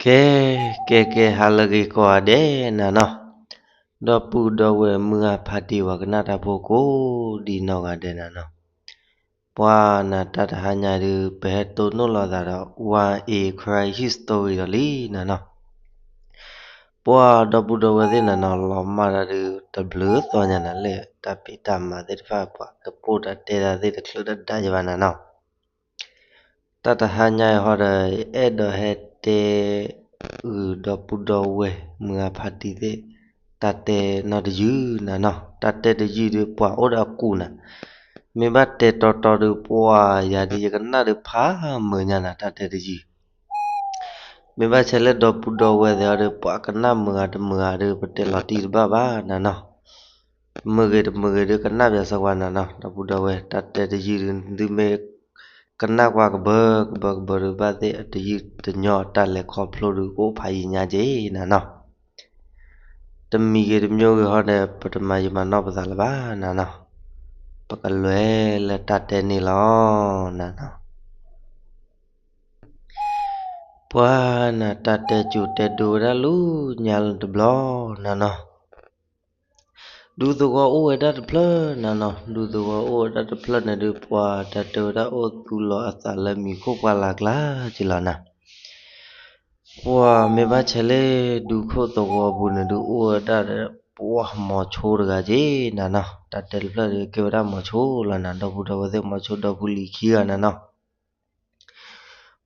ကဲ ကဲ ကဲ ဟါလၢအဂ့ၤကိးဂၤဒဲးနၤနီၤ, ဒီပုၢ်ဒီဝဲၢ်မုၢ်ဂၤဖးတံၢ် ပှၤကနၣ်တၢ်ဖိကိးဒံးနီၢ်ဂၤဒဲးနၤနီၤ, ပှၤနၤတၢ်တဟါညါဒုး ပဟဲတိၢ်နီၣ်လိာ်သးဒီး ဝါအ့ Karen History ဒီးလံနၤနီၤ, ပှၤဒီပုၢ်ဒီဝဲၢ်သ့ၣ်နၤနီၤ လီၤမၢ်တၢ်ဒုးတဘျုးသီညါနၤ လၢတၢ်ဖံးတၢ်မၤသ့ၣ်တဖၣ် ပှၤကပိၢ်တၢ်တဲတၢ်သ့ၣ်တချုးတဒါယဘၣ်နၤနီၤ တၢ်တဟါညါအံၤဟီဒီး အဲၣ်ဒိးဟဲတဲဂုာ်ဒီပုၢ်ဒီဝဲၢ်မုၢ်ဂၤဖးတံၢ်သ့ၣ် တၢ်တဲနီတယုၢ်နၤနီၤ, တၢ်တဲတယုၢ်ဒုးပှၤအိၣ်ဒီးအကူာ်နၤ, မ့ၢ်ဘၣ်တဲတီတီဒုးပှၤယၤဒုးယကနၣ်ဒုးဖးမုာ်ညါနၤ တၢ်တဲတယုၢ် မ့ၢ်ဘၣ်ဆဲးလၢဒီပုၢ်ဒီဝဲၢ်သ့ၣ်အီၤဒီး ပှၤကနၣ်မုာ်ဂၤတမုာ်ဂၤဒီး ပတဲလီၤတံၢ်တဘၣ်ဘၣ်နၤနီၤ, မုာ်ဂ့ၤတမုာ်ဂ့ၤဒီးကနၣ်ပၠးစၢၤကွၢ်နၤနီၤ, ဒီပုၢ်ဒီဝဲၢ် တၢ်တဲတယုၢ်ဒုး သုမ့ၢ်ကနၣ်ကွၢ်ကဘၢကဘၢကဘၢဒုး ဘၣ်သ့ၣ်အတယုၢ်တညီအတၢ်လဲၤခီဖျိဒုး ကအိၣ်ဖးယံာ်ညါက့နၤနီၤ, တမံၤဂ့ၤတမံၤဂ့ၤဟီဒီး ပတမၤယံာ်မၤနီၢ်ပသးလၢၤဘၣ်နၤနီၤ, ပကလဲၤလၢတၢ်တဲန့ၣ်လီၤနၤနီၤ. ပှၤနၤတၢ်တဲစူၤတဲဒိဝဲဒၣ်လၢညါလၢတဘျီနၤနီၤ, ဒူသဝီအိၣ်ဝဲဒၣ်တဖျၢၣ်နၤနီၤ, ဒူသဝီအိၣ်ဝဲဒၣ်တဖျၢၣ်န့ၣ်ဒုး ပှၤတၢ်တဲဝဲဒၣ်အိၣ်သူလီၤအသးလၢမံၤခိၣ်ပှၢ်လၢ်ကျါက့လီၤနၤ, ပှၤမ့ၢ်ဘၣ်ဆဲးလၢဒူခိၣ်သဝီပူၤန့ၣ်ဒုး အိၣ်ဝဲဒၣ်ဒီးပှၤမိၤဆိတဂၤက့နၤနီၤ, တၢ်တဲတဖျၢၣ်ဒုးကဲဝဲဒၣ်မိၤဆိလီၤနၤ, ဒီပုၢ်ဒီဝဲၢ်သ့ၣ် မိၤဆိဒီဖုလံၤခံဂၤနၤနီၤ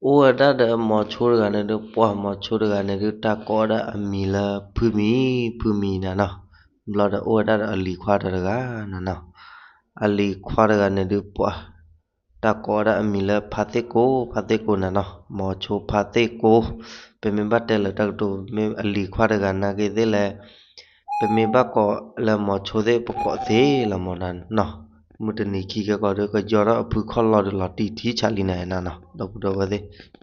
အိၣ်ဝဲဒၣ်ဒီးမိၤဆိတဂၤန့ၣ်ဒုး ပှၤမိၤဆိတဂၤန့ၣ်ဒုး တၢ်ကိးဝဲဒၣ်အမံၤလၢဖုမံၤ ဖုမံၤနၤနီၤ, ဘျီဒီးအိၣ်ဝဲဒၣ်ဒီးအလံၤခွါတဂၤနၤနီၤ, အလံၤခွါတဂၤန့ၣ်ဒုး ပှၤ တၢ်ကိးဝဲဒၣ်အမံၤလၢဖါသ့ၣ်ကိာ် ဖါသ့ၣ်ကိာ်နၤနီၤ, မိၤဆိဖါသ့ၣ်ကိာ်, ပမ့ၢ်ဘၣ်တဲလၢတၢ်ကတိၤ မ့ၢ်အလံၤခွါတဂၤနာ်က့သ့ၣ်လဲၣ် ပမ့ၢ်ဘၣ်ကိးလၢမိၤဆိသ့ၣ် ပကိးသ့လီၤမၢ်နၤနီၤ, မုၢ်တနံၤခံကဲကီးဒီး ကယီထီၣ်အဖုခီၣ်လီၤဒီးလီၤတံၢ်ထံဆးလံနၤနီၤ ဒီပုၢ်ဒီဝဲၢ်သ့ၣ်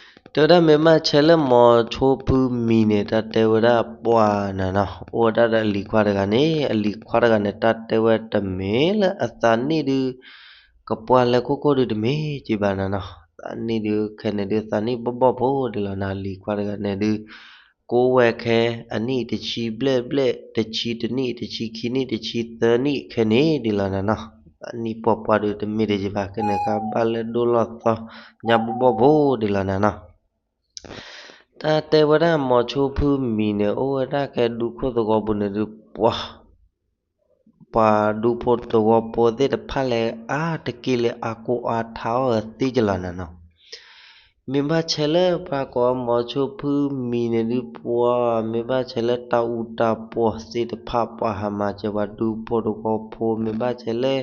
တဲဝဲဒၣ်မ့ၢ်ဘၣ်ဆဲးလၢမိၤဆိဖုမံၤန့ၣ် တၢ်တဲဝဲဒၣ်ပှၤနၤနီၤ အိၣ်ဝဲဒၣ်ဒီးအလံၤခွါတဂၤန့ၣ် အလံၤခွါတဂၤန့ၣ် တၢ်တဲဝဲတမ့ၢ်လၢအသးနံၣ်ဒုး ကပှၢ်လဲၤခိၣ်ခိၣ်ဒုးတမ့ၢ်က့ဘၣ်နၤနီၤ, သးနံၣ်ဒုးခဲန့ၣ်ဒုး သးနံၣ်ဘီၣ်ဘီၣ်ဖိဒ်လီၤနၤ, အလံၤခွါတဂၤန့ၣ်ဒုး ကိးဝဲခဲ အနံၣ်တဆံဘျဲၣ်ဘျဲၣ် တဆံတနံၣ် တဆံခံနံၣ် တဆံသၢနံၣ်ခဲန့ၣ်ဒ်လီၤနၤနီၤ, သးနံၣ်ပှၢ်ပှၢ်ဒုးတမ့ၢ်တယဘၣ် ခဲန့ၣ်ခါဘၣ်လဲၤဒိၣ်လီၤသီညါဘီၣ်ဘီၣ်ဖိဒ်လီၤနၤနီၤ တၢ်တဲဝဲဒၣ်မိၤဆိဖုမံၤန့ၣ် အိၣ်ဝဲဒၣ်ကဲဒူခိၣ်သဝီပူၤန့ၣ်ဒုး ပှၤ ပှၤဒူဖိသဝီဖိသ့ၣ်တဖၣ်လဲၤအါတက့ၢ်လၢအကိၢ်အါထါအီၣ်အသ့ကလီၤနၤနီၤ, မ့ၢ်ဘၣ်ဆဲးလၢပှၤကိးမိၤဆိဖုမံၤန့ၣ်ဒုး ပှၤ မ့ၢ်ဘၣ်ဆဲးလၢတၢ်အူတၢ်ပီၢ်သ့ၣ်တဖၣ် ပှၤဟးမၤစၢၤပှၤဒူဖိသဝီဖိ မ့ၢ်ဘၣ်ဆဲးလၢ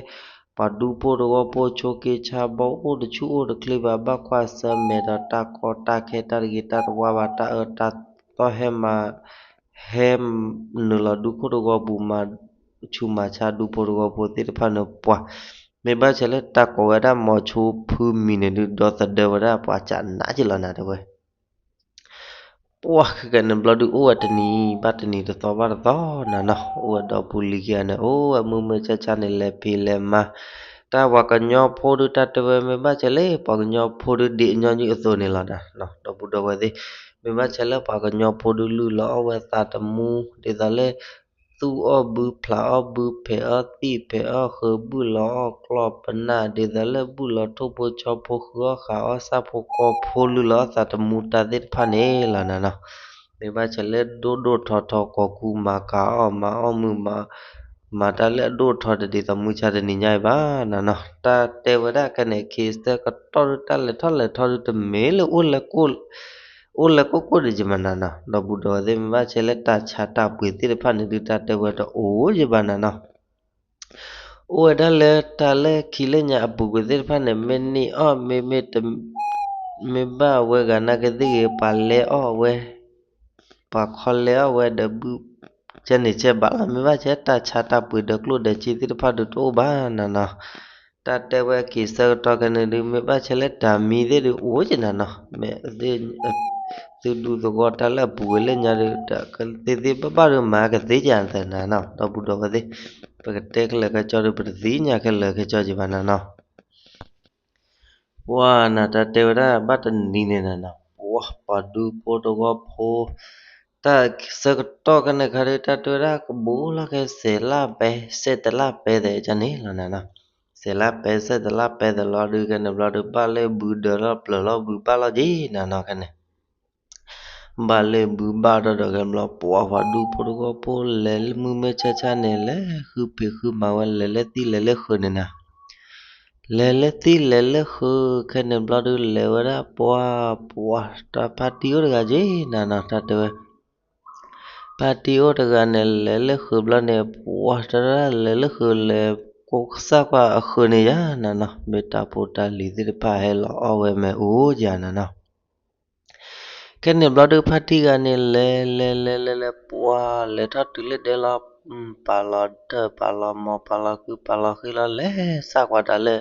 ပှၤဒူဖိသဝီဖိဆိးက့ဆါဘီ အိၣ်တဆူၣ်အိၣ်တချ့ဘၣ် ဘၣ်ကွၢ်ဆၢၣ်မဲာ်ဒီးတၢ်ကီတၢ်ခဲ တၢ်တဂ့ၤတၢ်တဝါဘၣ် တၢ်အၢတၢ်သီဟဲမၤ ဟဲနုာ်လီၤဒူခိၣ်သဝီပူၤ မၤဆူးမၤဆါဒူဖိသဝီဖိသ့ၣ်တဖၣ်န့ၣ် ပှၤ မ့ၢ်ဘၣ်ဆဲးလၢတၢ်ကိးဝဲဒၣ်မိၤဆိဖုမံၤန့ၣ်ဒုး ဒီသဒၢဝဲဒၣ်ပှၤကနးကလီၤနၤတဲဝဲ ပှၤခဲကနံၣ်ဘျီဒုး အိၣ်ဝဲတနံၤဘၣ်တနံၤ တသီဘၣ်တသီနၤနီၤ, အိၣ်ဝဲဒီးပူၤလံၤခံဂၤန့ၣ် အိၣ်ဝဲမုာ်မုာ်ဆါဆါန့ၣ် လဲၤဖံးလဲၤမၤ တၢ်ပှၤကညီဖိဒုး တၢ်တဲဝဲ မ့ၢ်ဘၣ်ဆဲးလၢပှၤကညီဖိဒုး ဒ်အညီနုၢ်အသိးန့ၣ်လီၤနၤ, ဒီပုၢ်ဒီဝဲၢ်သ့ၣ်, မ့ၢ်ဘၣ်ဆဲးလၢပှၤကညီဖိဒုး လုၢ်လီၤအီၣ်ဝဲသးတမူ ဒ်သိးလၢ သူၣ်အီၣ်ဘု ဖျးအီၣ်ဘု ဖဲးအီၣ်သံၣ် ဖဲးအီၣ်ဃုာ် ဘုၣ်လီၤအီၣ်ကျီၢ်ပနၢ် ဒ်သိးလၢဘုၣ်လီၤထိၣ်ဖိဆီဖိ ဃုအီၣ်ဃးအီၣ်ဆၣ်ဖိကီၢ်ဖိ လုၢ်လီၤအီၣ်သးတမူတၢ်သ့ၣ်တဖၣ်န့ၣ်လီၤနၤနီၤ, မ့ၢ်ဘၣ်ဆဲးလၢဒိၣ်ဒိၣ်ထီထီ ကိးကူမၤကၤအီၣ်မၤအီၣ်မုာ် မၤတၢ်လၢအဒိၣ်ထီတဒ်သိးမုၢ်ဆါတနံၤညါအံၤဘၣ်နၤနီၤ, တၢ်တဲဝဲဒၣ်ခဲန့ၣ် ခ့ဆၢကတီၢ်ဒုး တၢ်လဲၤထီၣ်လဲၤထီဒုး တမ့ၢ်လၢ အိၣ်လၢကိၣ်ကိၣ်ဒံးယမနၤနီၤ, ဒီပုၢ်ဒီဝဲၢ်သ့ၣ် မ့ၢ်ဘၣ်ဆဲးလၢတၢ်ဆါတၢ်ပှ့ၤသ့ၣ်တဖၣ်န့ၣ် ဒုးတၢ်တဲဝဲတအိၣ်ယဘၣ်နၤနီၤ, အိၣ်ဝဲဒၣ်လၢတၢ်လၢခံလၢညါအပူၤကွံာ်သ့ၣ်တဖၣ်န့ၣ် မ့ၢ်န့ၢ်အီၣ် မ့မ့ၢ်တ မ့ၢ်ဘၣ်ဝဲဂၤနာ်က့သ့ၣ်ဂ့ၤ ပှၤလဲၤအီၣ်ဝဲ ပှၤခီလဲၤအီၣ်ဝဲဒီးဘုၣ် ကဲန့ၣ်ကဲဘၣ်လီၤ, မ့ၢ်ဘၣ်ဆဲးတၢ်ဆါတၢ်ပှ့ၤဒီးကျိၣ်ဒီးစ့သ့ၣ်တဖၣ်ဒုးတအိၣ်ဘၣ်နၤနီၤ, တၢ်တဲဝဲက့ၤဆၢကတီၢ်ခဲန့ၣ်ဒုး မ့ၢ်ဘၣ်ဆဲးလၢတၢ်မံသ့ၣ်ဒုးအိၣ်ကနၤနီၤ, မ့ၢ် သုဒူသဝီတၢ်လၢအပူၤဝဲလၢညါဒီး တၢ်ကသ့သ့ဘၣ်ဘၣ်ဒုးမၤကသ့ကနၤနီၤ, ဒီပုၢ်ဒီဝဲၢ်သ့ၣ်, ပကတဲခဲလၢာ်ခဲဆ့ဒီး ပတသ့ၣ်ညါခဲလၢာ်ခဲဆ့ယဘၣ်နၤနီၤ ပှၤနၤတၢ်တဲဝဲဒၣ်ဘၣ်တနံၤန့ၣ်နၤနီၤ, ပှၤ ပှၤဒူဖိတဝီဖိ, တၢ်ဆၢကတီၢ်ခဲန့ၣ်ခါဒီး တၢ်တဲဝဲဒၣ်ကဘူးလီၤကဲ စဲးလၢပဲ စဲးတလၢပဲသဲးန့ၣ်လီၤနၤနီၤ, စဲးလၢပဲ စဲးတလၢပဲသဲးလီၤဒုး ခဲန့ၣ်ဘျီဒုး ဘၣ်လၢဘုဒၢလီၤပျၢၤလီၤဘုဘၣ်လီၤက့ၤနၤနီၤ ခဲန့ၣ် ဘၣ်လၢဘုဘၣ်ဒီးဒီး ခဲန့ၣ်ဘျီပှၤပှၤဒူဖိတဝီဖိလဲၤလၢမုၢ်မ့ၢ်ဆါဆါန့ၣ် လဲၤဃုဖံးဃုမၤဝဲ လဲၤလၢသံၣ်လဲၤလၢဃုာ်န့ၣ်နၤ, လဲၤလၢသံၣ်လဲၤလၢဃုာ် ခဲန့ၣ်ဘျီဒုး လဲၤဝဲဒၣ်ပှၤ ပှၤတၢ်ဖါတံၢ်အိၣ်တဂၤက့ၤနၤနီၤ တၢ်တဲဝဲ ဖါတံၢ်အိၣ်တဂၤန့ၣ် လဲၤလၢဃုာ်ဘျီန့ၣ် ပှၤတၢ်လဲၤလၢဃုာ်လဲၤ ကိးစၢ်ကွၢ်အဃုာ်န့ၣ်ယါနၤနီၤ မ့ၢ်တၢ်ဖိတၢ်လံၤသ့ၣ်တဖၣ်ဟဲလီၤအီၣ်ဝဲမ့ၢ်အိၣ်ယါနၤနီၤ ခဲန့ၣ်ဘျီဒုး ဖါတံၢ်ဂၤန့ၣ် လဲၤလဲၤလဲၤလဲၤလဲၤ ပှၤလဲၤထီၣ်တုၤလၢဒဲလီၤ, ပာ်လီၤဒၢး ပာ်လီၤမီၤ ပာ်လီၤကု ပာ်လီၤဃံလီၤ လဲၤစၢ်ကွၢ်တၢ်လၢ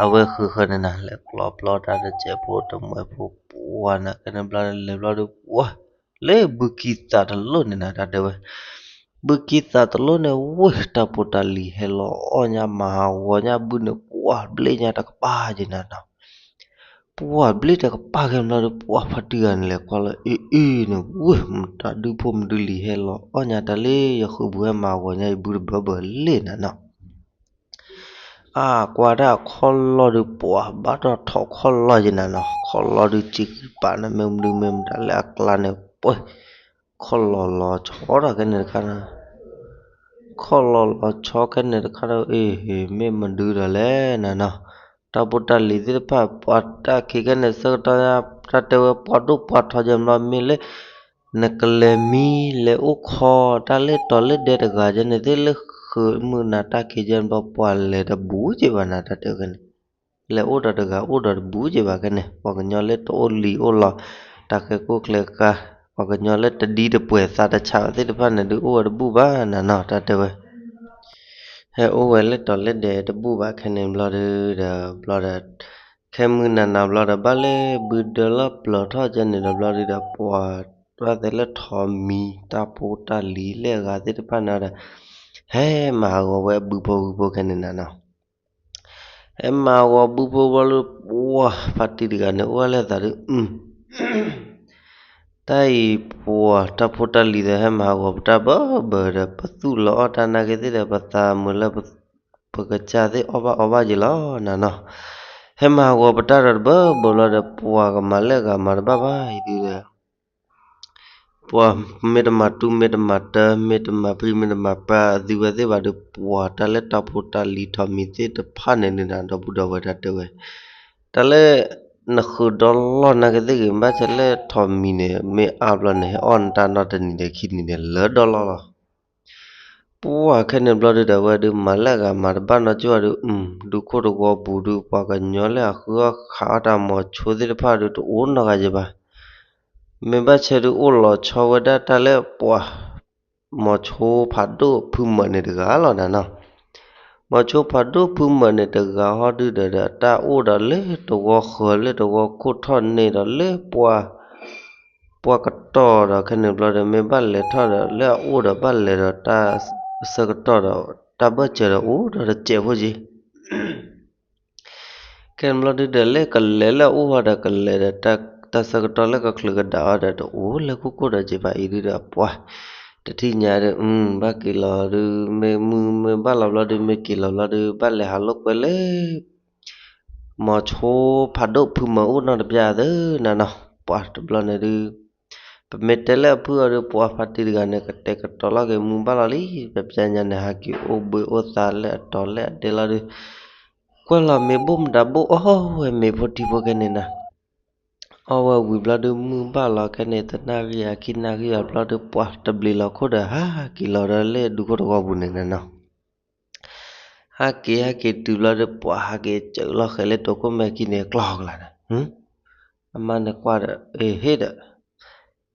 အဝဲဃုာ်ဃုာ်န့ၣ်နၤ လဲၤကျီပျီတၢ်တစဲးဖိတမှဲးဖိ ပှၤနၤ ခဲန့ၣ်ဘျီလဲၤဘျီဒုး ပှၤ လၢဘုကံသးတလိၣ်န့ၣ်နၤ တၢ်တဲဝဲ ဘုကံသးတလိၣ်န့ၣ် ဝ့ၢ်တၢ်ဖိတၢ်လံၤဟဲလီၤအီၣ်ညါ မၤဟးဂီၤညါဘုန့ၣ် ပှၤဘျ့ညါတကပၤက့ၤနၤနီၤ ပှၤဘျ့တကပၤ ခဲန့ၣ်ဘျီဒီး ပှၤဖါတံၢ်ဂၤန့ၣ် လဲၤကွၢ်လၢအ့ၣ်အ့ၣ်န့ၣ် ဝ့ၢ်မတၤဒူဖိမဒုလံၤ ဟဲလီၤအီၣ်ညါတၢ်လၢယဃုာ်ဘု ဟဲမၤဟးဂီၤညါယဘုတဘျီဘၣ်လ့ၣ်နၤနီၤ အကွၢ်ဒၣ်ခီၣ်လီၢ်ဒုး ပှၤဘၣ်ထီၣ်ထီၣ်ခီၣ်လီၢ်ယဲနၤနီၤ ခီၣ်လီၢ်ဒုးစံကံပာ်န့ၣ် မ့ၢ်မနုၤမ့ၢ်မတၤလၢအကျါန့ၣ် ပှၤ ခီၣ်လီၢ်လီၤဆီဒီး ခဲန့ၣ်တခါ ခီၣ်လီၢ်လီၤဆီ ခဲန့ၣ်တခါဒီး အ့ၣ် မ့ၢ်မနုၤဒီးလဲၣ်နၤနီၤ တၢ်ဖိတၢ်လံၤသ့ၣ်တဖၣ် ပှၤတၢ်ခံးခဲန့ၣ် ဆၢကတီၢ်ညါ တၢ်တဲဝဲပှၤဒိၣ်ပှၤထီယဲနၤ မ့ၢ်လၢ နကလဲၤမံ လဲၤအိၣ်ခိး တၢ်လၢတီၤလၢဒဲတဂၤယဲန့ၣ် သ့ၣ်လၢဃုာ်မုၢ်နၤ တၢ်ခံးယဲနၤ ပှၤလဲၤတဘူးက့ၤဘၣ်နၤ တၢ်တဲဝဲန့ၣ် လဲၤအိၣ်ဒီးတဂၤအိၣ်ဒီးတဘူးက့ၤဘၣ် ခဲန့ၣ် ပှၤကညီလၢတအိၣ်လံၤအိၣ်လီၤ တၢ်ဃဲၤကိၣ်ကျဲၤဃါ ပှၤကညီလၢတဒံတပှဲၤသးတဆးသ့ၣ်တဖၣ်န့ၣ်ဒုး အိၣ်ဝဲတဘူးဘၣ်နၤနီၤ တၢ်တဲဝဲ ဟဲအိၣ်ဝဲလၢတီၤလၢဒဲတဘူးဘၣ် ခဲန့ၣ်ဘျီဒုးဒီး ဘျီဒီး ခဲမုၢ်နၤနၤဘျီဒီး ဘၣ်လၢဘုဒၢလီၤပျၢၤထီၣ်ယဲန့ၣ်ဒီး ဘျီဒုးဒီး ပှၤ ဘၣ်သဲလၢထိးမံၤ တၢ်ဖိတၢ်လံၤလၢအဂၤသ့ၣ်တဖၣ်န့ၣ်ဒီး ဟဲမၤဟးဂီၤဝဲအဘုဖိဝံၤဖိ ခဲန့ၣ်နၤနီၤ ဟဲမၤဟးဂီၤဘုဖိဘျီဒုး ပှၤဖါတံၢ်တဂၤန့ၣ် အိၣ်ဝဲလၢသးဒုး တၢ်အံၤပှၤတၢ်ဖိတၢ်လံၤဒီး ဟဲမၤဟးဂီၤပတၢ်ဘၢဘၢဒီး ပသူၣ်လီၤအီၣ်တၢ်နာ်က့ၤသ့ၣ်ဒီး ပသးမုာ်လၢ ပကစၢ်သ့ၣ်အီၣ်ဘၣ်အီဘၣ်က့ၤလီၤနၤနီၤ ဟဲမၤဟးဂီၤပတၢ်ဒီးတဘၢဘၢဘျီဒီး ပှၤကမၤလၢအဂၤမၤတဘၣ်ဘၣ်အံၤဒုးဒီး ပှၤမ့ၢ်တမၤတူမ့ၢ်တမၤတၢ မ့ၢ်တမၤဖံးမ့ၢ်တမၤပၢ် အသုဝဲသ့ၣ်ဘၣ်ဒီး ပှၤတၢ်လၢတၢ်ဖိတၢ်လံၤထိးမံၤသ့ၣ်တဖၣ်န့ၣ်ဒုးနၤ ဒီပုၢ်ဒီဝဲၢ် တၢ်တဲဝဲ တၢ်လၢ နဃုာ်ဒီလီၢ်နာ်က့ၤသ့ၣ်ဂ့ၤ ဘၣ်ဆၣ်လၢထိးမံၤန့ၣ် မ့ၢ်အါဘျီန့ၣ် ဟဲအီၣ်နတၢ်နီတနံၤဒီးခံနံၤန့ၣ် လၢဒီလီၢ်လီၤ ပှၤခဲန့ၣ်ဘျီဒုးဒီး အဝဲဒုးမၤလၢအဂၤမၤတဘၣ်နီတကၠိၢ်ဒုး ဒူခိၣ်တဝီပူၤဒုး ပှၤကညီလၢအဃုအီၣ်ခးအီၣ်တၢ်မီၤဆိသ့ၣ်တဖၣ်ဒုး တအိၣ်နီတဂၤယဲဘၣ် မ့ၢ်ဘၣ်ဆၣ်ဒုးအိၣ်လီၤဆီဝဲဒၣ်တၢ်လၢပှၤ မီၤဆိဖးဒိၣ်ဖုမၢးန့ၣ်တဂၤလီၤနၤနီၤ. မီၤဆိဖးဒိၣ်ဖုမၢးန့ၣ်တဂၤဟီဒုဒီး အတၢ်အိၣ်ဒီးလၢတဝီဃၢၤလၢတဝီခိၣ်ထီၣ်န့ၢ်ဒီးလၢပှၤ ပှၤကတီၢ်ဒီးခဲန့ၣ်ဘျီဒီး မ့ၢ်ဘၣ်လဲၤထီၣ်ဒီးလၢအအိၣ်ဒီးဘၣ်လဲၤဒီးတၢ်ဆၢကတီၢ်ဒီး တၢ်ဘၢၣ်စၢၤဒီးအိၣ်ဒီးတစဲးဖိက့ ခဲန့ၣ်ဘျီဒုဒီး လၢကလဲၤလၢအအိၣ်ဟီဒီးကလဲၤဒီး တၢ်ဆၢကတီၢ်လၢကချုးကဒါအီၤဒီး တအိၣ်လၢခိၣ်ခိၣ်ဒီးက့ၤဘၣ်အံၤဒုဒီး ပှၤတထံၣ်ညါဒီး ဘၣ်က့ၤလီၤဒု မ့ၢ်မုၢ်မ့ၢ်ဘၣ်လီၤဘျီဒု မ့ၢ်က့ၤလီၤဘျီဒု ဘၣ်လဲၤဟးလိာ်ကွဲလၢ မီၤဆိဖးဒိၣ်ဖုမၢအအိၣ်နီတဘျီသ့နၤနီၤ. ပှၤတဘျီန့ၣ်ဒု ပမ့ၢ်တဲလၢအဖုအီၤဒု ပှၤဖါတံၢ်တဂၤန့ၣ် ကတဲာ်ကတီၤလီၤက့ၤမုၢ်ဘၣ်လီၤလံ. ပပျဲညါန့ၣ် ဟးက့ၤအိၣ်ဘှံးအိၣ်သါလၢအတီၤလၢအဒဲလီၤဒု ကွၢ်လီၤမ့ၤဘိၣ်မတၤဘိၣ် အီၣ်ဝဲမ့ၤဖိထံဖိခဲန့ၣ်နၤ. အီၣ်ဝဲဝံၤဘျီဒု မုၢ်ဘၣ်လီၤခဲန့ၣ် တနၣ်ရံၣ်အခံနၣ်ရံၣ်အဘျီဒု ပှၤတဘျီလီၤခိၣ်ဒီး ဟးက့ၤလီၤဒီးလၢဒူခိၣ်တဝီပူၤန့ၣ်နၤနီၤ. ဟးက့ၤဟဲက့ၤတုၤဘျီဒု ပှၤဟးက့ၤစၢၤလီၤဃဲၤလၢတိခိၣ်မဲာ်ခံန့ၣ် ကျီၢ်ကျါဒီး အမါန့ၣ်ကွၢ်ဒီး အ့ဟ့ၣ်ဒီး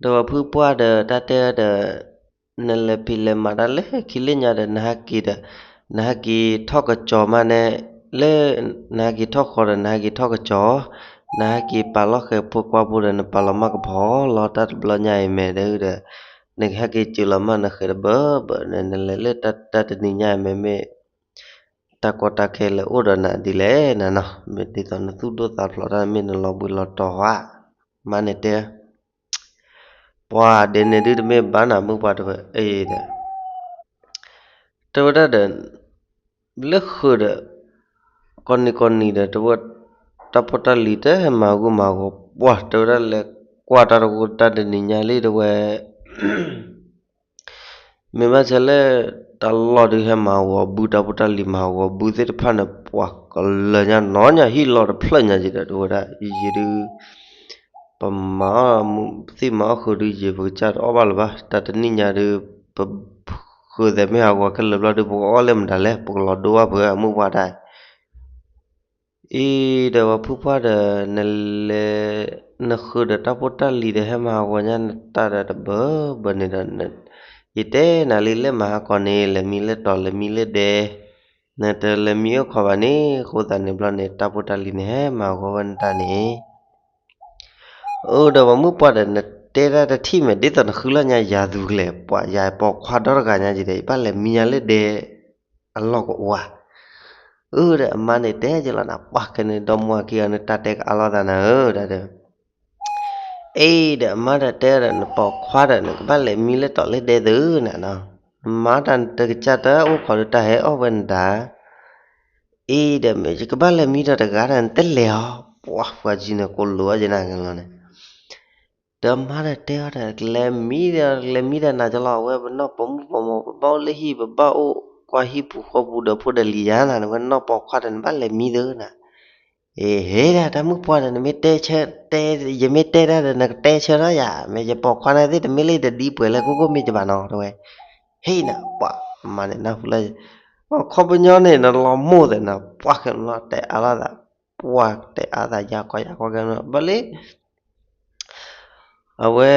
ဒီးပှၤဖုပှၢ်ဒီးတၢ်တဲဒီး နလဲၤဖံးလဲၤမၤတၢ်လၢခံလၢညါဒီး နဟဲက့ၤဒီး နဟဲက့ၤထီၣ်ကစီၤမးန့ၣ် လၢ နဟဲက့ၤထီၣ်ဃီဒီး နဟဲက့ၤထီၣ်ကစီၤ နဟဲက့ၤပာ်လီၤဃဲၤဖိကွၢ်ဖိဒီး နပာ်လီၤမၢ်ကဖီလီၤ တၢ်တဘျီညါအံၤမဲာ်ဒီး နကဟဲက့ၤစၢၤလီၤမး နဃဲၤတဘၢဘၢန့ၣ် နလဲၤလၢတၢ်တနံၤညါအံၤမဲာ်မ့ၢ် တၢ်ကီတၢ်ခဲလဲၤအိၣ်ဒီးနၤဒ်လဲၣ်နၤနီၤ. မ့ၢ်ဒ်သိးနသူၣ်ဒိၣ်သးဖျိးတၢ်မ့ၢ်နလီၤဘှံးလီၤတီၤဧါ. မါန့ၣ်တဲ ပှၤဒဲးန့ၣ်ဒုးတမ့ၢ်ဘၣ်နၤ မုၢ်ပှၢ်တဲဝဲ အ့ဒီး တဲဝဲဒၣ်ဒီး လၢဃုာ်ဒီး ကိးနံၤကိးနံၤဒီး တဲဝဲ တၢ်ဖိတၢ်လံၤတဟဲမၤဂူာ်မၤဂီၤ ပှၢ်တဲဝဲဒၣ်လဲၤကွၢ်တၢ်တဂိၢ်တၢ်တနံၤညါလံ တဲဝဲ မ့ၢ်ဘၣ်ဆၣ်လၢ တၢ်လီၢ်ဒုးဟဲမၤဂီၤဘု တၢ်ဖိတၢ်လံၤမၤဂီၤဘုသ့ၣ်တဖၣ်န့ၣ် ပှၤကလၢၤညါနီၢ်ညါဟံၣ်လီၤတဖျၢၣ်ညါက့ဒီး တဲဝဲဒၣ် ယံာ်ယံာ်ဒုး ပမၤအီၣ်သ့ၣ်မၤအီၣ်ဃုာ်ဒုးယံာ် ပကစၢ်တအီၣ်ဘၣ်လၢၤဘၣ် တၢ်တနံၣ်ညါဒုး ပဃုာ်သဲးမ့ၢ်ဟးဂီၤခဲလၢာ်ဘျီဒုး ပကအီၣ်လၢမတၤလဲၣ် ပကလီၤဒိဘၣ်ပှၤမုၢ်ပှၢ်တၢ် အံၤဒီးပှၤဖုပှၢ်ဒီး နလဲၤ နဃုာ်ဒီးတၢ်ဖိတၢ်လံၤဒီး ဟဲမၤဟးဂီၤညါနတၢ်ဒီးတဘၢဘၢန့ၣ်ဒီး ယတဲနၤလံ လၢမဟါကီးန့ၣ် လဲၤမံလၢတီၤ လဲၤမံလၢဒဲ နတလဲၤမံအိၣ်ခိးဘၣ်န့ၣ် အဃိသတးန့ၣ်ဘျီန့ၣ် တၢ်ဖိတၢ်လံၤန့ၣ် ဟဲမၤဟးဂီၤဝဲနတၢ်န့ၣ် အၢ ဒီးပှၤမုၢ်ပှၢ်ဒီး နတဲဒၣ်တထံၣ်မဲာ် ဒ်သိးနဃုလီၤညါယၤသူကလဲာ် ပှၤယၤပိာ်ခွါဒီတဂၤညါက့ဒီး ယဘၣ်လဲၤမံညါလၢဒဲ အလီၢ်ကအိၣ်ဧါ အၢ ဒီးအမါန့ၣ်တဲက့ၤလီၤနၤ ပှၤခဲန့ၣ် ဒီမါခံဂၤန့ၣ် တၢ်တဲကအါလိာ်သးနၤဧၢ တၢ်တဲ အ့ဒီးအမါတၢ်တဲဒီး နပိာ်ခွါဒီး နကဘၣ်လဲၤမံလၢတီၤလၢဒဲသုနၤနီၤ နမါတၢ်တကစၢ်တၢ်အိၣ်ခိးဒီးတၢ်ဟဲအီၣ်ဝဲနတၢ် အ့ဒီးမ့ၢ်ယကဘၣ်လဲၤမံဒီးတဂၤဒီး နတလဲၤအီၤ ပှၤပှၤကံန့ၣ် ကိးလိာ်အီၤယနၤကလီၤန့ၣ် ဒီးမါတၢ်တဲအီၤဒီး ကလဲၤမံဒီး ကလဲၤမံဒီးနၤကလီၤ အဝဲပနီၢ်ပိာ်မုၣ်ပိာ်မၢၤ ပဘၣ်အိၣ်လၢဟံၣ် ပဘၣ်အိၣ်ကွၢ်ဟံၣ်ပူၤဃီပူၤဒီးဖိဒီးလံၤယါနၤ နဝဲနီၢ်ပိာ်ခွါဒီး နဘၣ်လဲၤမံသုနၤ အ့ ဟ့ၣ်ဒၣ်တၢ်မုၢ်ပှၢ်ဒီး နမ့ၢ်တဲဆၢ တဲ ယမ့ၢ်တဲတၢ်ဒီး နကတဲဆၢထီၣ်ယၤ မ့ၢ်ယပိာ်ခွါန့ၣ်သ့ၣ် တမ့ၢ်လၢယတဒံပှဲၤလၢ ကိၢ်ကိၢ်မ့ၢ်ကဘၣ်နီၤ တဲဝဲ ဟ့ၣ်နၤ ပှၤမါန့ၣ်နၢ်ဟူလၢ အခီပညီန့ၣ် နလီၤမိၢ်သဲးနၤ ပှၤခဲန့ၣ်လီၤ တဲအါလိာ်သး ပှၤတဲအါသးယါကီယါကီကဲန့ၣ် ဘၣ်လၢ အဝဲ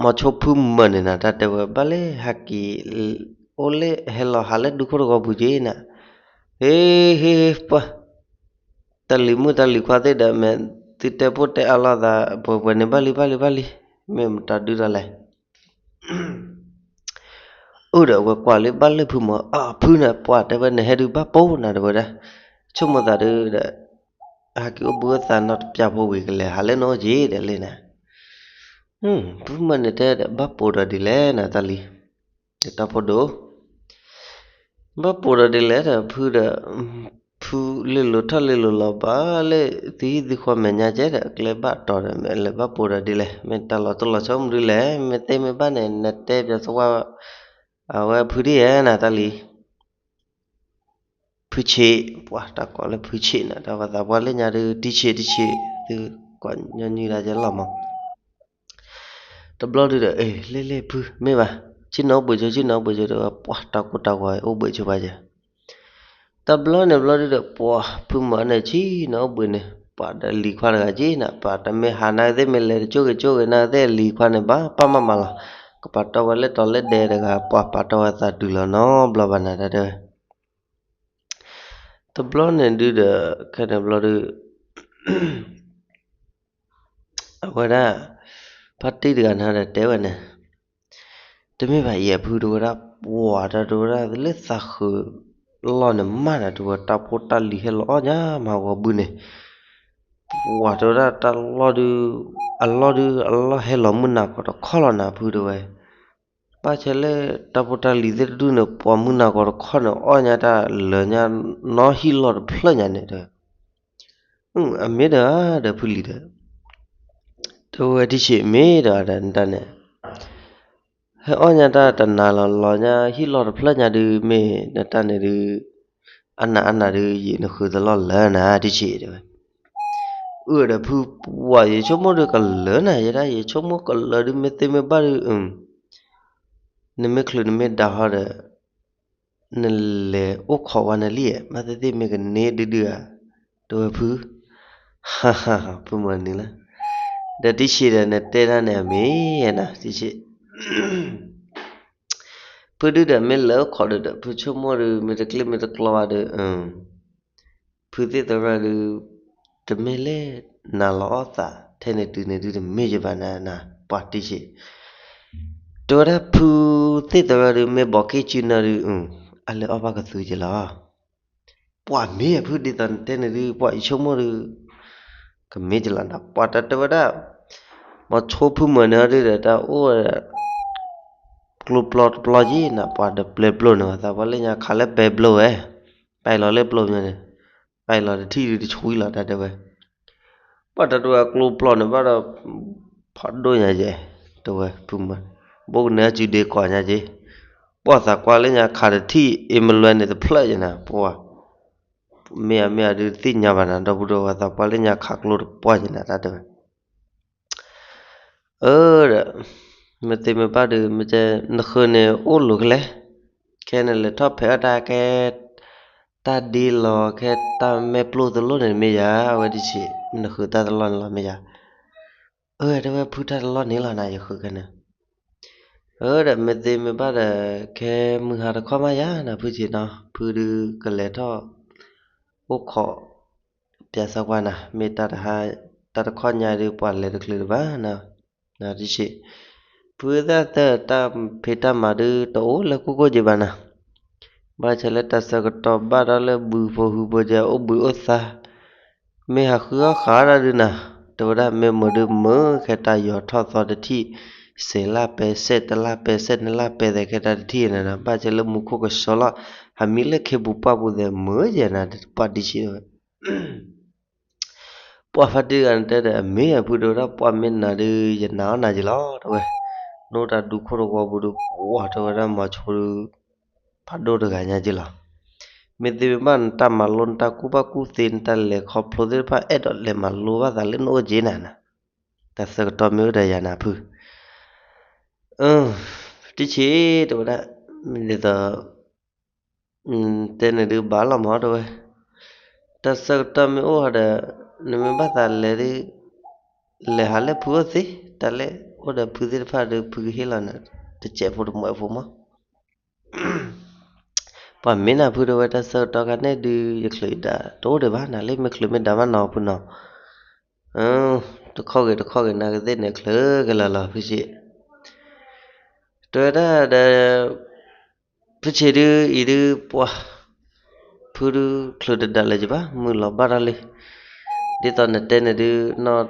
မီၤဆိဖုမၢၢ်န့ၣ်နၤ တၢ်တဲဝဲ ဘၣ်လၢဟဲက့ၤ အိၣ်လၢဟဲလီၤဟးလၢဒူခိၣ်တဂီၤပူၤက့ၤနၤ, ဟ့ၣ်ဟ့ၣ်ဟ့ၣ်ပှၢ်, တၢ်လံၤမုၣ်တၢ်လံၤခွါသ့ၣ်ဒီး မ့ၢ်သုတဲပိၢ်တဲအါလိာ်သး ပှဲၤပှဲၤန့ၣ် ဘၣ်လံဘၣ်လံဘၣ်လံ, မ့ၢ်မတၤဒုးတၢ်လဲၣ် အိၣ်ဒီးအဝဲကွၢ်လၢဘၣ်လၢဖုမၢၢ်, အဖုန့ၣ် ပှၢ်တဲဝဲ နဟဲဒုးဘၣ်ပိာ်နၤတဲဝဲဒၣ်, ဆိကမိၣ်သးဒုးဒီး ဟဲက့ၤအိၣ်ဘှံးအိၣ်သါနီတပျၢ်ဖိဝံၤ ကလဲၤဟးလၢနအိၣ်က့ၤဒီးလံနၤ, ဖုမၢၢ်န့ၣ်တဲဒီး ဘၣ်ပိာ်ဒီးဒ်လဲၣ်နၤတၢ်လံၤ, ဒီးတၢ်ဖိဒိၣ် ဘၣ်ပိာ်ဒီးဒ်လဲၣ်ဒီး ဖုဒီး ဖုလ့လိာ်ထီၣ်လ့လိာ်လီၤ ဘၣ်လၢသုဟံၣ်သုဃီမဲာ်ညါကဲဒီး အကျဲဘၣ်တီၤဒီး မ့ၢ်လဲၤဘၣ်ပိာ်ဒီးဒ်လဲၣ်, မ့ၢ်တၢ်လီၤတိၢ်လီၤဆီမနုၤလဲၣ်, မ့ၢ်သ့မ့ၢ်ဘၣ်န့ၣ် နတဲပျီသဝၢ် အဝဲဖုဒ်ယဲနၤတၢ်လံၤ ဖုဆံး, ပှၤတၢ်ကိးလၢဖုဆံးန့ၣ် တၢ်ပှၤသးပှၢ်လၢညါဒုး တံဆံးတံဆံး သုကိးညီနုၢ်ဒၣ်ကဲလီၤမး, တဘျီဒုးဒီး အ့ လ့လ့ဖု မ့ၢ်ဘၣ်, ဆ့ၣ်နီၤအိၣ်ဘှံးဆိ ဆ့ၣ်နီၤအိၣ်ဘှံးဆိ တဲဝဲ ပှၤတၢ်ကိၢ်တၢ်ဂီၤအိၣ်ဘှံးဆိဘၣ်ယဲ, တဘျီန့ၣ်ဘျီဒုးဒီး ပှၤဖုမၢၢ်န့ၣ် ဆ့ၣ်နီၤအိၣ်ဘှံးန့ၣ် ပှၤဒီးလံၤခွါတဂၤက့နၤ ပှၤတမ့ၢ်ဟးနၤသ့ၣ် မ့ၢ်လဲၤတကၠိဂ့ၤကၠိဂ့ၤ နၤသ့ၣ်လံၤခွါန့ၣ် ဘၣ်ပၢ်မၤမၤလီၤ, ကပာ်တီဝဲလၢတီၤလၢဒဲတဂၤ ပှၤပာ်တီဝဲသးတုၤလီၤနီတဘျီဘၣ်နၤတၢ်တဲဝဲ တဘျီန့ၣ်ဒုးဒီး ခဲန့ၣ်ဘျီဒုး အဝဲဒၣ် ဖါတံၢ်တဂၤန့ၣ်ဒီးတဲဝဲန့ၣ်, တမ့ၢ်ဘၣ်ယဲၢ်ဖုတဲဝဲဒၣ် ပှၤတၢ်တဲဝဲဒၣ် လၢသးဃုာ်လီၢ်န့ၣ်မးနၤ တဲဝဲ တၢ်ဖိတၢ်လံၤဟဲလီၤအီၣ်ညါမၤဂီၤဘုန့ၣ်, ပှၤတဲဝဲဒၣ်တၢ်လီၢ်ဒုး အလီၢ်ဒုး အလီၢ်ဟဲလီၤမုၢ်နၤကီးတခီလီၤနၤဖုတဲဝဲ ဘၣ်ဆၣ်လၢတၢ်ဖိတၢ်လံၤသ့ၣ်တဒူၣ်န့ၣ် ပှၤမုၢ်နၤကီးတခီန့ၣ် အီၣ်ညါတၢ်လၢညါနီၢ်ဟံၣ်လီၢ်တဖျၢၣ်ညါန့ၣ်ဒီး, အမ့ၢ်ဒီး ဒီးဖုလံၤဒီး, တဲဝဲတံဆံးမ့ၢ်ဒီးဒီးနတၢ်န့ၣ်, ဟဲအီၣ်ညါတၢ်တနၤလီၤလီၤညါဟံၣ်လီၢ်တဖျၢၣ်ညါဒုး မ့ၢ်နတၢ်န့ၣ်ဒုး, အနၤအနၤဒုး ယံာ်နဃုာ်သလီၢ်လၢနၤတံဆံးတဲဝဲ အၢၣ်ဒီးဖုပှၢ် ယဆိကမိၣ်ဒီးကလၢနၤ ယဲဒၣ် ယဆိကမိၣ်ကလၢဒုး မ့ၢ်သ့မ့ၢ်ဘၣ်ဒုး, နမ့ၢ်ချုးနမ့ၢ်ဒါဟီဒီး, နလဲၤအိၣ်ခိးဝဲနလံဧါ မ့ၢ်သ့သ့ၣ်မ့ၢ်ကန့ၢ်ဒုဒုဧါ, တဲဝဲဖု, ဖုမၤနုၤလၢ, ဒီးတံဆံးဒီးနတဲဒၣ်န့ၣ်အမ့ၢ်နၤတံဆံး ဖုဒုဒီးမ့ၢ်လၢအိၣ်ခိးဒီး ဖုဆိကမိၣ်ဒီး မ့ၢ်တကျ့မ့ၢ်တကျီဘၣ်ဒီး, ဖုသ့ၣ်သရၣ်ဒုး, တမ့ၢ်လၢနၤလီၤအီၣ်သး ထဲန့ၣ်တုၤန့ၣ်ဒုးတမ့ၢ်ယဘၣ်နၤ ပှၤတံဆံး, တဲဝဲဒၣ်ဖုသ့ၣ်သရၣ်ဒုး မ့ၢ်ဘီးက့ၢ်စုနၢဒုး, အလဲၤအီၣ်ဘၣ်ကသူက့ၤလီၤ ပှၤမ့ၢ်ဖုဒ်သိးနတဲန့ၣ်ဒုး ပှၤယဆိကမိၣ်ဒုး, ကမ့ၢ်ကလီၤနၤ ပှၤတၢ်တဲဝဲဒၣ်, မ့ၢ်ဆိဖုမၢၢ်န့ၣ်အီၤဒုဒီး တၢ်အိၣ်ဝဲဒၣ် ကျိပျီတပျီက့ၤနၤ ပှၤဒီးပျဲပျိၢ်န့ၣ် ပှၤသးပှၢ်လၢညါခးလၢပဲဘျိဝဲ, ပာ်လီၤလၢပျိၢ်မ့ၢ်န့ၣ်, ပာ်လီၤတထံၣ်ဒုတဆှံလီၤ တၢ်တဲဝဲ. ပှၤတၢ်တဝဲအကျိပျီန့ၣ်ဘၣ်ဒီး ဖးဒိၣ်ညါယဲၢ်, တဝဲဖုမၢၢ်, ဘိကနၢအစုဒ့ကီးညါက့ၤ, ပှၤသးကွၢ်လၢညါခးတထံၣ် အ့မလွဲန့ၣ်တဖျၢၣ်ယဲၢ်နၤ ပှၤ, မ့ၢ်အမ့ၢ်အဒုသ့ၣ်ညါဘၣ်နၤ ဒီပုၢ်ဒီဝဲၢ်သးပှၢ်လၢညါခးကျိတပျီယဲၢ်နၤ တၢ်တဲဝဲ အၢဒီး, မ့ၢ်သ့မ့ၢ်ဘၣ်ဒီး မ့ၢ်ကဲနဃၢၤန့ၣ်အိၣ်လိာ်ကလဲၣ်, ခဲနလဲၤထီၣ်ဖဲးအီၣ်တၢ်ခဲ တၢ်ဒ့လီၤ ခဲတၢ်မဲာ်ပျိၢ်တလိၣ်န့ၣ်မ့ၢ်ယၤ အဝဲဒ်ဆံး နဃၢၤတၢ်တလီၢ်န့ၣ်လီၤမ့ၢ်ယၤ, အၢ တဲဝဲဖုတၢ်တလီၢ်န့ၣ်လီၤနၤ ယဃၢၤခဲန့ၣ် အၢဒီး မ့ၢ်သ့မ့ၢ်ဘၣ်ဒီး ခဲမုၢ်ဟါတခီမးယၤနၤ ဖုဆံးနီၤ ဖုဒုကလဲၤထီၣ် အိၣ်ခိး ပၠးသီကွၢ်နၤ မ့ၢ်တၢ်တဟါ တၢ်တခီညါဒုပှၤလဲၤတချုးတဘၣ်နၤ, တဆံး ဖုသၣ်သၢတၢ်ဖံးတၢ်မၤဒုတအိၣ်လၢကိၢ်ကိၢ်က့ၤဘၣ်နၤ, ဘၣ်ဆၣ်လၢတၢ်ဆၢကတီၢ်ဘၣ်ဒီးလၢဘုဖိဟုဖိကဲ အိၣ်ဘှံးအိၣ်သါ မ့ၢ်ဟးဃုအီၣ်ဃာ်ဒၣ်ဒုနၤ, တဲဝဲဒၣ်မ့ၢ်မုာ်ဒုမုာ် ခဲတၢ်ယီၤထီၣ်သီတထံၣ်, စဲးလၢ်ပဲစဲး တလၢ်ပဲစဲး နလၢ်ပဲသဲးခဲတၢ်တထံၣ်နၤ ဘၣ်ဆၣ်လၢမူခိၣ်ကဆှီလီၤ, ဟးမံလၢခ့ပူၤပှၢ်ပူၤသဲးမုာ်ယဲၢ်နၤ ပှၤဒ်ဆံးဝဲ ပှၤဖါတံၢ်ဂၤန့ၣ်တဲဒီး အမ့ၢ်အဖုတဲဝဲဒၣ် ပှၤမ့ၢ်နၤဒု ယနာ်အီၣ်နၤက့ၤလီၤ တဲဝဲ, နအိၣ်တၢ်ဒူခိၣ်တဝီပူၤဒု ပှၤတဲဝဲဒၣ်မၤဆိဒု ဖးဒိၣ်တဂၤညါက့ၤလီၤ. မ့ၢ်သ့မ့ၢ်ဘၣ်နတၢ်မၤလိ နတၢ်ကူၣ်ဘၣ်ကူၣ်သ့ နတၢ်လဲၤခီဖျိသ့ၣ်တဖၣ် အဲၣ်ဒိးလဲၤမၤလိဘၣ်သးလၢနအိၣ်က့ၤနၤနၤ, တၢ်ဆၢကတီၢ်မ့ၢ်အိၣ်ဒီးယၤနၤဖု တဆံးတဲဝဲဒၣ်, ဒ်သိး တဲန့ၣ်ဒုဘၣ်လီၤမးတဲဝဲ, တၢ်ဆၢကတီၢ်မ့ၢ်အိၣ်ဒီး နမ့ၢ်ဘၣ်သးလဲၤဒု လဲၤဟးလၢဖုအိၣ်သ့, တၢ်လၢအိၣ်ဒီးဖုသ့ၣ်တဖၣ်ဒီး ဖုကဟ့ၣ်လီၤနၤ တစဲးဖိတမှဲးဖိမး ပှၤမ့ၢ်နၤဖုတဲဝဲ တၢ်ဆၢကတီၢ်ခါန့ၣ်ဒု ယချုးယဒၣ်တအိၣ်ဒံးဘၣ်နၤ လၢမ့ၢ်ချုးမ့ၢ်ဒၣ်ဘၣ်နီၤဖုနီၤ, တခီဂ့ၤတခီဂ့ၤ နကသ့ၣ်န့ၣ်ချုးကလၢာ်လီၤ ဖုဆံး တဲဝဲဒၣ်ဒီး ဖုဆံးဒု အံၤဒု ပှၤ ဖုဒုချုးတဒၣ်လၢၤကဘၣ် မုၢ်လီၤဘၣ်ထီၣ်လံ, ဒ်သိးနတဲန့ၣ်ဒု နီၢ်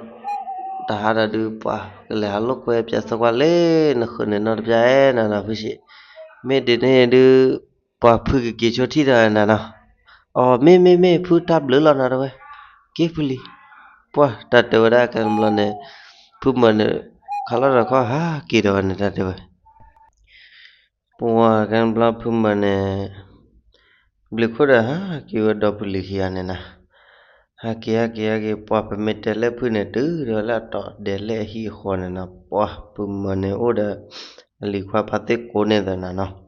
တဟါဒီးဒု ပှၤကလဲၤဟးလိာ်ကွဲပၠးသကွၢ်လၢနဃၢၤန့ၣ် နီၢ်တပၠးအဲၣ်နၤနီၤ ဖုဆံး, မ့ၢ်ဒ်န့ၣ်ဒု ပှၤဖုကက့ၤဆိထံၣ်ဒီးနၤနီၤ, အီ မ့ၢ်မ့ၢ်မ့ၢ် ဖုတၢ်ဘျုးလီၤနၤတဲဝဲ, က့ၤဖုလံၤ, ပှၤတၢ်တဲဝဲဒၣ်ကဲဘျီန့ၣ် ဖုမၢၢ်န့ၣ် ခးလီၤဒီးခီဟးက့ၤဒီးဝဲန့ၣ် တၢ်တဲဝဲ ပှၤကဲဘျီဖုမၢၢ်န့ၣ် ဘျုးခိၣ်ဒီးဟးက့ၤဝဲဒီပုၢ်လံၤခံဂၤန့ၣ်နၤ, ဟးက့ၤဟးက့ၤဟးက့ၤ ပှၤပမ့ၢ်တဲလၢဖုန့ၣ် တုၤဒီးလၢအတီၢ်ဒဲးလၢအဟံၣ်အဃီန့ၣ်နၤ, ပှၤဖုမၢၢ်န့ၣ်အိၣ်ဒီး အလံၤခွါဖါသ့ၣ်ကိးန့ၢ်သးနၤနီၤ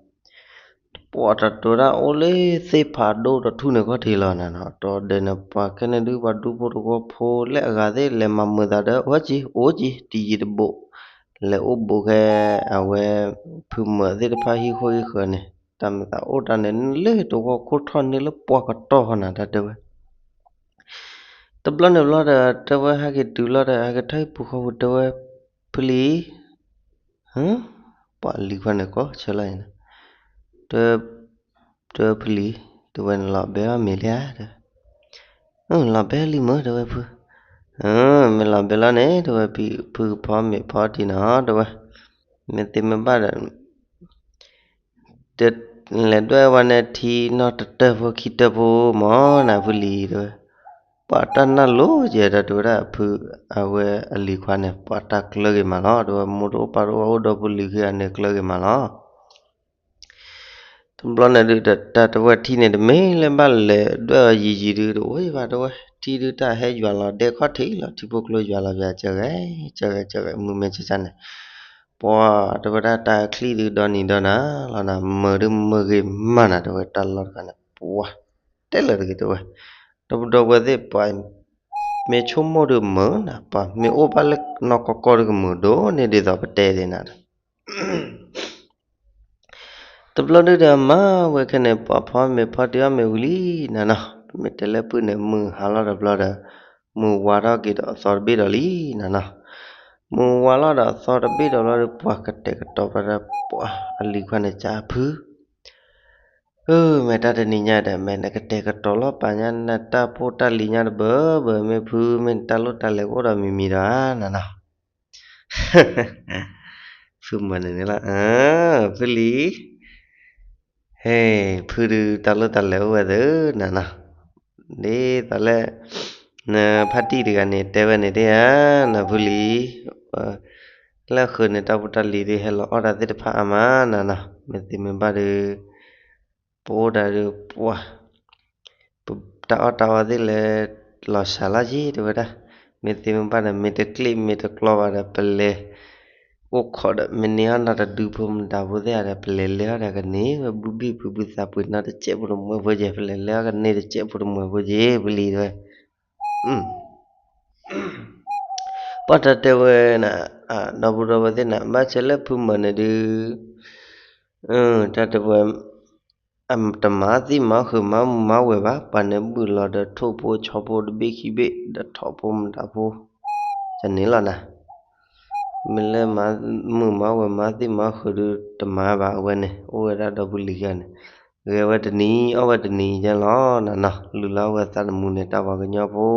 ပှၤတၢ်တိၤဒၣ်အိၣ်လၢသ့ၣ်ဖးဒိၣ်ဒီးထူၣ်န့ၣ်ခီၣ်ထံးလီၤနၤနီၤ, တီၢ်ဒဲးန့ၣ် ပှၤခဲန့ၣ်ဒု ပှၤဒူဖိတဝီဖိလၢအဂၤသ့ၣ် လဲၤမၤမုာ်သးဒီး အိၣ်က့ၤ အိၣ်က့ၤ တယံာ်တဘူး, လဲၤအိၣ်ဘူးခဲ အဝဲ ဖုမၢၢ်သ့ၣ်တဖၣ်ဟံၣ်ဃီဟံၣ်ဃၢၤန့ၣ် တၢ်မ့ၢ်သးအိၣ်တၢ်န့ၣ် လၢတဝီခိၣ်ထီၣ်န့ၢ်လၢပှၢ်ကတီၢ်ဃီနၤ တၢ်တဲဝဲ တဘျီန့ၣ်ဘျီဒီး တဲဝဲဟဲက့ၤတုၤလီၤဒီး ဟဲက့ၤထီၣ်ဟံၣ်ပူၤဃီပူၤတဲဝဲ ဖုလံၤ, ပှၤလံၤခွါန့ၣ်ကိးဆၢလီၤအံၤန့ၣ်, တဲဝဲဖုလံၤ, တဲဝဲနလီၤဘဲအီၣ်မ့ၤလံဧါ, လီၤဘဲလံမ့ၢ် တဲဝဲဖု, မ့ၢ်လီၤဘဲလီၤန့ၣ် တဲဝဲ ဖုကဖီမ့ၤဖီတံၢ်နီၤ တဲဝဲ, မ့ၢ်သ့မ့ၢ်ဘၣ်ဒီး လဲၤဒွဲၣ်ဝဲန့ၣ်ထံနီၢ်တတၢၢ်ဖိခံတၢၢ်ဖိမ့ၢ်နၤဖုလံၤတဲဝဲ, ပှၤတၢ်နၢ်လိၤယဲၢ်ဒီးတဲဝဲဒၣ်ဖု အဝဲအလံၤခွါန့ၣ် ပှၤတၢ်ကျၢၤဂ့ၤမးလီၤ တဲဝဲ မိၢ်တအိၣ်ပၢ်တအိၣ် အိၣ်ဒီပုၢ်လံၤခံဂၤန့ၣ်ကျၢၤဂ့ၤမးလီၤ တဘျီန့ၣ်ဒုး တၢ်တဝဲၢ်ထံန့ၣ် တမ့ၢ်လၢဘၣ်လဲၤဒွဲၣ်အီၤယံာ်ယံာ်ဒုး တအိၣ်ဘၣ်တဲဝဲ, ထံဒုးတၢ်ဟဲယွၤလီၤဒဲခီၣ်ထံးလီၤ ထံဖိကျိယွၤလီၤယွၤကၢဂၤ, ကၢဂၤ ကၢဂၤ မုၢ်မ့ၢ်ဆါဆါန့ၣ်, ပှၤတဲဝဲဒၣ်တၢ်ချံၣ်ဒုးဒီနံၤဒီနၤလီၤနၤ မုာ်ဒုးမုာ်ဂ့ၤမးနၤ တဲဝဲတၢ်လီၢ်တခါန့ၣ် ပှၤတဲလၢာ်တဂ့ၤတဲဝဲ, ဒီပုၢ်ဒီဝဲၢ်သ့ၣ်ပှၤ မ့ၢ်ဆိကမိၣ်ဒုးမုာ်နၤ ပှၤမ့ၢ်အိၣ်ဘၣ်လၢနီၢ်ကီၢ်ကီၢ်ဒုးကမုာ်ဒိၣ်န့ၢ်ဒ်သိးပတဲဒ်နၤ တဘျီဒုးဒီးမၤဝဲခဲန့ၣ် ပှၤဖီမ့ၤဖီတံၢ်အီၣ်မ့ၤဝံၤလံနၤနီၤ, ပမ့ၢ်တဲလၢပုၢ်န့ၣ် မုၢ်ဟါလီၤတဘျီဒီး မုၢ်ဝါထီၣ်က့ၤဒီးအသီတဘ့ၣ်ဒီးလံနၤနီၤ, မုၢ်ဝါလီၤဒီးအသီတဘ့ၣ်ဒီးဘျီဒီး ပှၤကတဲာ်ကတီၤပှၤဒီး ပှၤအလံၤခွါန့ၣ်ကၢဖု အၢ မ့ၢ်တၢ်တနံၤညါဒီး မ့ၢ်နကတဲာ်ကတီၤလီၤပာ်ညါနတၢ်ဖိတၢ်လံၤညါတဘၢဘၢ မ့ၢ်ဖုမ့ၢ်နတၢ်လိၣ်တၢ်လဲၤကအိၣ်ဒီးမံၤမံၤဒီးနၤနီၤ, ဖုမၢန့ၣ်န့ၣ်လီၤ, ဖုလံၤ, ဟဲ, ဖုဒုးတၢ်လိၣ်တၢ်လဲၤအိၣ်ဝဲသ့နၤနီၤ, ဒ်သိးလၢ နဖါတံၢ်တဂၤန့ၣ် တဲဝဲန့ၣ်ဒ်ဧါ, နဖုလံၤ, လၢဃုာ်န့ၣ် တၢ်ဖိတၢ်လံၤဒုး ဟဲလီၤအီၣ်တၢ်သ့ၣ်တဖၣ်အါမးနၤနီၤ, မ့ၢ်သ့မ့ၢ်ဘၣ်ဒီး ပအိၣ်ဒၣ်ဒီးပှၤ ပတၢ်အီၣ်တၢ်အီသ့ၣ်လဲၤလီၤစှၤလီၤယ့ၢ် တဲဝဲဒၣ်, မ့ၢ်သ့မ့ၢ်ဘၣ်ဒီး မ့ၢ်တကျ့ၣ်မ့ၢ်တကျီဘၣ်ဒီး ပလဲၤအိၣ်ခိးဒီး မ့ၢ်န့ၢ်အီၣ်နီတဒုဖိမတၤဖိသ့ၣ်ဧါဒီး ပလဲၤလဲၤအီၣ်ဒီးကန့ၢ်ဝဲ ဘုဘံၣ်ဖုဘုသးပှ့ၤနီတစဲးဖိတမှဲးဖိက့ၤ ပလဲၤလဲၤအီၣ်ကန့ၢ်တစဲးဖိတမှဲးဖိက့ၤ ပလံၤတဲဝဲ ပှၤတၢ်တဲဝဲနၤ, ဒီပုၢ်ဒီဝဲၢ်သ့ၣ်နၤ ဘၣ်ဆၣ်လၢဖုမၢန့ၣ်ဒုး တၢ်တဲဝဲ အတမၤသ့ၣ်မၤဃုာ်မၤမုာ်မၤဝဲၢ်ဘၣ်, ပှၤန့ၣ်ဘုၣ်လီၤဒီးထိၣ်ဖိဆီဖိတဘ့ၣ်ခံဘ့ၣ် ဒီးထိၣ်ဖိမတၤဖိ တန့ၢ်လီၤနၤ, မ့ၢ်လၢမၤမုာ်မၤဝဲၢ်မၤသ့ၣ်မၤဃုာ်ဒုးတမၤဘၣ်အဝဲန့ၣ် အိၣ်ဝဲဒၣ်ဒီပုၢ်လံၤခံဂၤန့ၣ်, ဂဲၤဝဲတနံၤအီၣ်ဝဲတနံၤယဲလီၤနၤနီၤ, လုၢ်လၢ်အီၣ်ဝဲသးသမူန့ၣ် တၢ်ပှၤကညီဖိ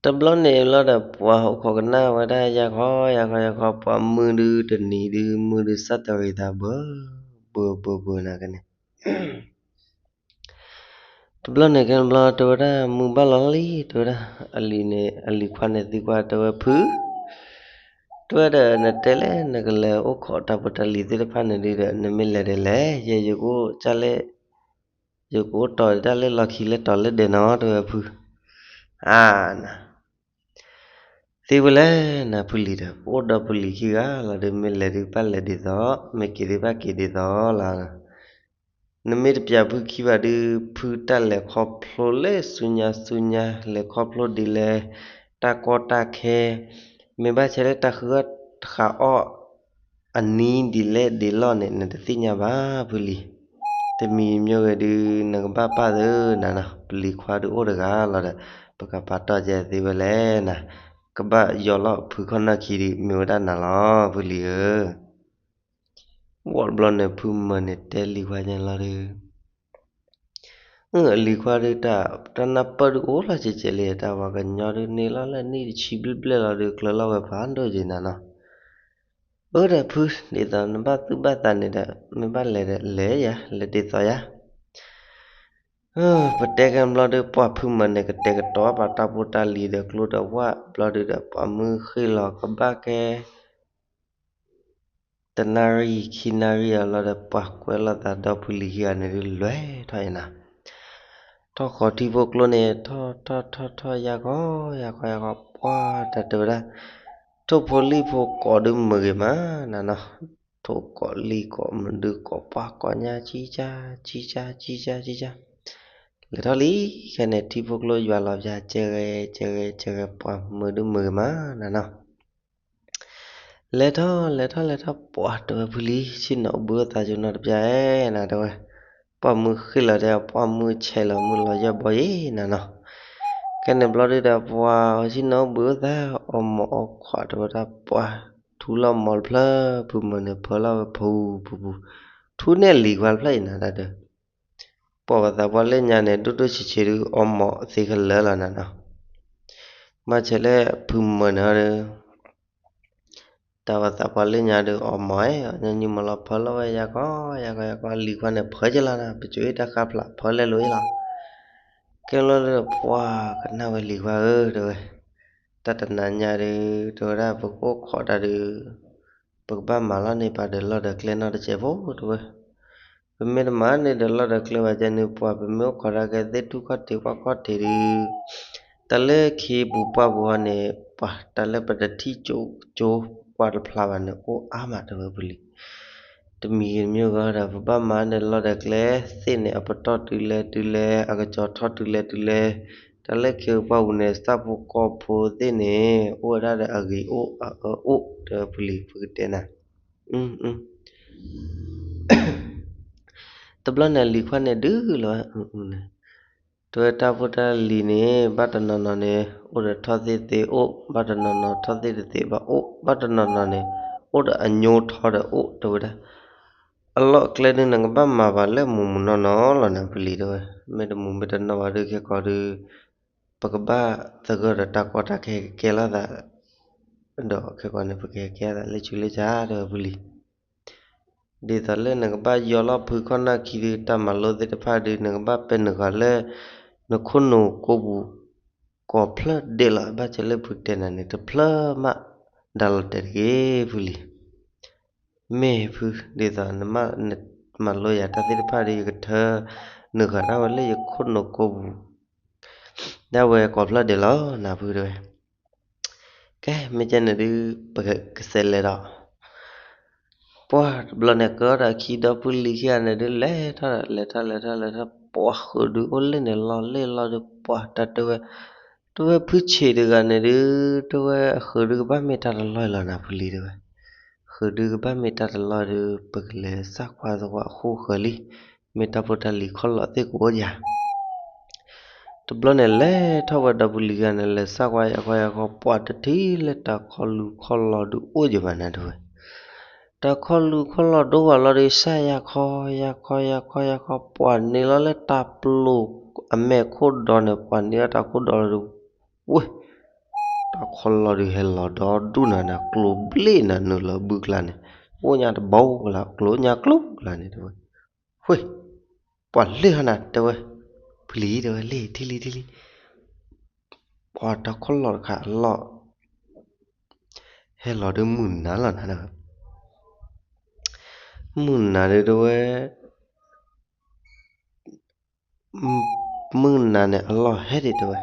တဘျီန့ၣ်လီၤဒီး ပှၤအိၣ်ခိးကနၣ်ဝဲဒၣ်ယၤခီ ယၤခီ ယၤခီ ပှၤမုာ်ဒုးတနံၤဒုး မုာ်ဒုးစၢ်တရံးသးဘၢ ဘၢ ဘၢ ဘၢနၤကန့ၣ်, တဘျီန့ၣ်ကဲတဘျီ တဲဝဲဒၣ် မုာ်ဘၣ်လီၤလံ တဲဝဲဒၣ်, အလံၤန့ၣ် အလံၤခွါန့ၣ်သံကွၢ်တဲဝဲဖု တဲဝဲဒီး နတဲလၢနကလဲၤအိၣ်ခိးတၢ်ဖိတၢ်လံၤသ့ၣ်တဖၣ်န့ၣ်ဒုးဒီး နမ့ၢ်လဲၤဒ်လဲၣ်, ယဲယကအိၣ်ကၢ်လဲၣ် ယကအိၣ်တီၤဒၣ်လၢလီၢ်ခံလၢတီၤလၢဒဲးနီၤ တဲဝဲဖု, အါနၤ, သ့ဝဲလဲၣ်နၤဖုလံၤဒီး ပအိၣ်ဒီပုၢ်လံၤခံဂၤလီၤဒီး မ့ၢ်လဲၤဒုးဘၣ်လဲၤဒ်သိး မ့ၢ်က့ၤဒုးဘၣ်က့ၤဒ်သိးလီၤ, နမ့ၢ်တပျၢ်ဖုခံဘၣ်ဒုး ဖုတၢ်လဲၤခီဖျိလၢဆူညါဆူညါ လဲၤခီဖျိဒ်လဲၣ်, တၢ်ကီတၢ်ခဲ မ့ၢ်ဘၣ်ဆၣ်လၢတၢ်ဃုအီၣ်တဃာ်အီၣ် အနံၤဒ်လဲၣ်ဒ်လဲၣ်န့ၣ် နတသ့ၣ်ညါဘၣ်ဖုလံၤ, တမံၤမ့ၢ်ဝဲဒုး နကဘၣ်ပာ်သ့နၤနီၤ, ပလံၤခွါဒုးအိၣ်တဂၤလီၤဒီး ပကပာ်တီၢ်ကဲသ့ဝဲလဲၣ်နၤ, ကဘၣ်ယီၤလီၤဖုခီၣ်နၢ်ခံဒုး မ့ၢ်ဝဲဒၣ်နၤလီၤ ဖုလံၤဧၢ ဝံၤတဘျီန့ၣ် ဖုမၢန့ၣ်တဲလံၤခွါညါလီၤဒီး အလံၤခွါဒုး တၢ်နၢ်ပၢၢ်ဒုးအိၣ်လီၤစဲးစဲးလံ, တၢ်ပှၤကညီဒုးန့ၢ်လီၤလၢနံၣ်တဆံဘျဲၣ်ဘျဲၣ်လီၤဒီး ကျၢၤလီၤဝဲဖးဒိၣ်က့ၤနၤနီၤ, အၢဒီးဖု ဒ်သိးနဘၣ်သူၣ်ဘၣ်သးန့ၣ်ဒီး မ့ၢ်ဘၣ်လဲၤဒီးလဲၤယၤ လဲၤဒ်သိးယၤ ပတဲကဲဘျီဒုး ပှၤဖုမၢန့ၣ် ကတဲာ်ကတီၤပာ်တၢ်ဖိတၢ်လံၤဒီးကျိဒီးဝၣ်ဘျီဒုးဒီး ပှၤမုၢ်ဃ့ၢ်လီၤကဘၣ်ကဲ တနၣ်ရံၣ်ခံနၣ်ရံၣ်အလီၢ်ဒီး ပှၤကွဲးလိာ်သးဒီဖုလံၤခံဂၤန့ၣ်ဒုး လဲၤထီၣ်အံၤနၤ, ထီၣ်ဃီၤထံဖိကျိန့ၣ် ထီၣ်ထီၣ်ထီၣ်ထီၣ် ယၤခီ ယၤခီ ယၤခီ ပှၤတၢ်တဲဝဲဒၣ် ထိၣ်ဖိလံၣ်ဖိကိးဒုးမုာ်ဂ့ၤမးနၤနီၤ, ထိၣ်ကိးလံၣ်ကိးမုာ်ဒုးကိးပှၢ်ကိးညါ ကံကၢ် ကံကၢ် ကံကၢ် ကံကၢ်, လဲၤထီၣ်လံ ခဲန့ၣ် ထံဖိကျိယွၤလီၤပျၢၤ ကဲဂဲၤ ကဲဂဲၤ ကဲဂဲၤ ပှၤမုာ်ဒုးမုာ်ဂ့ၤမးနၤနီၤ လဲၤထီၣ် လဲၤထီၣ် လဲၤထီၣ် ပှၤတဲဝဲဖုလံၤ ဆ့ၣ်နီၤအိၣ်ဘှံးအိၣ်သါကၠိနီတပျၢ်ဧဲနၤ တဲဝဲ, ပှၤမုၢ်ဃ့ၢ်လီၤတဲ ပှၤမုၢ်ဆဲးလီၤမုၢ်လီၤယဲၢ်ဘီယဲၢ်နၤနီၤ, ခဲန့ၣ်ဘျီဒုးဒီး ပှၤဆ့ၣ်နီၤအိၣ်ဘှံးအိၣ်သါ အီမိာ်အီခွးတဲဝဲဒၣ် ပှၤထူလီၤမိာ်တဖျၢၣ် ဖုမၢန့ၣ် ဖၢလီၤဝဲဖုဖုဖု, ထူန့ၢ်လံၤခွါတဖျၢၣ်အံၤနၤတၢ်ဒီး ပှၤဘၣ်သးပှၤလၢညါန့ၣ် ဒိၣ်ဒိၣ်ဆံးဆံးဒုး အီမိာ်သ့ခဲလၢာ်လီၤနၤနီၤ, မ့ၢ်ဆဲးလၢဖုမၢန့ၣ်ဒီး တၢ်ဘၣ်သးပှၤလၢညါဒီး အီမိာ်ဧဲ အီညါညူမီၤလီၤဖၢလီၤဝဲယၤကီ ယၤကီ ယၤကီ လံၤခွါန့ၣ် ဖၢကလီၤနၤ ပစိၤအ့ၣ်တၢ်ဃါဖျးဖၢလဲၣ်လိာ်အ့ၣ်လီၤ, ကဲလီၤဒီး ပှၤကနၣ်ဝဲလံၤခွါဧၢ တဲဝဲ, တၢ်တနၤညါဒီး တဲဝဲဒၣ် ပကအိၣ်ခိးတၢ်ဒီး ပကဘၣ်မၤလီၤန့ၢ်ပာ်ဒီးလီၢ်ဒီးကျဲနီတစဲးဖိ တဲဝဲ, ပမ့ၢ်တမၤန့ၢ်ဒီးလီၢ်ဒီးကျဲဘၣ်ကဲန့ၣ် ပှၤပမ့ၢ်အိၣ်ခိးတၢ်ကဲသ့ၣ်ထူၣ်ခီၣ်ထံးကွၢ်ခီၣ်ထံးဒီး တၢ်လၢခ့ပူၤပှၢ်ပူၤဟီန့ၣ် ပှၤတၢ်လၢပတထံၣ်ကၠိကၠိကွၢ်တဖျါဘၣ်န့ၣ် အိၣ်အါမးတဲဝဲပူၤလံ တမံၤဂ့ၤတမံၤဂ့ၤဒီး ပဘၣ်မၤဒီးလီၢ်ဒီးကျဲသ့ၣ်န့ၣ် အပတီၢ်တုၤလဲၤတုၤလဲၤ အကစီၤထီၣ်တုၤလဲၤတုၤလဲၤ, တၢ်လၢခ့ပူၤပှၢ်ပူၤန့ၣ် သၣ်ဖိကီၢ်ဖိသ့ၣ်န့ၣ် အိၣ်ဝဲဒၣ်ဒီးအဂ့ၤအိၣ်အအၢအိၣ် တဲဝဲပူၤလံ ပကတဲနၤ တဘျီန့ၣ် အလံၤခွါန့ၣ်ဒုးလီၤဝဲန့ၣ်, တဲဝဲတၢ်ဖိတၢ်လံၤန့ၣ် ဘၣ်တနီၤနီၤန့ၣ် အိၣ်ဒီးထီၣ်သ့ၣ်သ့အိၣ်, ဘၣ်တနီၤနီၤထီၣ်သ့ၣ်တသ့ဘၣ်အိၣ်, ဘၣ်တနီၤနီၤန့ၣ် အိၣ်ဒီးအညိထီဒီးအိၣ် တဲဝဲဒၣ်, အလီၢ်အကျဲဒုး နကဘၣ်မၤဘၣ်လၢမုာ်မုာ်နီၢ်နီၢ်လီၤန့ၣ် ပူၤလံတဲဝဲ, မ့ၢ်တမုာ်မ့ၢ်တနီၢ်ဘၣ်ဒုး ခဲကီးဒုး ပကဘၣ်သဂၢၢ်ဒီးတၢ်ကီတၢ်ခဲကကဲလိာ်သး, ဒီးခဲကိာ်န့ၣ် ပကဟဲကဲလိာ်သးလၢဆူးလၢဆါ တဲဝဲဖုလံၤ. ဒ်သိးလၢနကဘၣ်ယီၤလီၤဖုခီၣ်နၢ်ခံဒုး တၢ်မၤလိသ့ၣ်တဖၣ်ဒုး နကဘၣ်ပဲာ်နုာ်ဃာ်လၢ နခိၣ်နူာ်ကိးပူၤ ကိးဖျၢၣ်ဒဲးလီၤ. ဘၣ်ဆၣ်လၢဖုတဲနၤန့ၣ် တဖျၢၣ်မး ဒၣ်လီၤတဲာ်တဂ့ၤ ဖုလံၤ. မ့ၢ်ဖု ဒ်သိးနမၤလိယၤတၢ်သ့ၣ်တဖၣ်ဒီး ယကထၢနုာ်ဃာ်ဒၣ်ဝဲလၢယခိၣ်နူာ်ကိးပူၤ ဒၣ်ဝဲကိးဖျၢၣ်ဒဲးလီၤ နၤဖုတဲဝဲ. ကဲ မ့ၢ်ကဲန့ၣ်ဒုး ပကစးလဲၤဒီး ပှၢ်တဘျီန့ၣ် ကၢထီၣ်အခံဒီဖုလံၤခံဂၤန့ၣ်ဒုး လဲၤထီၣ်လဲၤထီၣ်လဲၤထီၣ် ပှၢ်ဃုာ်ဒုးအိၣ်လၢန့ၣ်လီၤလ့ၣ်လီၤဒီး ပှၢ်တၢ်တဲဝဲ, တဲဝဲဖုဆံးတဂၤန့ၣ်ဒုး တဲဝဲအဃုာ်ဒုးကဘၣ်မ့ၢ်တၢ်တလီၢ်လီၤနၤဖုလံၤတဲဝဲ, ဃုာ်ဒုးကဘၣ်မ့ၢ်တၢ်တလီၢ်ဒုး ပကလဲၤစၢ်ကွၢ်သကွၢ်အဃိဃၢၤလံ, မ့ၢ်တၢ်ဖိတၢ်လံၤခီၣ်လီၢ်သ့ၣ်ကအိၣ်ယၤ တဘျီန့ၣ် လဲၤထီၣ်ဝဲဒီဖုလံၤခံဂၤန့ၣ် လဲၤစၢ်ကွၢ်ယၤခီယၤခီ ပှၢ်တထံၣ်လၢတၢ်ခီလူၤခီၣ်လီၢ်ဒုးအိၣ်ယၤဘၣ်နၤတဲဝဲ, တၢ်ခီလူၤခီၣ်လီၢ်ဒိၣ်ဝဲလီၤဒီး စၢ်ယၤခီယၤခီယၤခီယၤခီ ပှၢ်န့ၣ်လီၤလၢတၢ်ပျိာ်အမဲာ်ခိၣ်ဒီန့ၣ် ပှၢ်န့ၣ်လီၤတၢ်ခိၣ်ဒီလီၤဒီး ဝ့ၢ် တၢ်ခီလီၢ်ဒုးဟဲလီၤဒီဒူၣ်နၤနၤ ကျိၤဘျ့နၤနုာ်လီၤဘုကျါန့ၣ်, အိၣ်ညါတဘိကလါ ကျိၤညါကျိၤကလါန့ၣ်တဲဝဲ, ဝ့ၢ် ပှၢ်လ့ၢ်ဟီနၤတဲဝဲ, ဖုလံၤတဲဝဲ လ့ၢ်ထံၣ်လံထံၣ်လံ, ပှၢ်တၢ်ခီလီၢ်တခါအလီၢ် ဟဲလီၤဒုးမုၢ်နၤလီၤနၤတဲဝဲ, မုၢ်နၤဒုးတဲဝဲ မုၢ်နၤန့ၣ်အလီၢ်ဟဲဒံးတဲဝဲ,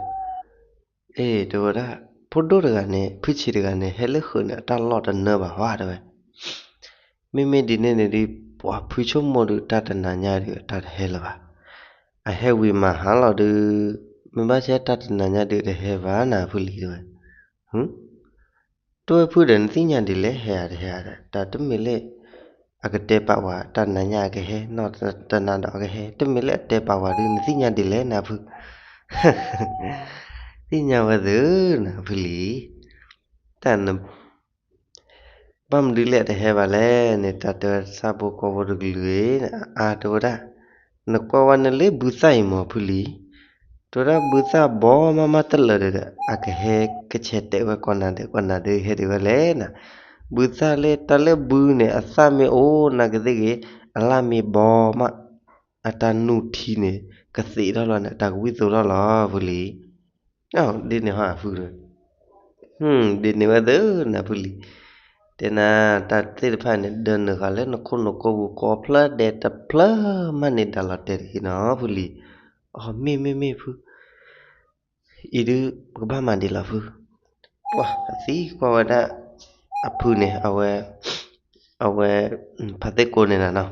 အ့ တဲဝဲဒၣ်, ဖိဒိၣ်တဂၤန့ၣ် ဖုဆံးတဂၤန့ၣ် ဟဲလၢဃုာ်န့ၣ် အတၢ်လီၢ်တနၢဘၣ်ဝဲတဲဝဲ, မ့မ့ၢ်ဒ်န့ၣ်န့ၣ်ဒုး ပှၢ်ဖုဆိကမိၣ်ဒုး တၢ်တနၤညါဒုး တၢ်တဟဲလၢၤဘၣ်, အဟဲဝံၤမၤဟါလီၤဒုး မ့ၢ်ဘၣ်ဆၣ်တၢ်တနၤညါဒုးတဟဲဘၣ်နၤဖုလံၤတဲဝဲ, တဲဝဲဖုဒီး နသ့ၣ်ညါဒ်လဲၣ် ဟဲဧါတဟဲဧါဒီး တၢ်တမ့ၢ်လၢ အကတဲပာ်ဝဲ တၢ်နၤညါအကဟဲ နီၢ်တနၤဒီးအကဟဲ တမ့ၢ်လၢအတဲပာ်ဝဲဒုး နသ့ၣ်ညါဒ်လဲၣ်နၤဖု, သ့ၣ်ညါဝဲသ့ၣ်နၤဖုလံၤ, တၢ်န ဘၣ်မနုၤလဲၣ်တဟဲဘၣ်လဲၣ်န့ၣ် တၢ်တဲဝဲဆၣ်ဖိကီၢ်ဖိတကလုာ်အံၤ အါတဲဝဲဒၣ်, နကွၢ်ဝဲန့ၣ်လၢဘုသၣ်အံၤမ့ၢ်ဖုလံၤ, တဲဝဲဒၣ်ဘုသၣ်ဘီမးမးတလၢာ်ဒီး အကဟဲကဆဲးတဲာ်ဝဲကိးနၤဒီး ကိးနၤဒီးဟဲဒံးဝဲလဲၣ်နၤ, ဘုသၣ်လၢတၢ်လၢဘုန့ၣ် အသၣ်မ့ၢ်အိၣ်နၤကသ့ၣ်ဂ့ၤ, အလၣ်မ့ၢ်ဘီမး အတၢ်နူၢ်ထံန့ၣ် ကသ့းထီၣ်လီၤန့ၣ် အတၢ်ကဝံၣ်သိးထီၣ်လီၤဖုလံၤ, ဒ်န့ၣ်ဟီဖု ဒ်န့ၣ်ဝဲသ့ၣ်နၤဖုလံၤ, တဲနၤ တၢ်သ့ၣ်တဖၣ်န့ၣ် ဒၢနုာ်ဃာ်လၢနခိၣ်နူာ်ကိးပူၤ ကိးဖျၢၣ်ဒဲးတဖျၢၣ်မးန့ၣ် ဒၣ်လီၤတဲာ်တဂ့ၤနီၤဖုလံၤ, အမ့ၢ်မ့ၢ်မ့ၢ်ဖု အံၤဒုး ပကဘၣ်မၤဒ်လဲၣ်ဖု, ပှၢ်အသံကွၢ်ဝဲဒၣ် အဖုန့ၣ် အဝဲ အဝဲ ဖါသ့ၣ်ကိန့ၣ်နၤနီၤ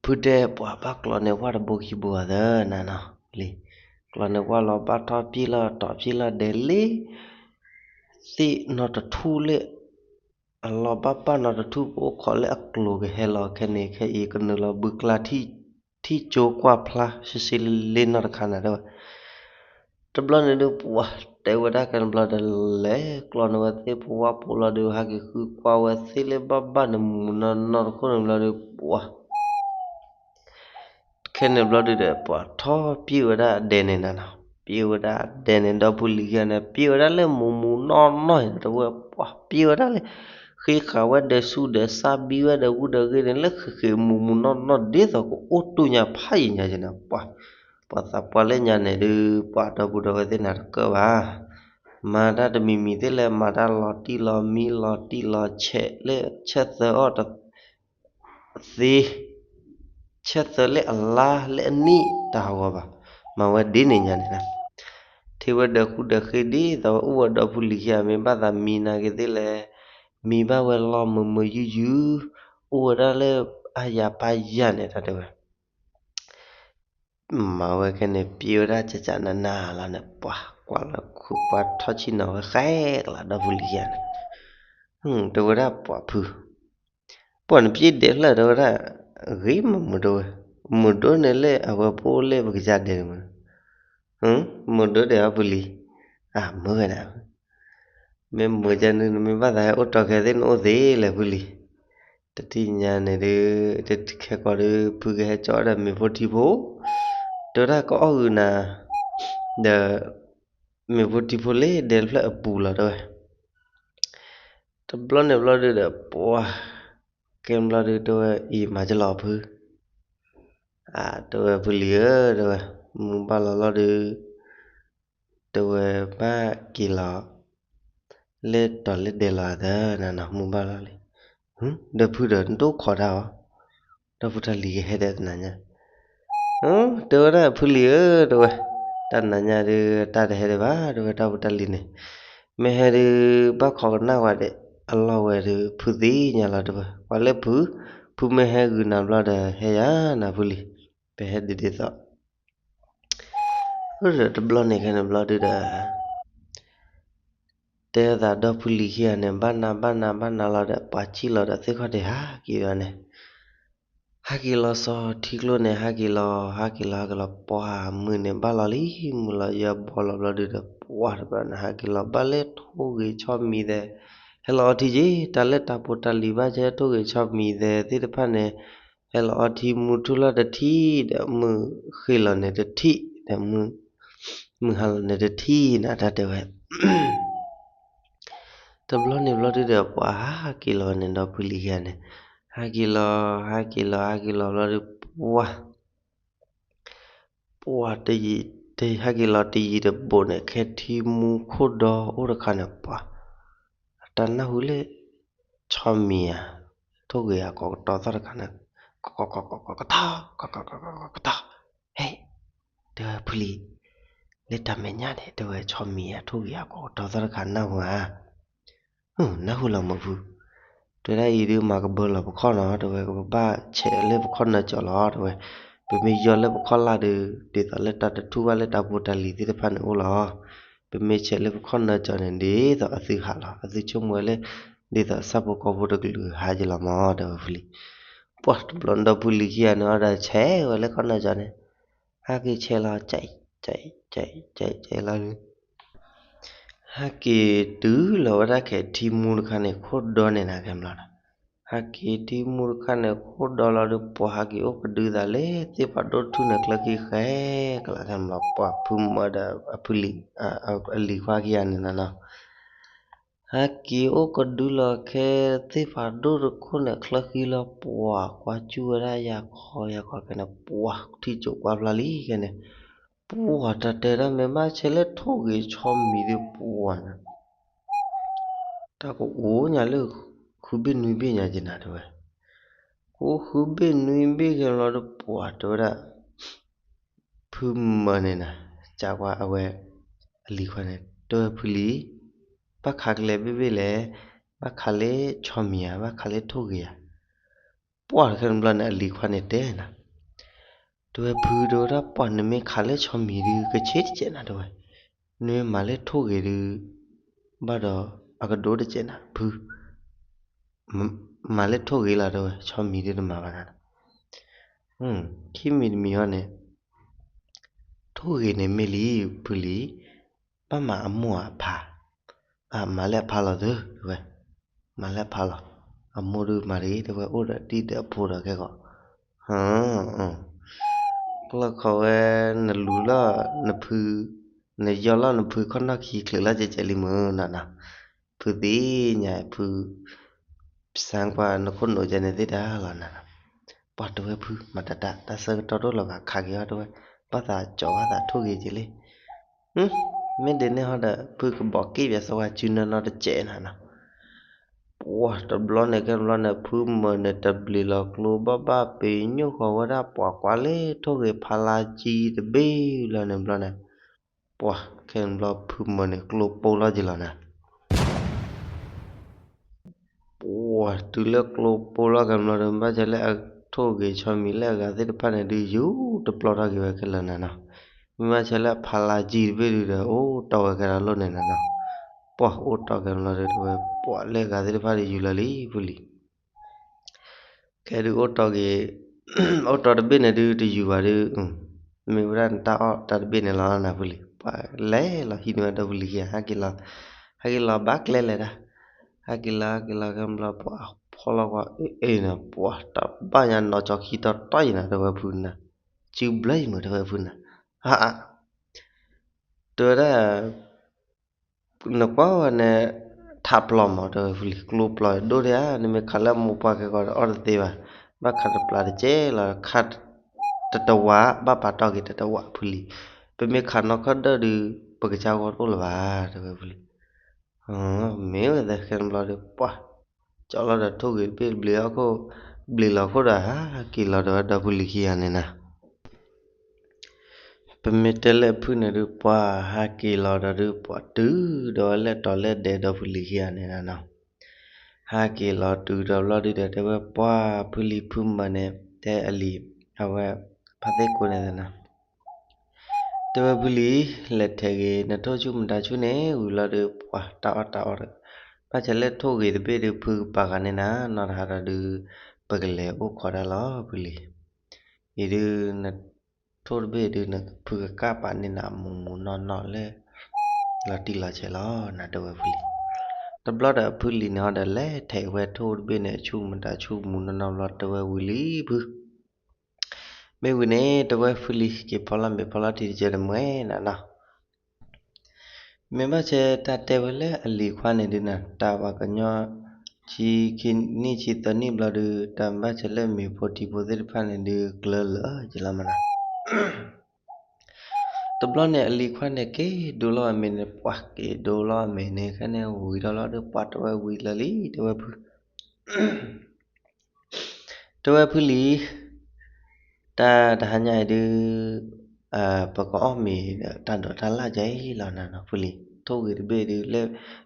ဖုတဲပှၤဘၣ်ကျီန့ၢ်ဝၣ်တဘိခံဘိအသးနၤနီၤလံ, ကျီန့ၢ်ဝၣ်လီၤဘၣ်ထီၣ်ပျ့ၢ်လီၤတီၤပျ့ၢ်လီၤဒဲးလံ, သ့ၣ်နီၣ်တထူၣ်လၢ အလီၤဘၣ်ဘၣ်နီၣ်တထူၣ် ပအိၣ်ခိးလၢအကျိၤကဟဲလီၤခဲန့ၣ် ခဲအံၤကနုာ်လီၤဘုကျါ ထံၣ်ကၠိကွၢ်ဖျါ ရှဲရှဲလ့လ့နီၣ်တခါနၤတဲဝဲ, တဘျီန့ၣ်ဒုး ပှၤတဲဝဲဒၣ်ကဲန့ၣ်ဘျီဒီး လဲၤကျီန့ၢ်ဝဲသ့ၣ်ဖိဝၣ်ဖိလီၤဒုး ဟဲက့ၤဃုကွၢ်ဝဲသ့ၣ်လၢဘၣ်ဘၣ်န့ၣ် မူၤမူၤနီၢ်နီၢ်တခိၣ်န့ၣ်ဘျီဒုး ပှၤ ခဲန့ၣ်ဘျီဒုးဒီး ပှၤထီၣ်ပျ့ၢ်ဝဲဒၣ်အဒဲန့ၣ်နၤနီၤ, ပျ့ၢ်ဝဲဒၣ်အဒဲန့ၣ် ဒီဖုလံၤခံဂၤန့ၣ် ပျ့ၢ်ဝဲဒၣ်လၢမူၤမူၤနီၢ်နီၢ်န့ၣ် တဲဝဲ ပှၤပျ့ၢ်ဝဲဒၣ်လၢ ဃ့ဃာ်ဝဲဒီးဆူၣ်ဒီးဆါ ဘံဝဲဒီးဂုၢ်ဒီးဂ့ၤန့ၣ် လၢဃ့ဃ့မူၤမူၤနီၢ်နီၢ် ဒ်သိးကအိၣ်တူၢ်ညါဖးယံာ်ညါက့ၤနၤ ပှၤ ပှၤသးပှၢ်လၢညါန့ၣ်ဒုး ပှၤဒီပုၢ်ဒီဝဲၢ်သ့ၣ်နၤတကၢၢ်ဘၣ်, မၤတၢ်တမံၤမံၤသ့ၣ်လဲၣ် မၤတၢ်လီၤတံၢ်လီၤမံလီၤတံၢ်လီၤဆဲးလၢဆဲးသၢအီၣ်တ သ့, ဆဲးသၢလၢအလါလၢအနံၣ်တၢ်ဟးဂီၤဘၣ်, မၤဝဲဒ်န့ၣ်ညါန့ၣ်လီၤ, ထံၣ်ဝဲဒီးဃုဒီးဃ့ဒ်သိးဝဲအိၣ်ဝဲဒီဖုလံၤခံဂၤ မ့ၢ်ဘၣ်သးမံနၤက့ၤသ့ၣ်လဲၣ်, မံဘၣ်ဝဲလီၤမုာ်မုာ်ယူယူ, အိၣ်ဝဲဒၣ်လၢအါယၤပါယၤန့ၣ် တၢ်တဲဝဲ မၤဝဲခဲန့ၣ် ပျ့ၢ်ဝဲဒၣ်ကကနနၤလီၤန့ၣ် ပှၤကွၢ်လၢခုၣ်ပှၤထီၣ်ဆံၣ်နီၤဝဲဃဲကလးဒီဖုလံၤယၤန့ၣ်, တဲဝဲဒၣ်ပှၤဖု, ပှၤနပျ့ၢ်ဒဲးဖျၢၣ်တဲဝဲဒၣ်, ဂ့ၤမးမုာ်ဒိဝဲ, မုာ်ဒိန့ၣ်လၢအဝဲပအိၣ်လၢပကစၢ်ဒဲးန့ၣ်မး, မုာ်ဒိဒဲးအီဖုလံၤ, အမုာ်ဝဲဒၣ် မ့ၢ်မုာ်ကန့ၣ် နမ့ၢ်ဘၣ်သးဟဲအိၣ်တီခဲသ့ၣ်နအိၣ်သ့လဲၣ်ဖုလံၤ, တထံၣ်ညါန့ၣ်ဒုး တခဲကီးဒုး ဖုကဟဲကၠီဒီးမ့ၤဖိထံဖိ, တဲဝဲဒၣ်ကအီၣ်ဂုာ်နၤ, ဒီး မ့ၢ်ဖိထံဖိလ့ဒဲးတဖျၢၣ်အပူၤလီၤတဲဝဲ. တဘျီန့ၣ်ဘျီဒုဒီး ပှၤ ကဲဘျီဒုတဲဝဲ အံၤမၤကလီၤဖု တဲဝဲဖုလံၤဧၢ တဲဝဲ မုၢ်ဘၣ်လီၤလီၤဒု တဲဝဲဘၣ်က့ၤလီၤ လၢတီၤလၢဒဲးလီၤသၢနၤနီၤ မုၢ်ဘၣ်လီၤလံ. ဒီးဖုဒီးနတအိၣ်ခိးတၢ်အီၤ ဒီဖိတၢ်လံၤကဟဲဒီးတနၤညါ တဲဝဲဒၣ်ဖုလံၤဧၢ တဲဝဲ တၢ်နၤညါဒု တၢ်တဟဲဒံးဘၣ် တဲဝဲ တၢ်ဖိတၢ်လံၤန့ၣ် မ့ၢ်ဟဲဒု ဘၣ်ခိးကနၣ်ဝဲဒၣ် အလီၢ်ဝဲဒု ဖုသ့ၣ်ညါလီၤ တဲဝဲ ပှၤလၢဖု ဖုမ့ၢ်ဟဲဂုာ်နၤဘျီဒီး ဟဲယၤနၤဖုလံၤ ပဟဲဒ်ဒ်သိး ဒီးတဘျီန့ၣ်ခဲန့ၣ်ဘျီဒုဒီး တဲသးဒီဖုလံၤခံဂၤန့ၣ် ဘၣ်နၤဘၣ်နၤဘၣ်နၤလီၤဒီး ပှၤစံၣ်လီၤဒီးသ့ၣ်ခီၣ်ထံးဟးက့ၤဒီးန့ၣ် ဟးက့ၤလီၤစီၤထံကျိန့ၣ် ဟးက့ၤလီၤ ဟးက့ၤလီၤ ဟးက့ၤလီၤ ပှၤမုၢ်န့ၣ်ဘၣ်လီၤလံ မုၢ်လီၤယဲဘီလီၤဘျီဒုဒီး ပှၤတဘျီန့ၣ် ဟးက့ၤလီၤဘၣ်လၢထိၣ်ဂ့ၤဆီမံၤသဲး ဟဲလီၤအီထံက့ၤ တၢ်လၢတၢ်ဖိတၢ်လံၤဘၣ်ဆဲထိၣ်ဂ့ၤဆီမံၤသဲးသ့ၣ်တဖၣ်န့ၣ် ဟဲလီၤအီထံမုၢ်ထူၣ်လီၤတထံၣ် ဒီးမုၢ်ဃ့ၢ်လီၤန့ၣ်တထံၣ် ဒီး မုၢ်ဟါလီၤန့ၣ်တထံၣ်နၤ တၢ်တဲဝဲ တဘျီန့ၣ်ဘျီဒုဒီး ပှၤဟးက့ၤလီၤန့ၣ်ဒီးဖုလံၤခံဂၤန့ၣ် ဟးက့ၤလီၤ ဟးက့ၤလီၤ ဟးက့ၤလီၤဘျီဒု ပှၤ ပှၤ ဟဲက့ၤလီၤတယံၤတဘိးန့ၣ် ခဲထံမူခိၣ်ဒီအိၣ်တခါန့ၣ် ပှၤ တၢ်နၢ်ဟူလၢ ဆီမံၤဧါ ထိၣ်ဂ့ၤအကိးကတီၤသီၣ်တခါန့ၣ် ကကကကကကတီၤ ကကကကကတီၤ ဟဲ တဲဝဲဖုလံၤ လၢတၢ်မဲာ်ညါန့ၣ် တဲဝဲဆီမံၤဧါ ထိၣ်ဂ့ၤအကိးကတီၤသီၣ်တခါနၢ်ဟူဧါ နၢ်ဟူလီၤမုၢ်ဖု တဲဒၣ်အံၤဒု မၤကဘၢလီၤပခီၣ်နီၤ တဲဝဲ ကဘၣ်ဆဲးလၢပခီၣ်နၢၤကၠီၤလီၤ တဲဝဲ ပမ့ၢ်ယီၤလၢပခီၣ်လၢ်ဒု ဒ်သိးလၢတၢ်တထူၣ်ဘၣ်လၢတၢ်ဖိတၢ်လံၤသ့ၣ်တဖၣ်န့ၣ်အိၣ်လီၤ ပမ့ၢ်ဆဲးလၢပခီၣ်နၢၤကၠီၤန့ၣ် ဒ်သိးအသုဟးလီၤ အသုဆိကမိၣ်ဝဲလၢ ဒ်သိးဆၣ်ဖိကီၢ်ဖိတကလုာ်ဟးက့ၤလီၤမး တဲဝဲဖုလံၤ ပှၤတဘျီဒီးဖုလံၤခံဂၤန့ၣ်အီၤဒီးဆဲးဝဲလၢခီၣ်နၢၤကၠီၤန့ၣ် ဟဲက့ၤဆဲးလီၤ ကဲးကဲးကဲးကဲးလီၤ ဟဲက့ၤတုၤလီၤဝဲဒၣ်ခဲထံမူတခါန့ၣ် ခိၣ်ဒီန့ၣ်နၤခဲဘျီဒီး ဟဲက့ၤထံမူတခါန့ၣ် ခိၣ်ဒီလီၤဒုး ပှၤဟဲက့ၤအိၣ်ကဒုသးလၢသ့ၣ်ဖးဒိၣ်တထူၣ်န့ၣ် ချၢခံဃဲကလးခဲဘျီ ပှၤဖုမၢဒီးအဖုလံၤ အလံၤခွါခံဂၤန့ၣ်နၤနီၤ ဟဲက့ၤအိၣ်ကဒုလီၤခဲသ့ၣ်ဖးဒိၣ်တခိၣ်န့ၣ် ချၢခံလီၤ ပှၤကွၢ်စူၣ်ဝဲဒၣ်ယၤခီယၤခီခဲန့ၣ် ပှၤထံၣ်စိးကွၢ်ဖျါလံခဲန့ၣ် ပှၤတၢ်တဲဒၣ်မ့ၢ်ဘၣ်ဆဲးလၢထိၣ်ဂ့ၤဆီမံၤဒုး ပှၤန့ၣ် တၢ်ကအိၣ်ညါလၢ ဃုဘ့ၣ်နွံဘ့ၣ်ညါက့ၤနၤတဲဝဲ, ကအိၣ်ဃုဘ့ၣ်နွံဘ့ၣ်ခဲလီၤဒီး ပှၤတဲဝဲဒၣ် ဖုမၢန့ၣ်နၤ စံးကွၢ်အဝဲ အလံၤခွါန့ၣ် တဲဝဲဖုလံၤ ဘၣ်ခးကလဲၤဘ့ၣ်ဘ့ၣ်လဲၣ်, ဘၣ်ခးလၢဆီမံၤဧါ, ဘၣ်ခးလၢထိၣ်ဂ့ၤဧါ. ပှၤတခါန့ၣ်ဘျီန့ၣ် အလံၤခွါန့ၣ်တဲနၤ တဲဝဲဖု တဲဝဲဒၣ် ပှၤနမ့ၢ်ခးလၢဆီမံၤဒုး ကဆ့တစဲးနၤတဲဝဲ, နမ့ၢ်မၤလၢထိၣ်ဂ့ၤဒုး ဘၣ်ဒီးအကဒိတစဲးနၤ ဖု, မၤလၢထိၣ်ဂ့ၤလီၤတဲဝဲ ဆီမံၤဒုးတမၤဘၣ်နၤ, ခံမံၤတမံၤဟီန့ၣ် ထိၣ်ဂ့ၤန့ၣ်မ့ၢ်လံ ဖုလံၤ ဘၣ်မၤအမိၢ်အဖါ, မၤလၢအဖါလီၤသၢတဲဝဲ, မၤလၢအဖါလီၤ, အမိၢ်ဒုးမၤတဂ့ၤတဲဝဲ အိၣ်ဒီးဒံၣ်ဒီးအဖိဒီးခဲကီး ကျီၢ်ခိးဝဲ နလူၤလီၤနဖု, နယီၢ်လီၤနဖုခီၣ်နီၢ်ခံချုးလီၤကဲးကဲးလံမုၢ်နီၤနီၤ, ဖုသ့ၣ်ညါဖု, ပစၢကွၢ်နခိၣ်နူာ်ကဲန့ၣ်သ့ၣ်တၢ်လီၤနၤနီၤ, ပှၤတဲဝဲဖု မၤတၢ်တၢ် တၢ်ဆၢကတီၢ်တအိၣ်လၢၤဘၣ် ခးက့ၤအီၤတဲဝဲ, ဘၣ်သးကၠီၤဘၣ်သးထိၣ်ဂ့ၤက့ၤလံ မ့ၢ်ဒ်န့ၣ်ဟီဒီး ဖုကဘီးက့ၣ်ပၠးစီဝါစုနၢနီတစဲးနၤနီၤ, ပှၤတဘျီန့ၣ်ခဲဘျီန့ၣ် ဖုမၢန့ၣ် တဘျီလီၤကျိဘၣ်ဘၣ်ပ့ၤညိၣ်ဃီၤဝဲဒၣ် ပှၤကွၢ်လၢထိၣ်ဂ့ၤဖးလါကံတဘ့ၣ်လီၤန့ၣ်ဘျီန့ၣ်, ပှၤခဲဘျီဖုမၢန့ၣ် ကျိပိလီၤက့ၤလီၤနၤ ပှၤတုၤလၢကျိပိလီၤက့ၤဘျီဒီး ဘၣ်ဆၣ်လၢအထိၣ်ဂ့ၤဆီမံၤလၢအဂၤသ့ၣ်တဖၣ်န့ၣ်ဒုး ယူၤတပျီထီၣ်က့ၤဝဲခဲလၢာ်နၤနီၤ, မ့ၢ်ဘၣ်ဆၣ်လၢအဖးလါကံတဘ့ၣ်ဒုးဒီး အိၣ်တီၢ်ဝဲကဲဒီးလိၣ်န့ၣ်နၤနီၤ, ပှၤအိၣ်တီၢ်က့ၤဘျီဒီး ပှၤလၢအဂၤသ့ၣ်တဖၣ်ဒုးယူၤလီၤလံဖုလံၤ ခဲဒုးအိၣ်တီၢ်က့ၤ, အိၣ်တီၢ်တဘ့ၣ်န့ၣ်ဒုးတယူၤဘၣ်ဒုး, မ့ၢ်ဝဲဒၣ်နတၢ်အီၣ်တၢ်တဘ့ၣ်န့ၣ်လီၤနၤဖုလံၤ, ပှၤလဲၤလီၤဟံးန့ၢ်ဝဲဒီဖုလံၤခံဂၤ ဟဲက့ၤလီၤ, ဟဲက့ၤလီၤဘၣ်ကျဲလဲၣ်ဒၣ်, ဟဲက့ၤလီၤ ဟဲက့ၤလီၤခဲဘျီ ပှၤဖီလီၤကွၢ်အ့ၣ်အ့ၣ်န့ၣ် ပှၤတဘၣ်ညါနီၤကၠီခံတီတီယံၤနၤ တဲဝဲဖုနၤ, စုဘျၢယံၤမုၢ် တဲဝဲဖုနၤ, ဟါ တဲဝဲဒၣ် နကွၢ်ဝဲန့ၣ် ထးပျီမး တဲဝဲဖုလံၤ ကျိပျီဒိၣ်ဒံးဧါ, နမ့ၢ်ခးလၢအမိၢ်ပှၢ်ကဲကီးဒီးအီၣ်တသ့ဘၣ်, ဘၣ်ခးတပျၢ်တကဲလီၤ, ခးတတဝး ဘၣ်ပာ်တီၢ်က့ၤတတဝးဖုလံၤ, ပမ့ၢ်ခးနီၢ်ခီၣ်ဒၢၣ်ဒုး ပကစၢ်ဂီၢ်တအိၣ်လၢၤဘၣ် တဲဝဲဖုလံၤ. မ့ၢ်ဝဲသ့ၣ်ခဲန့ၣ်ဘျီဒီး ပှၤ ကၠီလီၤဒီးထိၣ်ဂ့ၤတဘ့ၣ်ဘျ့းအခိၣ်, ဘျ့းလီၤခိၣ်ဒီးဟးက့ၤလီၤဒီးဝဲဒီဖုလံၤခံဂၤန့ၣ်နၤ ပမ့ၢ်တဲလၢဖုန့ၣ်ဒုး ပှၤဟးက့ၤလီၤဒီးဒုး ပှၤတုၤဒီးဝဲလၢတီၤလၢဒဲဒီဖုလံၤခံဂၤန့ၣ်နၤနီၤ, ဟးက့ၤလီၤတုၤဒီးဘျီဒုးဒီး တဲဝဲပှၤဖုလံၤဖုမၢန့ၣ် တဲအလံၤ အဝဲ ဖါသ့ၣ်ကိန့ၣ်သနၤ တဲဝဲဖုလံၤ လဲၤထဲးဂ့ၤ နထိၣ်ဆူၣ်မတၤဆူၣ်န့ၣ် ဝံၤလီၤဒီး ပှၤတၢ်အီၣ်တၢ်အီတဂၤ, ဘၣ်ဆၣ်လၢထိၣ်ဂ့ၤတဘ့ၣ်ဒုး ဖုကပာ်ဃာ်န့ၢ်နၤ နီၢ်တဟါဒီးဒုး ပကလဲၤအိၣ်ခိးတၢ်လီၤ ဖုလံၤ. အံၤဒုး နထိၣ်တဘ့ၣ်ဒုး နဖုကကၣ်ပာ်န့ၢ်နၤမူးမူးနီၢ်နီၢ်လၢ လီၤတံၢ်လီၤဆဲးလီၤနၤ တဲဝဲဖုလံၤ. တဘျီဒီးဖုလံၤန့ၣ်ဟီဒီး လဲၤထဲးဝဲထိၣ်တဘ့ၣ်န့ၣ် အဆူၣ်မတၤဆူၣ်မူးနီၢ်နီၢ်ဘျီ တဲဝဲဝံၤလံဖု မ့ၢ်ဝံၤန့ၣ် တဲဝဲဖုလံၤ က့ၤဖီလီၤမ့ၤဖီလီၤထံတကဲတမှဲနၤနီၤ. မ့ၢ်ဘၣ်ဆဲတၢ်တဲဝဲလၢအလံၤခွါန့ၣ်ဒုးနၤ တၢ်ပှၤကညီ ဆံခံနံၣ်ဆံသၢနံၣ်ဘျီဒုး တၢ်ဘၣ်ဆဲလၢမ့ၤဖိထံဖိသ့ၣ်တဖၣ်န့ၣ်ဒုး ကျၢၤလၢာ်ကလီၤမးနီၤ. တဘျီန့ၣ် အလံၤခွါန့ၣ် က့ၤဒိလီၤအမ့ၤန့ၣ် ပှၤက့ၤဒိလီၤအမ့ၤန့ၣ် ခဲန့ၣ်ဝံၤထီၣ်လီၤဒီး ပှၤတဲဝဲဝံၤလၢာ်လံ တဲဝဲဖု တဲဝဲဖုလံၤ တၢ်တဟါညါအံၤဒုး ပကအီၣ်မ့ၤဒီးတၢ်ဒိးတၢ်လၣ်ကဲအံၤလီၤနၤနီၤ ဖုလံၤ ထိၣ်ဂ့ၤတဘ့ၣ်ဒုးလၢ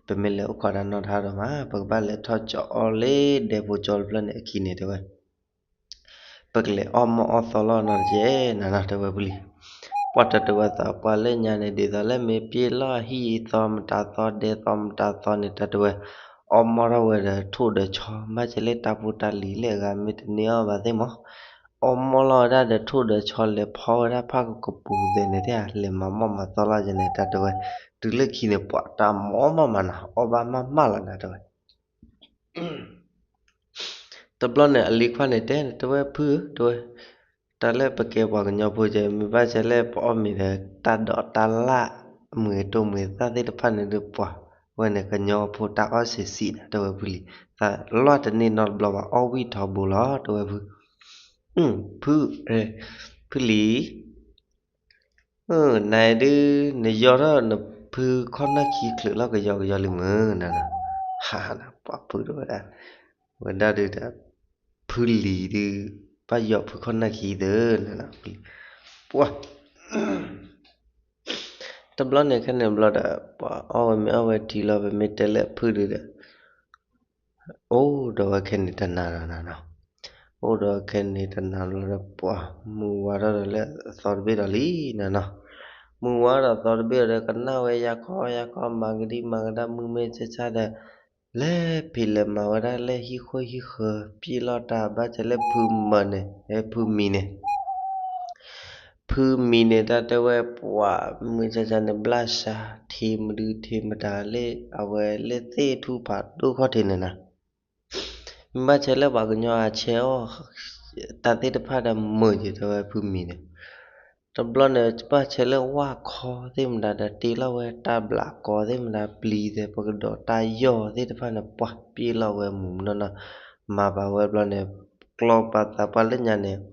ပမ့ၢ်လဲၤအိၣ်ခိးတၢ်နီၢ်တဟါဒီးမး ပကဘၣ်လဲၤထီၣ်ကၠီအီၣ်လၢဒဲဖိကၠီတဖျၢၣ်န့ၣ်အခံန့ၣ်တဲဝဲ ပကလဲၤအီၣ်မီၢ်အီၣ်သီလီၤနီၤတကဲနၤနီၤ တဲဝဲဖုလံၤ. ပှၤတၢ်တဲဝဲသးပှၤလၢညါန့ၣ် ဒ်သိးလၢမ့ၢ်ပျ့ၤလီၤဟံၣ်သီမတၤသီဒဲသီမတၤသီန့ၣ် တၢ်တဲဝဲ အီၣ်မီၢ်ထီၣ်ဝဲဒီးထိၣ်ဒီးဆီ ဘၣ်ဆဲလၢတၢ်ဖိတၢ်လံၤလၢအဂၤမ့ၢ်တန့ၢ်အီၣ်ဘၣ်သ့ၣ်မး အီၣ်မီၢ်လီၤဝဲဒၣ်ဒီးထိၣ်ဒီးဆီ လဲၤဖီဝဲဒၣ်ဖးကပူၤသဲးန့ၣ် တဲလဲၤမၤမီၢ်မၤသီလီၤကဲန့ၣ် တၢ်တဲဝဲ တုၤလၢခံန့ၣ် ပှၤတၢ်မီၢ်မီၢ်မးနီၤ အီၣ်ဘၣ်မးမးလီၤနၤတဲဝဲ တဘျီန့ၣ် အလံၤခွါန့ၣ်တဲ တဲဝဲဖုဧၢ တဲဝဲ တၢ်လၢပကဲပှၤကညီဖိကဲ မ့ၢ်ဘၣ်ဆဲလၢပအီၣ်မ့ၤဒီး တၢ်ဒိးတၢ်လၣ် မ့ၤတိၢ်မ့ၤသၣ်သ့ၣ်တဖၣ်န့ၣ်ဒီး ပှၤဝဲန့ၣ်ကညီဖိတၢ်အီၣ်ဆံးဆံးနၤ တဲဝဲဖုလံၤ သးလီၢ်တန့ၢ်နီတဘျီဘၣ် အီၣ်ဝံၣ်ထီဘိလီၤ တဲဝဲဖု ဖု ဖုလံၤ နဒုး နယီၤထီၣ်နဖုခီၣ်နၢ်ခံချုးလီၤကယီကယီလံမုၢ်နၤနီၤ ဟးနၤ ပှၤဖုတဝဲဒၣ် ဝဲဒၣ်ဒုးဒီး ဖုလံၤဒုး ဘၣ်ယီၤဖုခီၣ်နၢ်ခံသၢနၤနီၤ ပှၤ တဘျီန့ၣ်ခဲန့ၣ်ဘျီဒီး ပှၤအီၣ်ဝဲမ့ၤအီၣ်ဝဲထံလီၤ ပမ့ၢ်တဲလၢဖုဒုးဒီး အိၣ်ဒီးဝဲခဲန့ၣ်တနၤလီၤနၤနီၤ အိၣ်ဒီးခဲန့ၣ်တနၤလီၤဒီး ပှၤမုၢ်ဝါထီၣ်ဒီးလၢအသီတဘ့ၣ်ဒီးလံနၤနီၤ မုၢ်ဝါဒီးသီတဘ့ၣ်ဒီး ကနၣ်ဝဲယၤခီယၤခီ မၤကဒံမၤကဒါ မုၢ်မ့ၢ်ဆါဆါဒီး လဲၤဖံးလဲၤမၤဝဲဒၣ်လၢဟံၣ်ခိၣ်ဟံၣ်ဃၢၤ ပျ့ၤလီၤတၢ်ဘၣ်ဆဲလၢဖုမၢန့ၣ် ဖုမံၤန့ၣ် ဖုမံၤန့ၣ် တၢ်တဲဝဲပှၤ မုၢ်ဆါဆါန့ၣ် ဘျၣ်စှၤ ထံမဒုထံမတၤလၢ အဝဲလၢသ့ၣ်ထူၣ်ဖးဒိၣ်ခီၣ်ထံးန့ၣ်နၤ မ့ၢ်ဘၣ်ဆဲလၢပှၤကညီအဆဲးအီၣ် တၢ်သ့ၣ်တဖၣ်ဒီးမၢက့ၤတဲဝဲဖုမံၤန့ၣ် တဘျီန့ၣ် ဘၣ်ဆဲလၢဝၣ်ခီသ့ၣ်မတၤဒီး တ့လီၤဝဲတၢ်ဘျးကီသ့ၣ်မတၤ ပျံၤသဲး ပကဒီးတၢ်ယီၢ်သ့ၣ်တဖၣ်န့ၣ် ပှၤပျ့ၤလီၤဝဲမုၢ်မုၢ်နီၢ်နီၢ် မၤဘၣ်ဝဲဘျီန့ၣ် ကျီပာ်သးပှၢ်လၢညါန့ၣ် ကျီ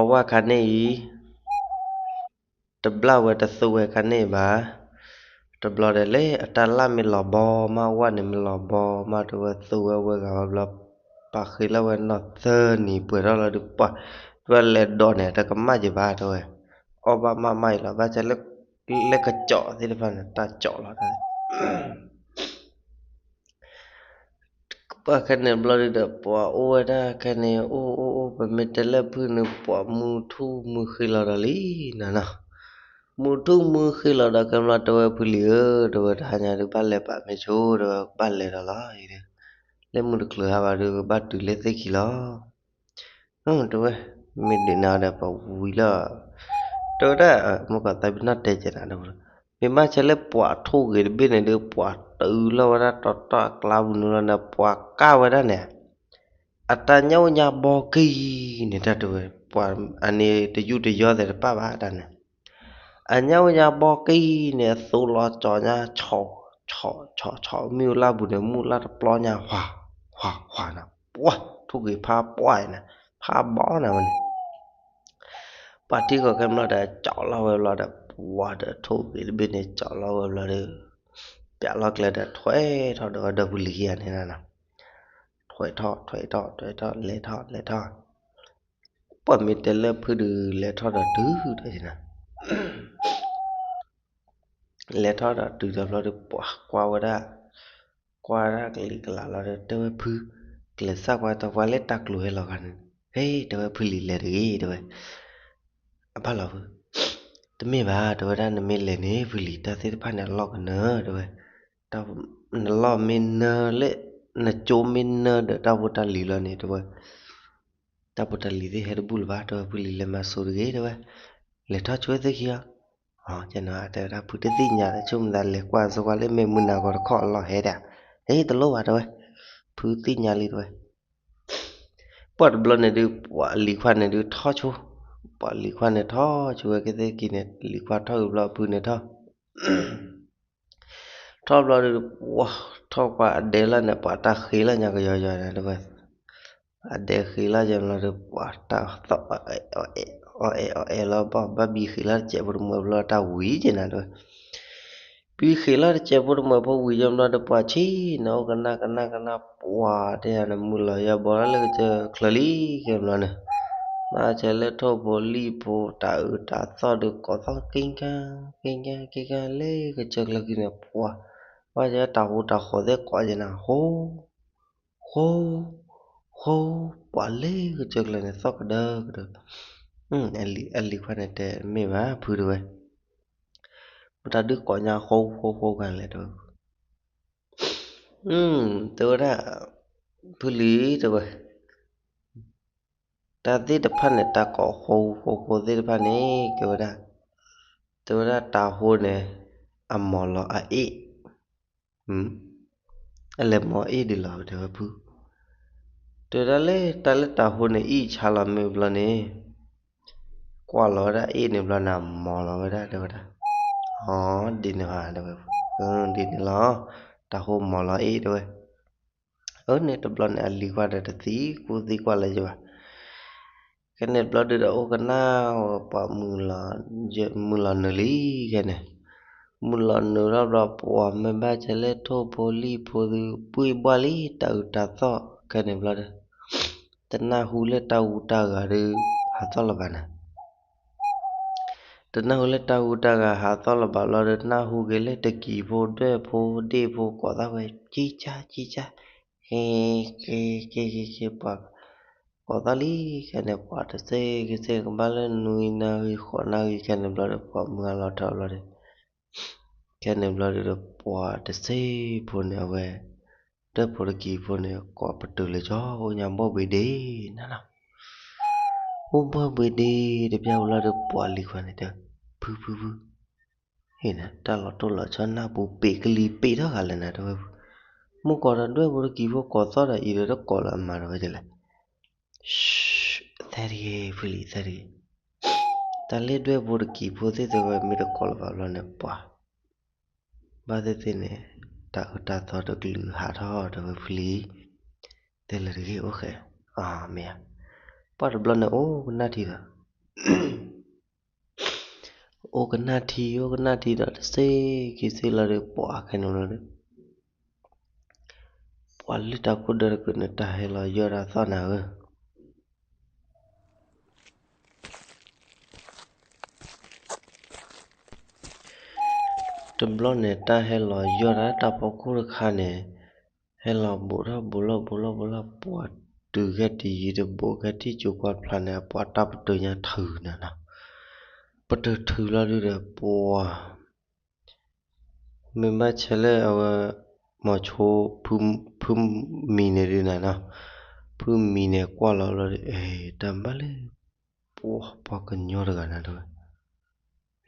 ဝၣ်ခါန့ၣ်အံၤ တဘျၣ်ဝဲတသူဝဲခါန့ၣ်ဘၣ် တဘျီဒီးလၢအတၢ်လၣ်မ့ၢ်လီၤဘီမး ဝၣ်န့ၣ်မ့ၢ်လီၤဘီမး တဝဲသူဝဲဝဲဂၤဝဲဘျီ ပာ်ဃ့လီၤဝဲနီၢ်သၢနံၤပှဲၤထီၣ်လီၤဒီး ပှၤ တဝဲလဲၤဒိးန့ၣ် တကမၣ်က့ၤဘၣ်တဝဲ အီၣ်ဘၣ်မးမးအံၤလီၤ ဘၣ်ဆဲလၢ လၢကစီးသ့ၣ်တဖၣ်န့ၣ် တၢ်ကစီးလီၤ ပှၤခဲန့ၣ်ဘျီဒုးဒီး ပှၤအိၣ်ဝဲဒၣ်ခဲန့ၣ် အိၣ်အိၣ်အိၣ် ပမ့ၢ်တဲလၢဖုန့ၣ် ပှၤမုၢ်ထူၣ်မုၢ်ဃ့လီၤဒီးလံနၤနီၤ မုၢ်ထူၣ်မုၢ်ဃ့လီၤဒီး ကဲဘျီတဝဲဖုလံၤဧၢ တဝဲတဟါညါဒုးဘၣ်လဲၤပာ်မ့ၢ်ဆိ တဝဲဘၣ်လဲၤဒီးလီၤအံၤဒီး လၢမုၢ်တချုးဟါဘၣ်ဒုး ကဘၣ်တုၤလၢသ့ၣ်ခံလီၤ တဝဲ မ့ၢ်ဒုးနၤဒီးပဝံၤလီၤ တဝဲဒၣ် မ့ၢ်ကီးသးပ့ၤနီၣ်တဲကဲနၤဒီး မ့ၢ်ဘၣ်ဆဲလၢပှၤထိၣ်ဂ့ၤတဘ့ၣ်န့ၣ်ဒီး ပှၤတုၤလီၤဝဲဒၣ်တီတီအကျါပူၤနုၤလီၤန့ၣ် ပှၤကၣ်ဝဲဒၣ်န့ၣ် အတၢ်ညၣ်အိၣ်ညါဘီကံၤန့ၣ် တၢ်တဝဲ ပှၤအန့ၣ်တယူးတယီသဲးတပၣ်ဘၣ်တၢ်န့ၣ် အညၣ်ဝဲညါဘီကံန့ၣ် အသိလီၤကၠီညါ ဆီၣ်ဆီၣ်ဆီၣ်ဆီၣ် မ့ၣ်အူလၢ်ပူၤန့ၣ် မုၢ်လၢ်တပျီညါ ဟှၤဟှၤဟှၤနၤ ပှၤ ထိၣ်ဂ့ၤဖးပှၢ်အံၤနၤ ဖးဘီနၤဝဲန့ၣ် ပှၤထံကီၢ်ခဲဘျီဒီး ကၠီလီၤဝဲဘျီဒီး ပှၤဒီးထိၣ်ဂ့ၤတဘ့ၣ်န့ၣ် ကၠီလီၤဝဲဘျီဒီး ပျဲလီၤကျဲဒီးထွဲထီၣ်ဒီးဝဲဒီဖုလံၤခံဂၤန့ၣ်နၤ, ထွဲထီၣ်ထွဲထီၣ်ထွဲထီၣ် လဲၤထီၣ်လဲၤထီၣ်, ပှၤမ့ၢ်တဲလၢဖုဒုးလဲၤထီၣ်ဒီးတုၤဒီးနၤ လဲၤထီၣ်ဒီးတုၤဒီးဘျီဒီး ပှၤကွၢ်ဝဲဒၣ်, ကွၢ်ဒၣ်ကလံၤကလးလီၤဒီး တဲဝဲဖု, ကျဲးစၢ်ကွၢ်တၢ်ပှၤလၢတၢ်ကျိၤဟဲလီၤဂၤန့ၣ်, ဟဲ တဲဝဲဖုလံၤလဲၤတဂ့ၤ တဲဝဲ, အဘၣ်လီၤဖု, တမ့ၢ်ဘၣ် တဲဝဲဒၣ် နမ့ၢ်လဲၤန့ၣ် ဖုလံၤ တၢ်သ့ၣ်တဖၣ်န့ၣ် အလီၢ်ကနၢၤ တဲဝဲ, နလီၢ်မ့ၢ်နၢလၢ နကၠိမ့ၢ်နၢဒီးတၢ်ဖိတၢ်လံၤလီၤန့ၣ် တဲဝဲ တၢ်ဖိတၢ်လံၤသ့ၣ်ဟဲတဘူၣ်လၢၤဘၣ် တဲဝဲ ဖုလံၤလဲၤမၤစိၤတဂ့ၤ တဲဝဲ, လဲၤထီၣ်ဆိဝဲသ့ၣ်ခံဂၤ, တဲဝဲဒၣ် ဖုတသ့ၣ်ညါဒီး ဆိကမိၣ်သးလဲၤကွၢ်ဆိကွၢ်လၢမဲာ်မုၢ်နၤဂီၤတခီအလီၢ်ဟဲဒၣ်, ဟဲတလိၣ်ဘၣ် တဲဝဲ, ဖုသ့ၣ်ညါလံ တဲဝဲ, ပှၤတဘျီန့ၣ်ဒုး ပှၤလံၤခွါန့ၣ်ဒုးထီၣ်ဆိ, ပှၤလံၤခွါန့ၣ်ထီၣ်ဆိဝဲကသ့ၣ်ခံန့ၣ် လံၤခွါထီၣ်ဂ့ၤဘျီဖုန့ၣ်ထီၣ် ထီၣ်ဘျီဒီး ပှၤထီၣ်ကွၢ်အဒဲလီၤန့ၣ် ပှၤတၢ်ဃ့လီၤညါကယီယီန့ၣ် တဲဝဲ, အဒဲဃ့လီၤယဲဘျီဒီး ပှၤတၢ်သီၣ်အီၣ်အဲၣ်အီၣ်အဲၣ်လီၤ ဘၣ်ဘၣ်ဘံဃ့လီၤတစဲးဖိတမှဲးဘျီတၢ်ဝံၤက့ၤနၤ တဲဝဲ, ဘံဃ့လီၤတစဲးဖိတမှဲးဖိဝံၤယဲဘျီဒီး ပှၤဆံးန့ၣ် အိၣ်ကနၣ်ကနၣ်ကနၣ် ပှၤတဲယၤန့ၣ် မုၢ်လီၤယၤဘီလၢကစၢၢ်ချၢလံ ကဲဘျီန့ၣ် ဘၣ်ဆဲးလၢထိၣ်ဖိလံၣ်ဖိ တၢ်အုးတၢ်သီၣ်ဒီး ကိးသီၣ်က့ၤကါ က့ၤကါ က့ၤကါလၢကစၢၢ်ချၢခံန့ၣ် ပှၤ ဘၣ်ဆဲးတၢ်ဟူတၢ်ဃီၤသ့ၣ်ကိးက့ၤနၤ ဃိ ဃိ ဃိ ပှၤလၢကစၢၢ်ချၢန့ၣ် သီၣ်ကဒၢကဒၢ, အလံၤခွါန့ၣ်တဲ မ့ၢ်ဘၣ်ဖု တဲဝဲ, မတၤဒုးကိးညါဃိဃိဃိဂၤလဲၣ် တဲဝဲ, တဲဝဲဒၣ် ဖုလံၤ တဲဝဲ တၢ်သ့ၣ်တဖၣ်န့ၣ် တၢ်ကိးဃိဃိဃိသ့ၣ်တဖၣ်န့ၣ် ကဲဝဲဒၣ်, တဲဝဲဒၣ်တၢ်ဟူန့ၣ် အမီၤလီၤအအ့ၣ်, အလဲၤမီၤအ့ၣ်ဒ်လဲၣ် တဲဝဲဖု, တဲဝဲဒၣ်လၢတၢ်လၢတၢ်ဟူန့ၣ် အ့ၣ်ဆါလီၤမ့ၢ်ဘျီန့ၣ် ကွၢ်လီၤဝဲဒၣ်အ့ၣ်န့ၣ်ဘျီန့ၣ် အမီၤလီၤဝဲဒၣ် တဲဝဲဒၣ်, အ ဒ်န့ၣ်ဘၣ် တဲဝဲ, ဒ်န့ၣ်လီၤ, တၢ်ဟူမီၤလီၤအ့ၣ် တဲဝဲ, အန့ၣ်တဘျီန့ၣ် အလံၤခွါဒီးတသံကွၢ်သံကွၢ်လၢၤဘၣ်, ခဲန့ၣ်ဘျီဒုးဒီး အိၣ်ကနၣ်ဝဲပှၤ မုၢ်လီၤနုာ်လံ ခဲန့ၣ်, မုၢ်လီၤနုာ်ထီၣ်ဘျီ ပှၤမ့ၢ်ဘၣ်ဆဲးလၢထိၣ်ဖိလံၣ်ဖိဒုး ပှ့ၢ်ဘှၣ်လံ တၢ်အုးတၢ်သီၣ် ခဲန့ၣ်ဘျီဒီး တနၢ်ဟူလၢတၢ်ဂူတၢ်ဂၤဒီး ဟးသီၣ်လၢၤဘၣ်နၤ တနၢ်ဟူလၢတၢ်ဂူတၢ်ဂၤဟးသီၣ်လၢၤဘၣ်ဘျီဒီး နၢ်ဟူက့ၤလၢတကံၤဖိဒွဲၣ်ဖိဒ့ၣ်ဖိကိးသီၣ်ဝဲ ကံကၢ်ကံကၢ်, ဟဲ က့က့က့က့ ပှၤ ကိးသီၣ်လံ ခဲန့ၣ် ပှၤတစ့ကစ့ကဘၣ်လၢနွံနၣ်ရံၣ်ဃိးနၣ်ရံၣ် ခဲန့ၣ်ဘျီဒီး ပှၤမုၢ်အလီၤထီၣ်ဘျီဒီး ခဲန့ၣ်ဘျီဒီး ပှၤတစ့ဖိန့ၣ် အဝဲ ဒွဲၣ်ဖိတကံၤဖိန့ၣ် ကိးပတုာ်လၢၤကၠီ အိၣ်ညါဘီၣ်ဘှံးဒ့နၤလီၤ. အိၣ်ဘီၣ်ဘှံးဒ့တဘျီဘျီဒီး ပှၤလံၤခွါန့ၣ်တဲ ဖုဖုဖု ဟ့ၣ်နၤ တၢ်လီၤတိၢ်လီၤဆီနၢ်ပူၤ ပ့းကလံၤပ့းထီၣ်ဂၤလဲၣ်နၤ တဲဝဲ, မုၢ်ကီးဒီးဒွဲၣ်ဖိတကံၤဖိကိးသီၣ်ဒီးအံၤဒီးတကိးလၢၤအမၤဒီးဝဲဒ်လဲၣ် သဲတဂ့ၤ ဖုလံၤ သဲတဂ့ၤ, တၢ်လၢဒွဲၣ်ဖိတကံၤဖိသ့ၣ်တဲဝဲ မ့ၢ်တကိးလၢၤဘၣ်ဘျီန့ၣ် ပှၤ ဘၣ်သ့ၣ်သ့ၣ်န့ၣ် တၢ်အုးတၢ်သီတကလုာ်ဟးထီၣ် တဲဝဲဖုလံၤ, တဲလၢၤတဂ့ၤ အိၣ်ဃဲ, မ့ၢ်ဧါ, ပှၤတဘျီန့ၣ် အိၣ်ကနၣ်ထံဒီး အိၣ်ကနၣ်ထံ အိၣ်ကနၣ်ထံဒီးတစ့ခံစ့လီၤဒီး ပှၤခဲန့ၣ်ဘျီဒီး ပှၤလုၢ်တၢ်ခိၣ်ဒၢတကုာ်န့ၣ် တၢ်ဟဲလီၤယီၢ်တၢ်သီၣ်နၤဧၢ, တဘျီန့ၣ် တၢ်ဟဲလီၤယီၢ်ဒၣ်တၢ်ဖီခိၣ်တခါန့ၣ် ဟဲလီၤဘူးထီၣ်ဘူးလီၢ်ဘူးလီၢ်ဘူးလီၢ် ပှၤတုၤခဲတယံၤတဘူးခဲထံၣ်ကၠိၤကွၢ်ဖျါန့ၣ် အပှၤတၢ်ပတုာ်ညါထုးနၤနီၤ, ပတုာ်ထုးလီၤဒုဒီး ပှၤ မ့ၢ်ဘၣ်ဆဲးလၢအဝဲ မီၤဆိ ဖုမံၤန့ၣ်ဒုနၤနီၤ, ဖုမံၤန့ၣ်ကွၢ်လီၤဘျီဒီး အဲ တၢ်ဘၣ်လၢ ပှၤ ပှၤကညီတဂၤနၤတဲဝ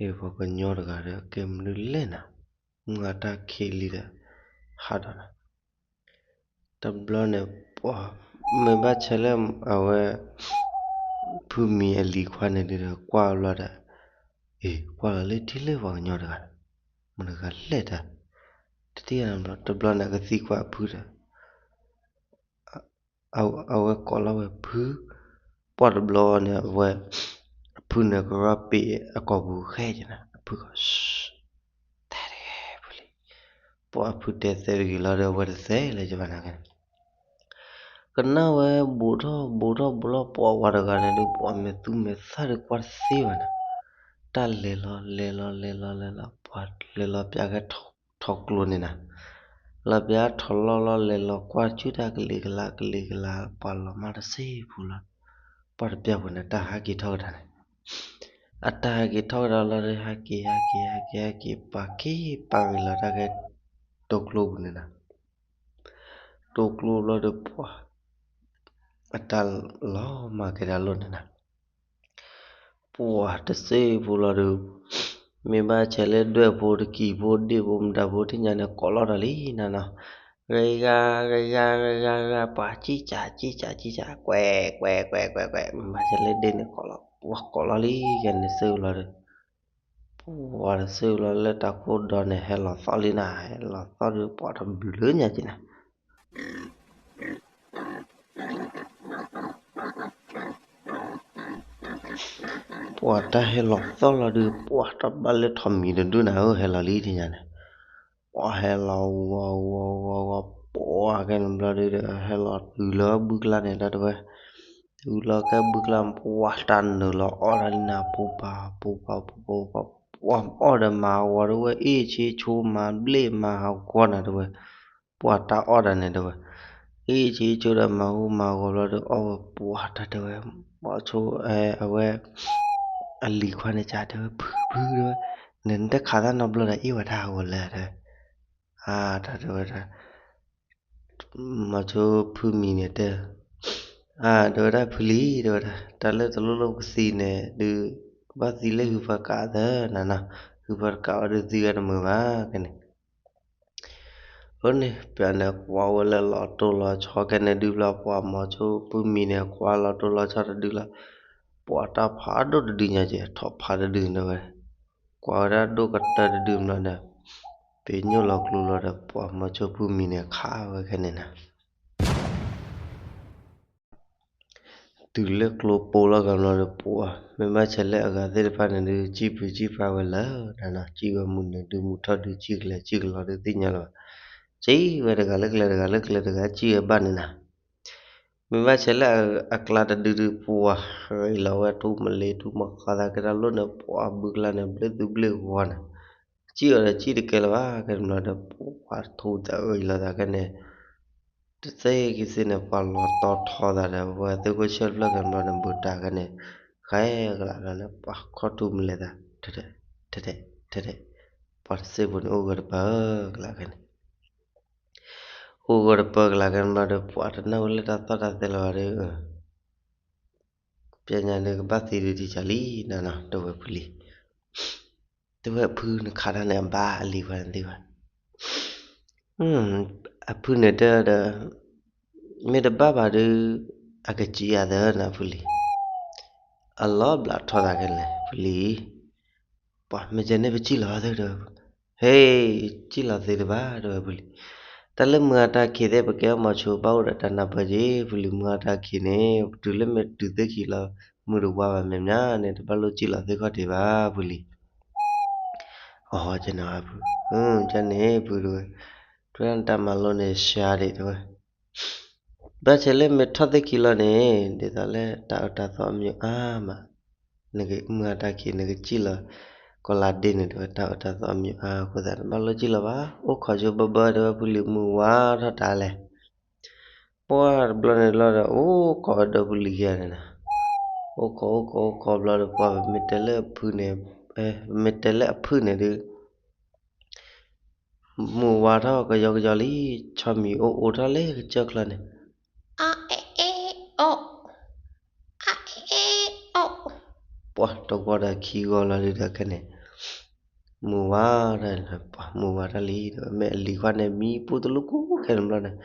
ဲ, ပှၤကညီတဂၤဒီး ကဲမနုၤလဲၣ်နၤ, မုၢ်ဂၤတၢ်ခံးလံဒီး ဟးဒီးနၤ, တဘျီန့ၣ် ပှၤ မ့ၢ်ဘၣ်ဆဲးလၢအဝဲ ဖုမံၤအလံၤခွါန့ၣ်ဒုဒီး ကွၢ်ဘျီဒီး အ့ ကွၢ်လီၤလၢထံလၢပှၤကညီတဂၤ, မတၤတဂၤလဲၣ်တၢ်, တထံၣ်ဘၣ်တဘျီန့ၣ် အကသံကွၢ်အဖုဒီး အဝဲကိးလီၤဝဲဖု, ပှၢ်တဘျီန့ၣ် အဝဲ အဖုန့ၣ်ကရီပ့ၤအကိာ်ပူၤဃဲက့ၤနၤ, အဖုကီး တၢ်တဂၤဖုလံ, ပှၢ်အဖုတဲသဲတဂ့ၤလီၤဒီး အဝဲတသဲလၢၤဘၣ်နၤကန့ၣ်, ကနၣ်ဝဲဘူးထီၣ်ဘူးထီၣ်ဘူးလီၤ ပှၢ်ဝဲတဂၤန့ၣ်ဒုး ပှၢ်မဲာ်သူမဲာ်သၣ်ဒုးကွၢ်တသ့ဘၣ်နၤ, တၢ်လဲၤလီၤလဲၤလီၤလဲၤလီၤလဲၤလီၤ ပှၢ်လဲၤလီၤပၠးကဲထီၣ်ကျိန့ၣ်နၤ, လီၤပၠးထီၣ်လီၢ်လီၤလဲၤလီၤကွၢ်ဆူတၢ်ကလံၤကလၤကလံၤကလၤ ပှၢ်လီၤမၢ်တစ့ပူၤလီၤ, ပှၢ်တပျၢ်ပူၤန့ၣ် တၢ်ဟးက့ၤထီၣ်ကဒါန့ၣ် အတၢ်ဟဲက့ၤထီၣ်ကဒါလီၤဒီး ဟဲက့ၤ ဟဲက့ၤ ဟဲက့ၤ ဟဲက့ၤ ပှၢ်က့ၤပာ်ဂ့ၤလီၤတၢ်ကဲ တိကျိပူၤန့ၣ်နၤ, တိကျိဘျီဒီးပှၢ် အတၢ်လီၤမၢ်ကဲဒၣ်လီၤန့ၣ်နၤ, ပှၢ်တစ့ဖိလီၤဒီး မ့ၢ်ဘၣ်ဆဲးလၢဒွဲၣ်ဖိတကံၢ်ဖိဒ့ၣ်ဖိမတၤဖိထံၣ်ညါန့ၣ် ကိးလီၤတၢ်လံနၤနီၤ, ဂ့ၤဂၤ ဂ့ၤဂၤ ဂ့ၤဂၤ ဂ့ၤဂၤ ပှၢ်ကံကး ကံကး ကံကး ကွဲး ကွဲး ကွဲး ကွဲး ကွဲး မ့ၢ်ဘၣ်ဆဲးလၢဒ့ၣ်န့ၣ် ကိးလီၤ ပှၢ်ကိးလီၤလံ ကဲန့ၣ်စ့လီၤဒီး ပှၢ်တစ့လီၤလၢတၢ်ခိၣ်ဒီးန့ၣ် ဟဲလီၤသီၣ်လံနၤ, ဟဲလီၤသီၣ်ဒီးပှၢ်တဘျုးညါက့ၤနၤ ပှၢ်တၢ်ဟဲလီၤသီၣ်လီၤဒုး ပှၢ်တဘၣ်လၢထီၣ်မံၤတဒုနၤဧၢ ဟဲလီၤလံထံၣ်ညါန့ၣ်, ပှၢ်ဟဲလီၤဂီၤဂီၤဂီၤဂီၤ ပှၢ်ကဲန့ၣ်ဘျီဒုးဒီး ဟဲလီၤတုၤလၢဘုကျါန့ၣ်ဒီးတဝဲ, တုၤလီၤကဲဘုကျါ ပှၢ်တၢ်နုာ်လီၤအီၣ်တၢ်လံနၤ ပူၤပာ်ပူၤပာ်ပူၤပာ်ပူၤပာ် ပှၢ်အီၣ်ဒီးမၤဂီၤတဝဲ အ့ၣ်ဆ့ဆိမၤဘျ့ၣ်မၤဟးဂီၤနၤတဝဲ, ပှၢ်တၢ်အီၣ်တၢ်န့ၣ်တဝဲ, အ့ၣ်ဆ့ဆိဒီးမၤဟူမၤဂီၤဘျီဒီးအီၣ်ဝဲပှၢ်တၢ်တဲဝဲ, မီၤဆိ အဝဲ အလံၤခွါန့ၣ်ကတဲဝဲ ဖုဖုတဲဝဲ, နတခးသၣ်နီတဘျီဒီးအ့ၣ်ဝဲတၢ်ဟးဂီၤလၢတဲဝဲ, အတၢ်တဲဝဲဒၣ် မီၤဆိဖုမံၤန့ၣ်တဲ, အတဲဝဲဒၣ်ဖုလံၤ တဲဝဲဒၣ် တၢ်လၢတလိၣ်လိၣ်ပသံန့ၣ်ဒုး ကဘၣ်သံလၢဟုဖၢကးသၢနၤနီၤ, ဟုဖၢတကးဝဲဒုးသံဝဲတမုာ်ဘၣ်ကဲန့ၣ် အန့ၣ် ပှၢ်န့ၣ်ကွၢ်ဝဲလၢလီၤတိၢ်လီၤဆီကဲန့ၣ်ဒုးဘျီ ပှၢ်မီၤဆိဖုမံၤန့ၣ် ကွၢ်လီၤတိၢ်လီၤဆီတဒုလီၤ, ပှၢ်တၢ်ဖးဒိၣ်တဒုညါကဲ ထီၣ်ဖးတဒုတဲဝဲ, ကွၢ်ဝဲဒၣ်ဒိၣ်ကတၢၢ်တဒုဘျီန့ၣ်, ပညိၣ်လီၤကျိလီၤဒီး ပှၢ်မီၤဆိဖုမံၤန့ၣ်ခးဝဲခဲန့ၣ်နၤ တုၤလၢကျိပိလီၤကဘျီဒီး ပှၢ်မ့ၢ်ဘၣ်ဆဲးလၢအဂၤသ့ၣ်တဖၣ်န့ၣ်ဒုး စံၣ်ပျံၤစံၣ်ဖျါဝဲလၢနၤနီၤ, စံၣ်ဝဲမုၢ်နုာ်ဒုးမုၢ်ထီၣ်ဒုး စံၣ်ကလဲၤစံၣ်ကလီၤဒုးသ့ၣ်ညါလီၤဘၣ်, စံၣ်ဝဲတဂၤလၢကျဲတဂၤလၢကျဲတဂၤ စံၣ်ဝဲဘၣ်န့ၣ်နၤ မ့ၢ်ဘၣ်ဆဲးလၢအကျါတဒုဒုး ပှၢ်ဂ့ၤလီၤဝဲထူမလ့ထူမခီသးကဲတၢ်လိၣ်န့ၣ် ပှၢ်ဘုကျါန့ၣ် ဘျ့ၣ်သူဘျ့ၣ်ဂီၤန့ၣ်, စံၣ်အီၤဒီးစံၣ်တကဲလၢၤဘၣ် ကဲတဘျီဒီး ပှၢ်ထူသးဂ့ၤလီၤသးကဲန့ၣ်, တသ့က့ၤသ့ၣ်န့ၣ် ပှၢ်လီၤတီထီသးဒီး ဝဲသ့ၣ်ခိၣ်ဆၢၣ်တဖျၢၣ်ကဲတဘျီန့ၣ် ဘူးတၢ်ကဲန့ၣ်, ဃဲကလးလီၤန့ၣ် ပှၢ်ခီၣ်ထူမလဲၤသး, ထဲထဲထဲထဲ, ပှၢ်တစ့ဖိန့ၣ် အိၣ်ဂၢၢ်တပၢၢ်ကလးကဲန့ၣ် အိၣ်ဂၢၢ်တပၢၢ်ကလးကဲန့ၣ်ဘျီဒီး ပှၢ်တနၢ်ဟူလၢတၢ်သီၣ်တၢ်သဲလၢၤဘၣ်ဒီး, ပညါန့ၣ်ကဘၣ်သံဒုးထံဆးလံနၤနီၤ တဲဝဲဖုလံၤ, တဲဝဲဖုနခးတၢ်န့ၣ် အဘၣ်အလံၤခွါန့ၣ်သ့ဘၣ်, အဖုန့ၣ်တဲဒီး, မ့ၢ်တဘၣ်ဘၣ်ဒီး, အကစံးအသးနၤဖုလံၤ, အလီၤဘျးထီၣ်သးကဲန့ၣ် ဖုလံၤ ပှၤမ့ၢ်ကဲန့ၣ် ပစံၣ်လီၤသ့ဒီး, ဟဲ, စံၣ်လီၤသ့တဘၣ် တဲဝဲဖုလံၤ, တၢ်လၢမုၢ်ဂၤတၢ်ခံးသ့ၣ် ပကဲမီၤဆိဘၣ်အိၣ်ဒီးတၢ်နၢ်ပၢၢ်က့ၤ ဖုလံၤ မုၢ်ဂၤတၢ်ခံးန့ၣ် တုၤလၢမ့ၢ်တုၤသ့ၣ်ခံးလီၤ မုၢ်တဝါဘၣ်မဲာ်ညါန့ၣ် တဘၣ်လိၣ်စံၣ်လီၤသ့ခီၣ်ထံးဘၣ် ဖုလံၤ, အဟီကန့ၣ်ဖု, ကန့ၣ်ဖုတဲဝဲ, တဲဝဲဒၣ်နတၢ်မၤလိန့ၣ် ရှါဒံးတဲဝဲ ဘၣ်ဆဲးလၢမ့ၢ်ထီၣ်သ့ၣ်ခံလီၤန့ၣ် ဒ်သိးလၢတၢ်အၢတၢ်သီအမံၤအါမး, နကမုၢ်ဂၤတၢ်ခံး နကစံၣ်လီၤ ကီၤလၤဒ့န့ၣ် တဲဝဲတၢ်အၢတၢ်သီအမံၤအါအဃိသတး နဘၣ်လိၣ်စံၣ်လီၤဘၣ်, အိၣ်ခိးဆိဘၢဘၢတဲဝဲဖုလံၤ မုၢ်ဝါထီၣ်တၢ်လဲၣ်, ပှၢ်တဘျီန့ၣ်လီၤဒီး အိၣ်ခိးဝဲဒီးဖုလံၤခံဂၤန့ၣ်နၤ, အိၣ်ခိးအိၣ်ခိးအိၣ်ခိးဘျီဒီး ပှၢ်မ့ၢ်တဲလၢအဖုန့ၣ်, မ့ၢ်တဲလၢအဖုန့ၣ်ဒုး မုၢ်ဝါထီၣ်ကယီကယီလံ, ဆီမံၤအိၣ်အိၣ်ထီၣ်လၢကစၢၢ်ချၢန့ၣ်, အအ့အ့အိၣ်, အအ့အ့အိၣ်, ပှၢ်တဂီၤဒီးခံဂီၤလီၤဒုးဒီးခဲန့ၣ်, မုၢ်ဝါထီၣ်, မုၢ်ဝါထီၣ်လံ, မ့ၢ်အလံၤခွါန့ၣ် မံပူတလူကူခဲန့ၣ်ဘျီန့ၣ်,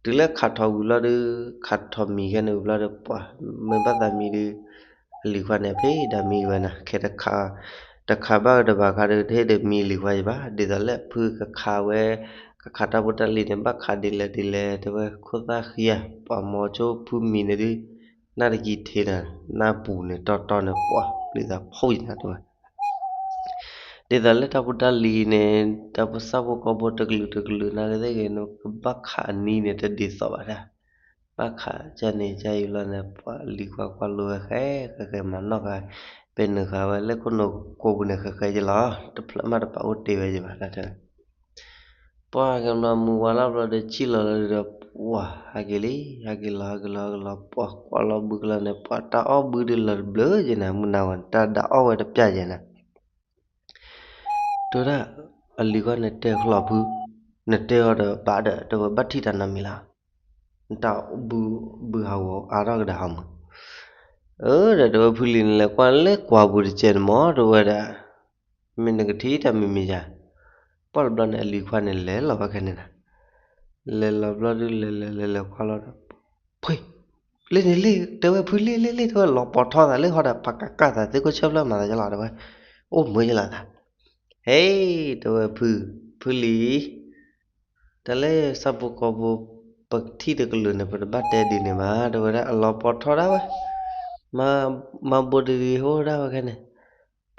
တုၤလၢခးထီၣ်ဝံၤလီၤဒုး, ခးထီၣ်မံၤခဲန့ၣ်ဝံၤဘျီဒီး ပှၢ်မ့ၢ်ဘၣ်သးမံဒုး, အလံၤခွါန့ၣ် ဖဲဒၣ်မံဝဲနၤ, ခဲတခး တခးဘၣ်ကတဘၣ်ခါဒီး တဟ့ၣ်ဒီးမံလံၤခွါယဘၣ်, ဒ်သိးလၢဖုကခးဝဲ, ကခးတၢ်ဖိတၢ်လံၤန့ၣ် ဘၣ်ခးဒ်လဲၣ်ဒ်လဲၣ် တဲဝဲခိၣ်သၣ်ဃံဧါ, ပှၤမိၤဆိဖုမံၤန့ၣ်ဒုး, နၢ်တကံၤထံးနၤ, နၢ်ပူၤန့ၣ်တီတီန့ၣ် ပှၤပျံၤသးဖှိၣ်ယနၤတဲဝဲ ဒ်သိးလၢတၢ်ဖိတၢ်လံၤန့ၣ် တၢ်ဖိစၢ်ဖိကီၢ်ဖိတကလုာ်တကလုာ်နာ်က့သ့ၣ်ဂ့ၤန့ၣ် ကဘၣ်ခးအနံၤန့ၣ် တဒ်သိးဘၣ်တၢ်, ဘၣ်ခးကန့ၣ်ကယံၤလီၤန့ၣ် ပှၤလံၤခွါကွၢ်လိဝဲဃဲဃဲဃဲမၤနီၣ်ဃာ်, ပဲနုာ်ဃာ်ဝဲလၢခိၣ်နူာ်ကိးပူၤန့ၣ်ဃဲဃဲယလီၤ, တဖျၢၣ်မးတပာ်အိၣ်တ့ၢ်ဝဲယဘၣ်တၢ်တဲ ပှၤကဘျီမုၢ်ဝါလီၤဘျီဒီး ဆံၣ်လီၤလီၤဒီး ပှၤဟဲက့ၤလံ, ဟဲက့ၤလီၤ ဟဲက့ၤလီၤ ဟဲက့ၤလီၤ ပှၤကွၢ်လီၤဘုကလီၤန့ၣ် ပှၤတၢ်အီၣ်ဘုဒုးလီၤတဘျုးယဲနၤ, မုၢ်နၤဝဲ တၢ်ဒၣ်အီၣ်ဝဲတပျၢ်ယဲနၤ တဲဝဲဒၣ်, အလံၤခွါန့ၣ်တဲကျီၢ်ဖု, နတဲအီၤဒီးဘၣ်ဒီး တဲဝဲဘၣ်ထံၣ်တၢ်နီတမံၤလီၤ, နတၢ်ဘုဘုဟးဂီၤအါထီၣ်ကဒါဟီမုၢ်, အၢ ဒီးတဲဝဲဖုလံၤန့ၣ် လဲၤကွၢ်လၢကွၢ်ပူၤတကဲးန့ၣ်မ့ၢ် တဲဝဲဒၣ်, မ့ၢ်နကထံၣ်တၢ်မံၤမံၤယၤ, ပှၢ်တဘျီန့ၣ် အလံၤခွါန့ၣ်လဲၤလီၤဝဲခဲန့ၣ်နၤ, လဲၤလီၤဘျီဒုး လဲၤလဲၤလဲၤလဲၤကွၢ်လီၤဒီး, ဖှ့, လ့န့ၣ်လ့ တဲဝဲဖုလ့လ့လ့ တဲဝဲလီၤပှီၤထီသးလၢဟီဒီး ပှၤကကၢ်သးသ့ခိၣ်ဆၢဖျၢၣ်မၤသးယလီၤ တဲဝဲ, အိၣ်မုာ်ယလီၤသး, ဟဲ, တဲဝဲဖု, ဖုလံၤ တၢ်လၢစၢ်ဖိကီၢ်ဖိ ပထံၣ်တကလုာ်န့ၣ် ပတဘၣ်တဲဒ်န့ၣ်ဘၣ် တဲဝဲဒၣ် အလီၤပှီၤထီဒၣ်ဝဲ, မၤဘိတဂ့ၤဟိဒၣ်ဝဲခဲန့ၣ်,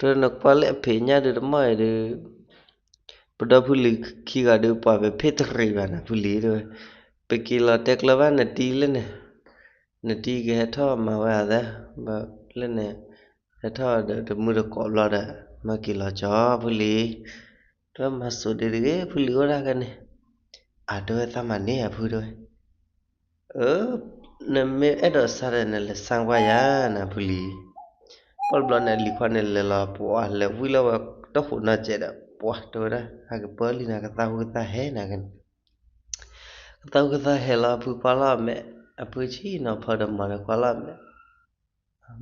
တဲနကွၢ်လၢအဖံးညၣ်ဒုးတမီၢ်အံၤဒုး, ပဒီဖုလံၤခံဂၤဒုး ပှၤပဖ့ၣ်တရံးဘၣ်နၤ ဖုလံၤတဲဝဲ, ပက့ၤလီၤတဲကျၢၤဘၣ်နတံၤလၢန့ၣ်, နတံၤကဟဲထီၣ်မၤဝဲအသး, လၢန့ၣ်, ဟဲထီၣ်ဒီးတမုၢ်တကိးဘျီဒီး, မၤက့ၤလီၤကၠီဖုလံၤ, တဲဝဲမၤစိးဒ့တဂ့ၤ ဖုလံၤအိၣ်ဒၣ်ခဲန့ၣ်, အတဲဝဲသးမၤန့ၢ်ဧါဖုတဲဝဲ, အၢ, နမ့ၢ်အဲၣ်ဒိးစါဒီးနလဲၤစါကွၢ်ယၤနၤဖုလံၤ, ပှၢ်တဘျီန့ၣ် အလံၤခွါန့ၣ်လဲၤလီၤ ပှၤလဲၤဝံၤလၢဝဲတၢ်ဟူးနီၢ်ကဲးဒီး ပှၤတဲဝဲဒၣ် ဟဲကပၢလံနၤ ကသးဟူကသးဟဲနၤခဲန့ၣ်, ကသးဟူကသးဟဲလီၤ အဖုကွၢ်လီၤမဲာ်, အဖုဆံၣ်နီၤဖီဒီးမၤဒီးကွၢ်လီၤမဲာ်,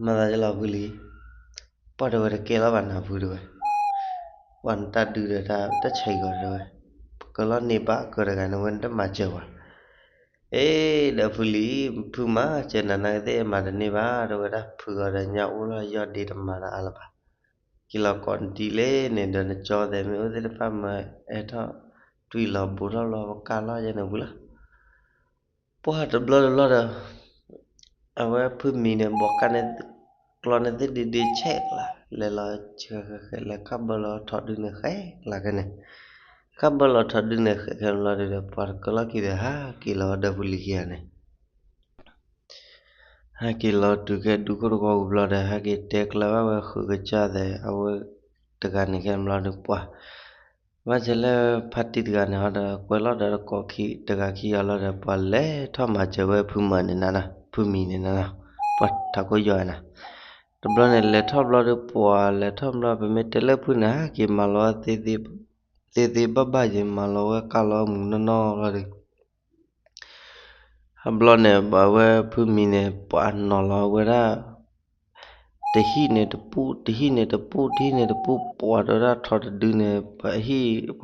မၤသးယလီၤဖုလံၤ, ပှၢ်တဲဝဲတကဲလီၤဘၣ်နၤဖုတဲဝဲ, ပှၢ်နတၢ်ဒုးဒီးတၢ်ဆံးဂီၤတဲဝဲ, ပကလီၤန့ၢ်ဘၣ်ကၢတဂၤန့ၣ်ဝဲ နတမၤစၢၤဝဲ အ့ ဒီးဖုလံၤ, ဖုမၤစၢၤနၤနာ်က့သ့ၣ်မၤတန့ၢ်ဘၣ် တဲဝဲဒၣ် ဖုဂီၤဒီးညါအိၣ်လီၤ ယီၢ်ဒ့တမၤတၢ်အါလၢၤဘၣ်, က့ၤလီၤကိးနတံၤလ့န့ၣ် ဒီးနကၠီသဲးမ့ၢ်အိၣ်သ့ၣ်တဖၣ်မၤအဲၣ်ထီၣ်, တွံၢ်လီၤဘူးထီၣ်လီၤ ပကၢ်လီၤယဲန့ၣ်ဝံၤလီၤ. ပှၢ်တဘျီတဘျီဒီး အဝဲဖုမံၤန့ၣ် ဘိးကၢ်န့ၣ် ကျီန့ၣ်သ့ၣ်ဒ့ဒ့ဆဲးကျါ, လဲၤလီၤဆဲးဃဲးဃဲး လဲၤခါဘၢလီၤထီၣ်ဒုန့ၣ်ဃဲးကျါခဲန့ၣ်, ခါဘၢလီၤထီၣ်ဒုန့ၣ်ဃဲးခဲန့ၣ်ဘျီဒီး ပှၢ်တကၢလီၢ်ခံဒီး ဟးက့ၤလီၤဝဲဒီးဖုလံၤခံဂၤန့ၣ် ဟဲက့ၤလီၤတုၤခဲဒူခိၣ်တဝီပူၤဘျီဒီး ဟဲက့ၤတဲကျၢၤဘၣ်ဝဲဃုာ်ကစၢ်သဲး အဝဲတဂၤန့ၣ်ခဲန့ၣ်ဘျီဒီး ပှၢ် ဘၣ်ဆၣ်လၢဖါတံၢ်တဂၤန့ၣ်ဟီဒီး ကွဲးလီၤဒီးတကိးခံ တဂၤခံဂၤလီၤဒီး ပှၢ်လဲၤထီၣ်မၤစၢၤဝဲဖုမံၤန့ၣ်နၤနီၤ, ဖုမံၤန့ၣ်နၤနီၤ, ပှၢ်ထးခိၣ်ယီၤနၤ, တဘျီန့ၣ် လဲၤထီၣ်ဘျီဒီး ပှၢ်လဲၤထီၣ်ဘျီ ပမ့ၢ်တဲလၢဖုန့ၣ် ဟဲက့ၤမၤလီၤဝဲ သ့သ့ဘၣ်ဘၣ်ယဲ မၤလီၤဝဲကၢ်လီၤမုၢ်နီၢ်နီၢ်လီၤဒီး အဘျီန့ၣ် ဘၣ်ဝဲဖုမံၤန့ၣ် ပှၤနီၤလီၤဝဲဒၣ် တဟံၣ်န့ၣ်တပူၤ တဟံၣ်န့ၣ်တပူၤ တဟံၣ်န့ၣ်တပူၤ ပှၤတဲဝဲဒၣ်ထီၣ်တဒုန့ၣ် ပှၤ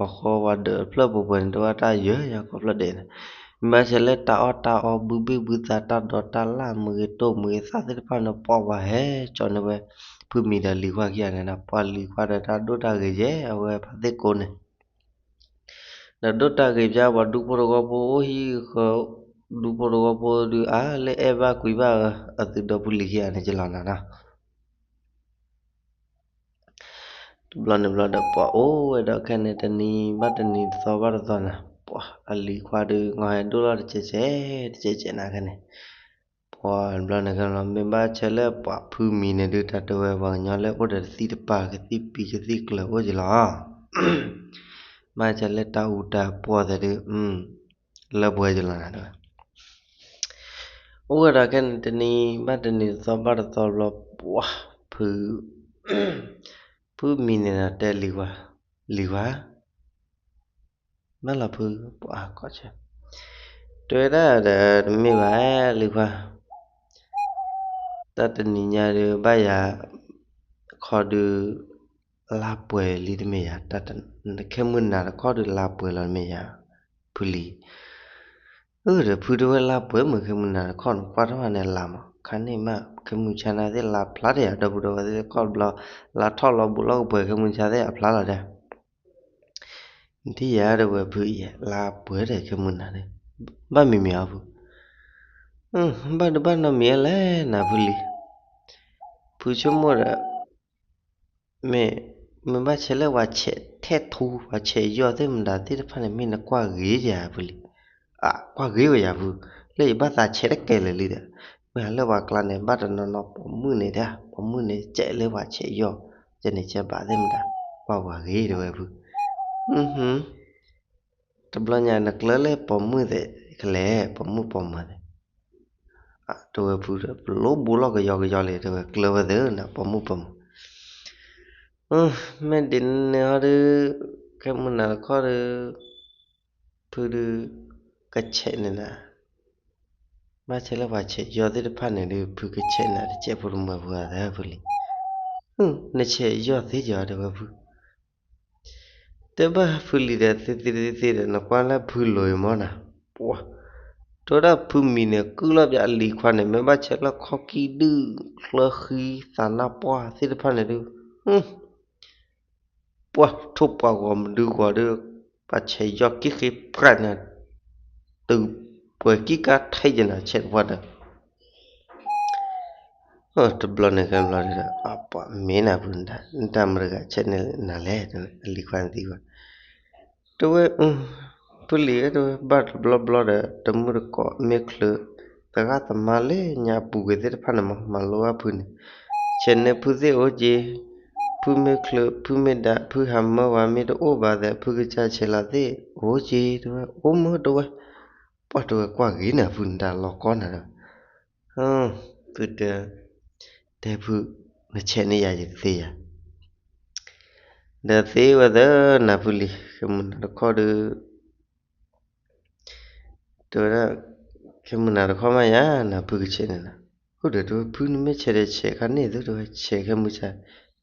ဟံၣ်ပှၤဃီပှၤဒၢးဖျၢၣ်ပှဲၤပှဲၤန့ၣ် တဲဝဲတၢ်ယၢၤယၤကိးဖျၢၣ်ဒဲးန့ၣ်, မ့ၢ်ဘၣ်ဆဲးလၢတၢ်အီၣ်တၢ်အီ ဘုဘ့ၣ်ဘုသး တၢ်ဒိးတၢ်လၢ်မ့ၢ်ဂ့ၤ တိၢ်မ့ၢ်ဂ့ၤ သၣ်သ့ၣ်တဖၣ်န့ၣ် ပှၤပှၤဟဲကၠီန့ၢ်ဝဲ ဖုမံၤဒီးလံၤခွါခံဂၤန့ၣ်ဒီး ပှၤလံၤခွါဒီးတၢ်ဒိၣ်တၢ်ဂ့ၤယဲၢ် အဝဲဖါသ့ၣ်ကိးန့ၣ် ဒီးဒိၣ်တၢ်ဂ့ၤဘၣ် ပှၤဒူဖိတဝီဖိအိၣ်ဟံၣ်ဃီ ဒူဖိတဝီဖိဒုးအါ လၢအဲၣ်ဘၣ်ကွံဘၣ်အသုးဒီပုၢ်လံၤခံဂၤန့ၣ် ကလီၤနၤနီၤ. တဘျီန့ၣ်ဘျီဒီး ပှၤအိၣ်ဝဲဒီးခဲန့ၣ် တနံၤဘၣ်တနံၤ တသီဘၣ်တသီနၤ, ပှၤအလံၤခွါဒုး ငီဟဲဒိၣ်လီၤတကဲးကဲး တကဲးကဲးနၤခဲန့ၣ်, ပှၤတဘျီန့ၣ်ခဲန့ၣ်လီၤ မ့ၢ်ဘၣ်ဆဲးလၢပှၤဖုမံၤန့ၣ်ဒုး တၢ်တဲဝဲပှၤကညီလၢအိၣ်ဒီးတသံၣ်တပၤ ကသံၣ်ပံၤကသံၣ်ကျၢၤအိၣ်ကလီၤ မ့ၢ်ဆဲးလၢတၢ်အူတၢ်ပှီၢ်သဲးဒုး လၢပှဲၤကလီၤနၤတဲဝဲ, အိၣ်ဝဲဒၣ်ခဲန့ၣ် တနံၤဘၣ်တနံၤ တသီဘၣ်တသီဘျီ ပှၤဖု ဖုမံၤန့ၣ်ဒီးတဲလံၤခွါ, လံၤခွါ မ့ၢ်လီၤဖု ပှၤကီၢ်ဆၢ တဲဝဲဒၣ်ဒီး တမ့ၢ်ဘၣ်လံၤခွါ တၢ်တနံၤညါဒုး ဘၣ်ယၤခီဒုး လါပှဲၤလံတမ့ၢ်ယၤ, ခဲမုၢ်နၤတခီဒုးလါပှဲၤလီၤတမ့ၢ်ယၤ, ဖုလံၤ, အၢ ဒီးဖုတဲဝဲလါပှဲၤမုၢ် ခဲမုၢ်နၤတခီနကွၢ်ထီၣ်န့ၣ်လါမး, ခါန့ၣ်မး ခဲမုၢ်ဆါနၤသ့ၣ်လါဖျါတယၤ ဒီပုၢ်ဒီဝဲၢ်သ့ၣ်ခီတဘျီ လါထီၣ်လီၤဘူးလီၤကပှဲၤ ခဲမုၢ်ဆါသ့ၣ်အဖျါလီၤဒီး နထံၣ်ယၤတဲဝဲဖုယဲ လါပှဲၤဒီးခဲမုၢ်နၤန့ၣ် ဘၣ်မံၤမံၤအီၤဖု, ဘၣ်ဒုးဘၣ်နီတမံၤလဲၣ်နၤဖုလံၤ, ဖုဆိကမိၣ်ဒီး မ့ၢ် မ့ၢ်ဘၣ်ဆဲးလၢပှၤဆဲးထဲထူ ပှၤဆဲးယီၢ်သ့ၣ်မတၤသ့ၣ်တဖၣ်န့ၣ် မ့ၢ်နကွၢ်ဂ့ၤယၤဖုလံၤ, အကွၢ်ဂ့ၤဝဲယၤဖု, လၢယဘၣ်သးဆဲးတကဲလၢာ်လံဒီး မ့ၢ်ဟးလၢပှၤကျါန့ၣ် ဘၣ်တနီၤနီၤပိာ်မုၣ်န့ၣ်ဒၣ် ပိာ်မုၣ်န့ၣ် ဆဲးလၢပှၤဆဲးယီၢ် ကဲန့ၣ်ဆဲးဘၣ်သ့ၣ်မတၤ ကွၢ်ပှၤဂ့ၤတဲဝဲဖု တဘျီညါနကျၢၤလၢပိာ်မုၣ်သ့ၣ်ကလဲၣ် ပိာ်မုၣ်ပိာ်မၢၤသ့ၣ်, တဲဝဲဖုဒီး ပလိၣ်ဘူးလီၤကယီကယီလံ တဲဝဲကျၢၤဝဲသ့ၣ်နၤ ပိာ်မုၣ်ပိာ်မၢၤ, မ့ၢ်ဒ်န့ၣ်ဟီဒီး ခဲမုၢ်နၤတခီဒီး ဖုဒုး ကဆဲးန့ၣ်နၤ ဘၣ်ဆဲးလၢပှၤဆဲးယီၢ်သ့ၣ်တဖၣ်န့ၣ်ဒီး ဖုကဆဲးနၤတစဲးဖိတမၢၤဖုဧါသၢဖုလံၤ, နဆဲးယီၢ်သ့ယီၤတဲဝဲဖု တဲဘၣ်ဖုလံၤဒီး သ့သ့သ့သ့ဒီး နကွၢ်လၢဖုလိၤအံၤမ့ၢ်နၤ, ပှၤ တဲဝဲဒၣ်ဖုမံၤန့ၣ် ကုၢ်လီၤပၠးအလံၤခွါန့ၣ် မ့ၢ်ဘၣ်ဆဲးလၢခီၣ်ကံၢ်ဒုၣ် ချၢဃံသးနါပှၢ်သ့ၣ်တဖၣ်န့ၣ်ဒုး ပှၤထိၣ်ပှၤဂီၤမဒုဂီၤဒီး ပှၤဆဲးယီၢ်ကံၢ်ဃ့ပြးန့ၣ် တုၤပှဲၤကံၢ်ကါထဲယနၤဆဲးတပှၢ်ဒီး တဘျီန့ၣ်ကဲဘျီဒီး ပှၤမ့ၢ်နၤဖု နတၢ်မတၤတဂၤဆဲးန့ၢ်နၤလဲၣ် တဲဝဲ အလံၤခွါန့ၣ်သံကွၢ် တဲဝဲ ဖုလံၤဧၢ တဲဝဲ ဘၣ်တဘျီဘျီဒီး တမုၢ်တကိးမ့ၢ်ချုး သရၣ်သမါလၢညါပူၤကွံာ်သ့ၣ်တဖၣ်န့ၣ်မး မၤလိဘၣ်ဖုန့ၣ် ဆဲးန့ၢ်ဖုသ့ၣ်အိၣ်က့ၤ ဖုမ့ၢ်ချုး ဖုမ့ၢ်ဒး ဖုဟးမၢဝဲမ့ၢ်တအိၣ်ဘၣ်ဒီး ဖုကစၢ်ဆဲးလီၤသ့ၣ် အိၣ်က့ၤ တဲဝဲ အိၣ်မၢ တဲဝဲ ပှၤတဲဝဲကွၢ်ဂ့ၤနၤဖု နတၢ်လီၤကီနၤဒီး ဖုတဲ တဲဖု နဆဲးန့ၢ်ယၤယတသ့ယၤ ဒီးသ့ဝဲသၢနၤဖုလံၤ ခဲမုၢ်နၤတခီဒီး တဲဝဲဒၣ် ခဲမုၢ်နၤတခီမးယၤ နၤဖုကဆဲးန့ၣ်နၤ အိၣ်ဒီးတဲဝဲ ဖုနမ့ၢ်ဆဲးဒီးဆဲးခါန့ၣ်သု တဲဝဲ ဆဲးခဲမုၢ်ဆါ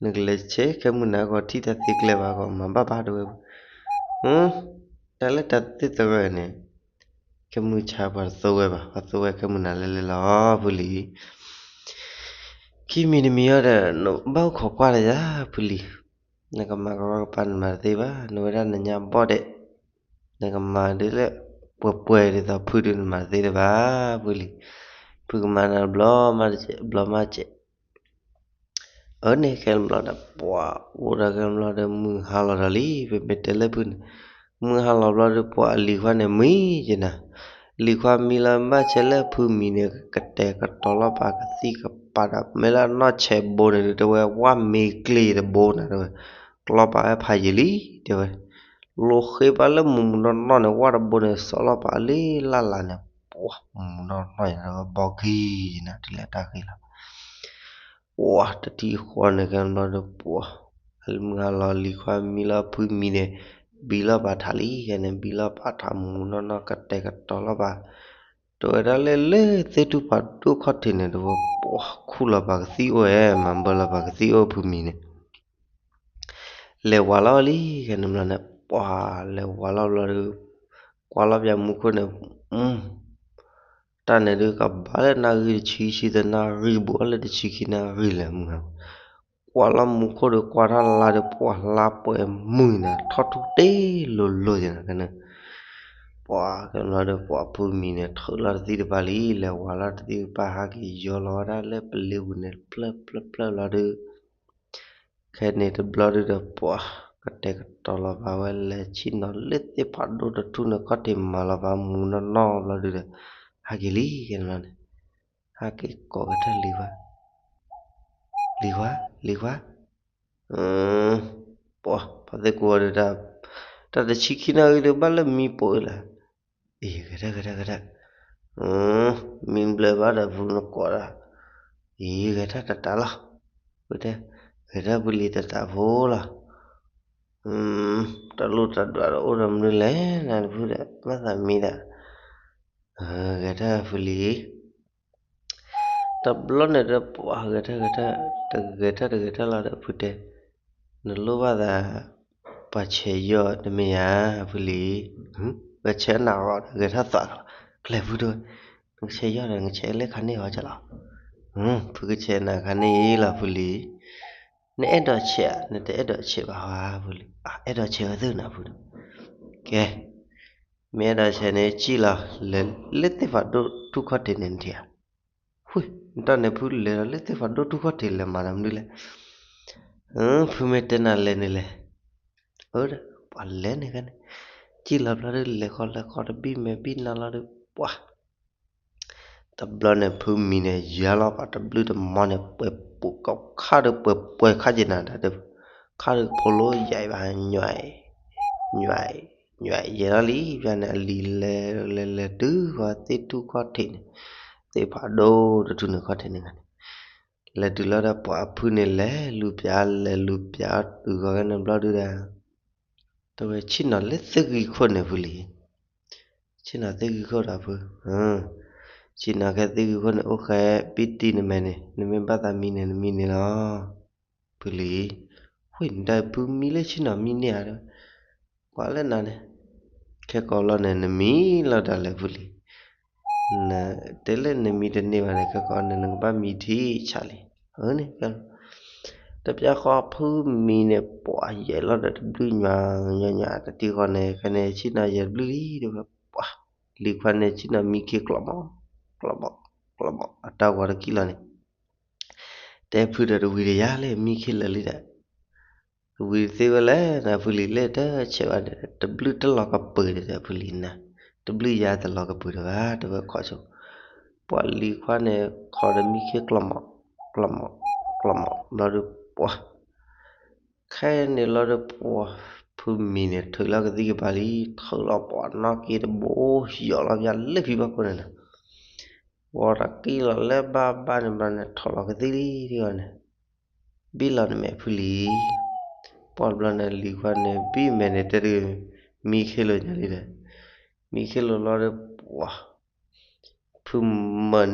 နကလဲၤဆဲးခဲမုၢ်နၤဂီၤထံၣ်တၢ်သ့ကျဲဘၣ်ဂီၤ မၤဘၣ်ဘၣ်တဲဝဲ တၢ်လၢတၢ်သ့ၣ်သရၢန့ၣ် ခဲမုၢ်ဆါပှၤတသိဝဲဘၣ် ပှၤသိဝဲခဲမုၢ်နၤလဲၤလဲၤလီၤ ဖုလံၤ ခံမံၤတမံၤအံၤဒီး နဘၣ်အိၣ်ခိးကွၢ်တယၤ ဖုလံၤ နကမၤကရီကပါနမၤတသ့ဘၣ် နဝဲဒၣ်နညါဘီၣ်ဒဲး နကမၤဒ်လၢ ပှဲၤပှဲၤဒ်သိးဖုဒုးနမၤတသ့တဘၣ် ဖုလံၤ ဖုကမၤနၤတဘျီမးတစဲး ဘျီမးတစဲး အၢန့ၣ်ခဲတဘျီဒီး ပှၤအိၣ်ဒီးခဲတဘျီဒီး မုၢ်ဟါလီၤဒီးလံ ပမ့ၢ်တဲလၢဖုန့ၣ် မုၢ်ဟါလီၤဘျီဒီး ပှၤအလံၤခွါန့ၣ်မံက့ၤနၤ လံၤခွါမံလီၤ ဘၣ်ဆဲးလၢဖုမံၤန့ၣ် ကတဲာ်ကတီၤလီၤပာ်ကသံၣ်ကပၤဒီး မ့ၢ်လၢနီၢ်ဆဲးဘိန့ၣ် တဲဝဲ ဝၣ်မ့ၤကျ့ၤတဘိနၤ တဲဝဲ ကလီၤပာ်ဝဲဖးယံာ်လံ တဲဝဲ လိၤဃ့ဘၣ်လၢမူးမူးနီၢ်နီၢ်န့ၣ် ဝၣ်တဘိန့ၣ် စီလီၤပာ်လၢလၢ်လၢ်န့ၣ် ပှၤမူးမူးနီၢ်နီၢ်ယၤ တဲဝဲ ဘီကံၤနၤ တုၤလၢတၢ်ဃ့လီၤ ပှၤတထံၣ်ဃီန့ၣ် ခဲဘျီဒီး ပှၤ မုၢ်ဟါလီၤ လံၤခွါမံလီၤ ဖုမံၤန့ၣ် ဘံလီၤပာ်ထးလံ ခဲန့ၣ် ဘံလီၤပာ်ထးမူးနီၢ်နီၢ် ကတဲာ်ကတီၤလီၤပာ် တဲဝဲဒၣ်လၢလၢသ့ၣ်ထူၣ်ဖးဒိၣ်ခီၣ်ထံးန့ၣ် တဲဝဲ ပှၤခူၣ်လီၤပာ်ကသံၣ်အိၣ်ဝဲ မၤဘၢလီၤပာ်ကသံၣ်အိၣ်ဖုမံၤန့ၣ် လဲၤဝးလီၤလံ ခဲန့ၣ်ဘျီန့ၣ် ပှၤလဲၤဝးလီၤဘျီဒီး ကွၢ်လီၤပၠးမူခိၣ်န့ၣ် တၢ်န့ၣ်ဒုးကဘၣ်လၢနၣ်ဂံၢ်တဆံဆံသၢနၣ်ဂံၢ်ဘူးအီၤလၢတဆံခံနၣ်ဂံၢ်လဲၣ်မုၢ်ဟါ ကွၢ်လီၤမူခိၣ်ဒီး ကွၢ်ထီၣ်လါဒီး ပှၤလါပှဲၤမုၢ်နၤ ထီၣ်ထူၣ်တ့လိၤလိၤယနၤန့ၣ် ပှၤကဘျီဒီး ပှၤဖုမံၤန့ၣ် ထုးလီၤတသံၣ်တပၤလံ လဲၤဝးလီၤတသံၣ်တပၤ ဟးက့ၤယီလီၤဝဲဒၣ်လၢပလ့ပူၤန့ၣ် ဖျၢၣ်ဖျၢၣ်ဖျၢၣ်လီၤဒီး ခဲန့ၣ်တဘျီဒုးဒီး ပှၤကတဲာ်ကတီၤလီၤပာ်ဝဲ လဲၤဆ့ၣ်နီၤလၢသ့ၣ်ဖးဒိၣ်တထူၣ်န့ၣ် ခီၣ်ထံးမၤလီၤပာ်မူးနီၢ်နီၢ်ဘျီဒုးဒီး ဟးက့ၤလံ ခဲန့ၣ်ဘျီန့ၣ် ဟးက့ၤကိးကထၢၣ်လံၤခွါ လံၤခွါ လံၤခွါ ပှၤ ပှၤသ့ၣ်ကိးဝဲဒီး တၢ်တဆံခံနၣ်ဂံၢ်ဒီး ဘၣ်လၢမံပိာ်အံၤလၢ အံၤ ဂဲၤထၢၣ် ဂဲၤထၢၣ် ဂဲၤထၢၣ် မံဘျဲးဘၣ်ဒီးဖုနကိးဒၣ် အံၤ ဂဲၤထၢၣ်တတးလီၤ ဖုတဲ ဂဲၤထၢၣ်ဖုလံၤတတးဖိလီၤ တၢ်လိၣ်တၢ်ဒွးဒီးအိၣ်ဒီးမနုၤလဲၣ် နၤတဖုဒီး ဘၣ်သးမံဒီး ဂဲၤထၢၣ်ဖုလံၤ တဘျီန့ၣ်ဒီး ပှၤဂဲၤထၢၣ်ဂဲၤထၢၣ် တဂဲၤထၢၣ်တဂဲၤထၢၣ်လီၤဒီး ဖုတဲ နလိၣ်ဘၣ်သး ပှၤဆဲးယီၢ်တမ့ၢ်ဧါ ဖုလံၤ ပှၤဆဲးနၤဂီၤဒီး ဂဲၤထၢၣ်သးလီၤ ကျဲၤဖုတဲဝဲ နကဆဲးယီၢ်ဒီး နကဆဲးလၢခါန့ၣ်ဂီၤကလီၤ ဖုကဆဲးနၤခါန့ၣ်လီၤဖုလံၤ, နအဲၣ်ဒိးဆဲးဧါ, နတအဲၣ်ဒိးဆဲးဘၣ်ဧါဖုလံၤ, အဲၣ်ဒိးဆဲးဝဲသ့ၣ်နၤဖုဒီး, ကဲ, မ့ၢ်အဲၣ်ဒိးဆဲးန့ၣ် စံၣ်လီၤလဲၤလၢသ့ၣ်ဖးဒိၣ်ထူၣ်ခီၣ်ထံးန့ၣ်နထံၣ်ဧါ, ဝ့ၢ်, နတီၢ်န့ၣ်ဖုလဲၤဒီးလၢသ့ၣ်ဖးဒိၣ်ထူၣ်ခီၣ်ထံးလဲၤမၤတၢ်မနုၤလဲၣ်, ဖုမ့ၢ်တဲနၤလဲၤန့ၣ်လဲၣ်, အၢ, ပှၤလဲၤန့ၣ်ခါန့ၣ်, စံၣ်လီၤဘျီဒီးလဲၤဃီလဲၤဃီတဘံၣ်မဲာ်ဘံၣ်နၤလီၤဒီး ပှၤ တဘျီန့ၣ် ဖုမံၤန့ၣ် ယၤလီၤပှၤတဘျုးတမီၤန့ၣ် ပှဲၤပူၤကီၢ်ခါဒီးပှဲၤပှဲၤခါက့ၤနၤဒီး ခါဒီးဖိလိယဲဘၣ် ညွဲ, ညွဲ, ညွဲယဲလီၤလံ, ဖဲန့ၣ် အလံၤလဲၤလဲၤလဲၤတုၤဃီၤသ့ၣ်ထူၣ်ခီၣ်ထံးန့ၣ်, သ့ၣ်ဖးဒိၣ်တထူၣ်န့ၣ်ခီၣ်ထံးန့ၣ်ဂၤန့ၣ်, လဲၤတုၤလီၤဒီးပှၤအဖုန့ၣ်လဲၤလူၤပျး လဲၤလူၤပျးတုၤဃီၤကဲန့ၣ်ဘျီဒုဒီး တဝဲဆ့ၣ်နီၤလၢသ့ၣ်ဂံၢ်ခိၣ်န့ၣ်ဖုလံၤ, ဆ့ၣ်နီၤသ့ၣ်ဂံၢ်ခိၣ်ဒီးဖု, ဆ့ၣ်နီၤကဲသ့ၣ်ဂံၢ်ခိၣ်န့ၣ် အိၣ်ဃဲပံတံနမဲာ်န့ၣ် နမ့ၢ်ဘၣ်သးမံန့ၣ် နမံန့ၣ်လီၤ, ဖုလံၤ, ဝ့ၢ်နဒါဖုမံလၢဆ့ၣ်နီၤမံန့ၢ်ဧါဒီး, ကွၢ်လၢနၤန့ၣ်, ခဲကိာ်လီၤန့ၣ် နမံလီၤဒၣ်လဲာ်ဖုလံၤ တဲလၢနမံတန့ၢ်ဘၣ်န့ၣ် ခဲကိာ်န့ၣ် နကဘၣ်မံထံဆးလံ, အန့ၣ်, တပျၢ်ဃီဖုမံန့ၣ် ပှၤယဲလီၤဒီးတဘျုးညွဲညွဲညွဲ တထံဃီန့ၣ် ခဲန့ၣ် ဆ့ၣ်နီၤယဲတဘျုးလံ, ပှၤလံၤခွါန့ၣ် ဆ့ၣ်နီၤမံခ့ကျီၢ်မီၢ်, ကျီၢ်မီၢ်, ကျီၢ်မီၢ် အတၢ်ဂီၤတကံၢ်လီၤန့ၣ် တဲဖုဒီးတဝံၤတယၤလၢမံခ့လၢာ်လံဒီး တဝံၤသ့ဝဲလဲၣ်န့ၣ် ဖုလံၤလၢတဆဲးဝဲဒီး တဘျုးတလီၤကပၢၤဒီး ဖုလံၤန့ၣ်, တဘျုးယၤတလီၤကပၢၤဒီးဘၣ် တဝဲခီဆိ, ပှၤလံၤခွါန့ၣ် ခီဒီးမံခ့ကျီၢ်မီၢ်, ကျီၢ်မီၢ်, ကျီၢ်မီၢ် ဘျီဒီးပှၤ ခဲန့ၣ်လီၤဒီးပှၤ ဖုမံၤန့ၣ် ထုးလီၤကသံၣ်ကပၤလံ, ထုးလီၤပှၤနီၣ်က့တဘိ ယီၤလီၤပၠးလၢဖံဘၣ်ခိၣ်န့ၣ်နီၤ, ဂီၤတၢ်ကံၢ်လီၤလၢဘၣ်ဘၣ်န့ၣ်ဘျီန့ၣ် ထုးလီၤကသံၣ်လံတဂီၤန့ၣ်, ဘံၣ်လီၤနမဲာ်ဖုလံၤ, ပှၤဘျီန့ၣ် လံၤခွါန့ၣ် ဘံၣ်မဲာ်န့ၣ် တဲတဂ့ၤ, မံခ့လိာ်ညါလံဒီး, မံခ့လိာ်လီၤဒီးပှၤ ဖုမံၤန့ၣ်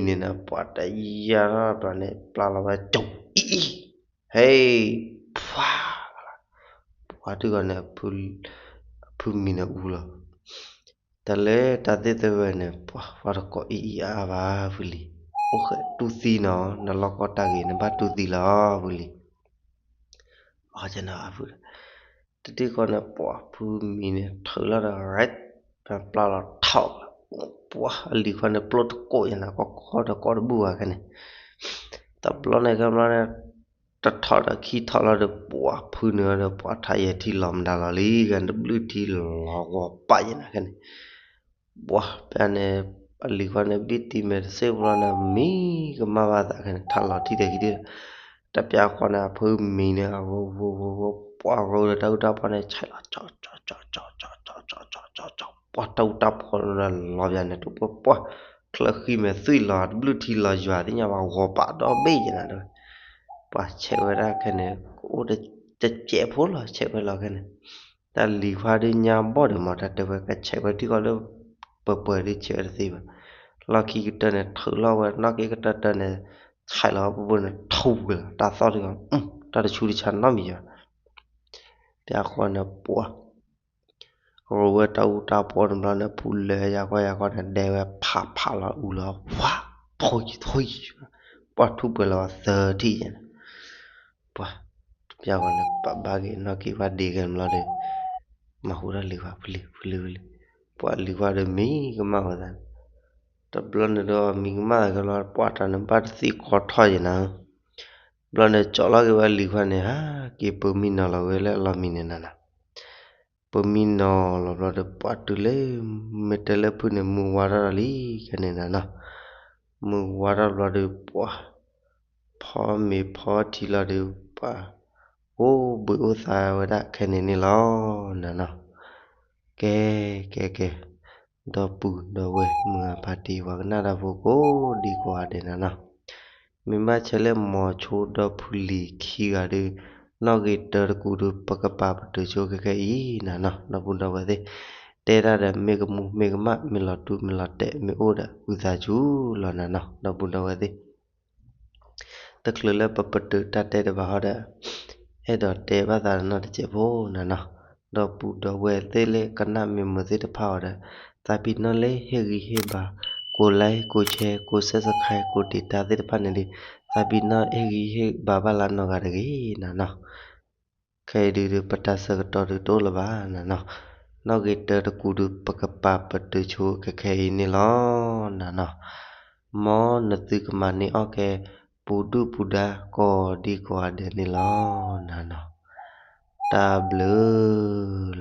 နီၤ ပှၤတယၤထီၣ်ဘျီန့ၣ် ပျၢ်လီၤဝဲကၠိအံၤအံၤ, ဟဲ, ဖှါ, ပှၤတဂီၤန့ၣ် ဖုမံၤန့ၣ်အူလီၤ, တၢ်လၢတၢ်သ့ၣ်သဝဲန့ၣ် ပှၤတကိးအံၤအံၤအါအါဘၣ်ဖုလံၤ, အိၣ်ဃဲတူၢ်သံနီၤ နလီၢ်ကီတၢ်ဂ့ၤ နဘၣ်တူၢ်သံလီၤဖုလံၤ အီၤကနၣ်ဖု, တထံၣ်ဃီန့ၣ် ပှၤဖုမံၤန့ၣ် ထုးလီၤဒီး ပျၢ်လီၤထီၣ်, ပှၤအလံၤခွါန့ၣ် ပျိၢ်တကိးယနၤ ကီကီဒီးကီတဘူၣ်ဘၣ်ခဲန့ၣ်, တဘျီန့ၣ်ခဲဘျီန့ၣ် တထီၣ်ဒီးခံထီၣ်လီၤဒီး ပှၤဖုန့ၣ်ဒီး ပှၤထးယဲၢ်ထံလီၤမတၤလီၤလံ ခဲန့ၣ် တဘျုးထံလီၤဂီၤပာ်ယနၤခဲန့ၣ် ပှၤဖဲန့ၣ် အလံၤခွါန့ၣ် ဘံၣ်တံၤမဲာ်တစ့ၢ်ဘျီန့ၣ် မံကမၣ်ဘၣ်သးခဲန့ၣ် ထးလီၤထံဒီးခံဒံး, တပျၢ်ဃီန့ၣ် အဖုမံၤန့ၣ် အဂီၤဂီၤဂီၤဂီၤ ပှၤဂီၤဒီးတၢ်အူတၢ်ပီၢ်န့ၣ် ဆဲးလီၤ ကၠီကၠီကၠီကၠီကၠီကၠီကၠီကၠီကၠီကၠီ, ပှၤတၢ်အူတၢ်ပီၢ်လီၤပျၢၤန့ၣ် တပှၢ်ပှၢ်, ချၢဃံမဲာ်သွံၣ်လီၤ တဘျုးထံလီၤယွၤသ့ၣ်ညါဘၣ် ဂီၤပာ်ဒီဘ့ၣ်ယနၤဒီး, ပှၤဆဲးဝဲဒၣ်ခဲန့ၣ် ကအိၣ်တစဲးဖိလီၤ ဆဲးဝဲလီၤခဲန့ၣ် တၢ်လံၤခွါဒုးညါဘီၣ်ဒီးမ့ၢ် တၢ်တဲဝဲကဆဲးဝဲထံဃီလၢ ပှဲၤပှဲၤဒုးဆဲးဝဲတသ့ဘၣ်. လီၢ်ခံကတၢၢ်န့ၣ် ထုးလီၤဝဲ နီၣ်က့ကတၢၢ်တၢၢ်န့ၣ် ဆဲးလီၤပူၤပူၤန့ၣ် ထူးက့ၤလီၤ တၢ်သီၣ်တဂီၤ တၢ်တဆူတဆါနီတမံၤဘၣ်. ပျၢ်ဃီန့ၣ် ပှၤ ရိဝဲတၢ်အူတၢ်ပီၢ်န့ၣ်ဘျီန့ၣ် ဖုလဲၤယၤကွၢ်ယၤကွၢ်န့ၣ် ဒဲဝဲဖးဖးလီၤအူလီၤ ဝါ ဖိယံၤ ဖိယံၤ ပှၤထူးပှဲၤလီၤသၢထံၣ်ယဲန့ၣ် ပှၤ တပျၢ်ဃီန့ၣ် ပဘၣ်က့ၤနီၣ်က့ၤဝဲဒ့ခဲန့ၣ်ဘျီဒီး မၤဟူတၢ်လံၤခွါ ဖုလံၤ ဖုလံၤ ဖုလံၤ ပှၤလံၤခွါဒီးမံကမၣ်ဝဲသးန့ၣ် တဘျီန့ၣ်ဒီးမံကမၣ်သးကဘျီ ပှၤတၢ်န့ၣ်ဘၣ်တသံၣ်ကီထီၣ်ယဲနၤ ဘျီန့ၣ် ကၠီလီၤက့ၤဝဲလံၤခွါန့ၣ် ဟးက့ၤပၢၤမံနီၤလီၤဝဲလၢအလီၢ်မံန့ၣ်နၤနီၤ ပၢၤမံနီၤလီၤဘျီဒီး ပှၤတုၤလၢ မ့ၢ်တဲလၢဖုန့ၣ် မုၢ်ဝါထီၣ်ဒီးလံ ခဲန့ၣ်နၤနီၤ မုၢ်ဝါထီၣ်ဘျီဒီး ပှၤ ဖီမ့ၤဖီထံလီၤဒီး ပှၤ အိၣ်ဘှံးအိၣ်သါဝဲဒၣ်ခဲန့ၣ်န့ၣ်လီၤနၤနီၤ ကဲ ကဲ ကဲ ဒီပုၢ်ဒီဝဲၢ်မုၢ်ဂၤဖါတံၢ် ပှၤကနၣ်တၢ်ဖိကိးဒံကိးဂၤဒဲးနၤနီၤ မ့ၢ်ဘၣ်ဆဲးလၢမိၤဆိဒီဖုလံၤခံဂၤဒီး နီၣ်ဂံၢ်တၢတကူဒီး ပကပာ်ပတုာ်ဆိခဲခဲအံၤနၤနီၤ ဒီပုၢ်ဒီဝဲၢ်သ့ၣ် တဲတၢ်ဒီးမ့ၢ်ကမူမ့ၢ်ကမၣ် မ့ၢ်လီၤတူာ်မ့ၢ်လီၤတဲာ် မ့ၢ်အိၣ်ဒီးဝံသးစူၤလီၤနၤနီၤ ဒီပုၢ်ဒီဝဲၢ်သ့ၣ် တချုးလၢပပတုာ်တၢ်တဲတဘၣ်ဟီဒီး အဲၣ်ဒိးတဲဘၣ်သးနီတစဲးဖိနၤနီၤ ဒီပုၢ်ဒီဝဲၢ်သ့ၣ်လၢကနၣ်မ့ၢ်မုာ်သ့ၣ်တဖၣ်အီၤဒီး သးပ့ၤနီၣ်လၢဟ့ၣ်ဂံၢ်ဟ့ၣ်ဘါ ကွၢ် ကိးlike ကိးshare ကိးsubscribe ကိးတံာ်တာ်သ့ၣ်တဖၣ်န့ၣ်ဒီး သးပ့ၤနီၣ်ဟ့ၣ်ဂံၢ်ဟ့ၣ်ဘါဘၣ်လၢနီၢ်ဂၤတဂ့ၤနၤနီၤ. ခဲအံၤဒုး ပတၢ်ဆၢကတီၢ်ဒုးတအိၣ်လၢၤဘၣ်နၤနီၤ. နီၣ်ဂ့ၤတၢတကူဒုး ပကပာ်ပတုာ်ဆိခဲခဲအံၤန့ၣ်လီၤနၤနီၤ. မ်နသုကမၤန့ၢ်အီၣ်ကဲ ပူၤဒုၣ်ပူၤဒါကိးဒံကိးဂၤဒဲးန့ၣ်လီၤနၤနီၤ. တၢ်ဘျုး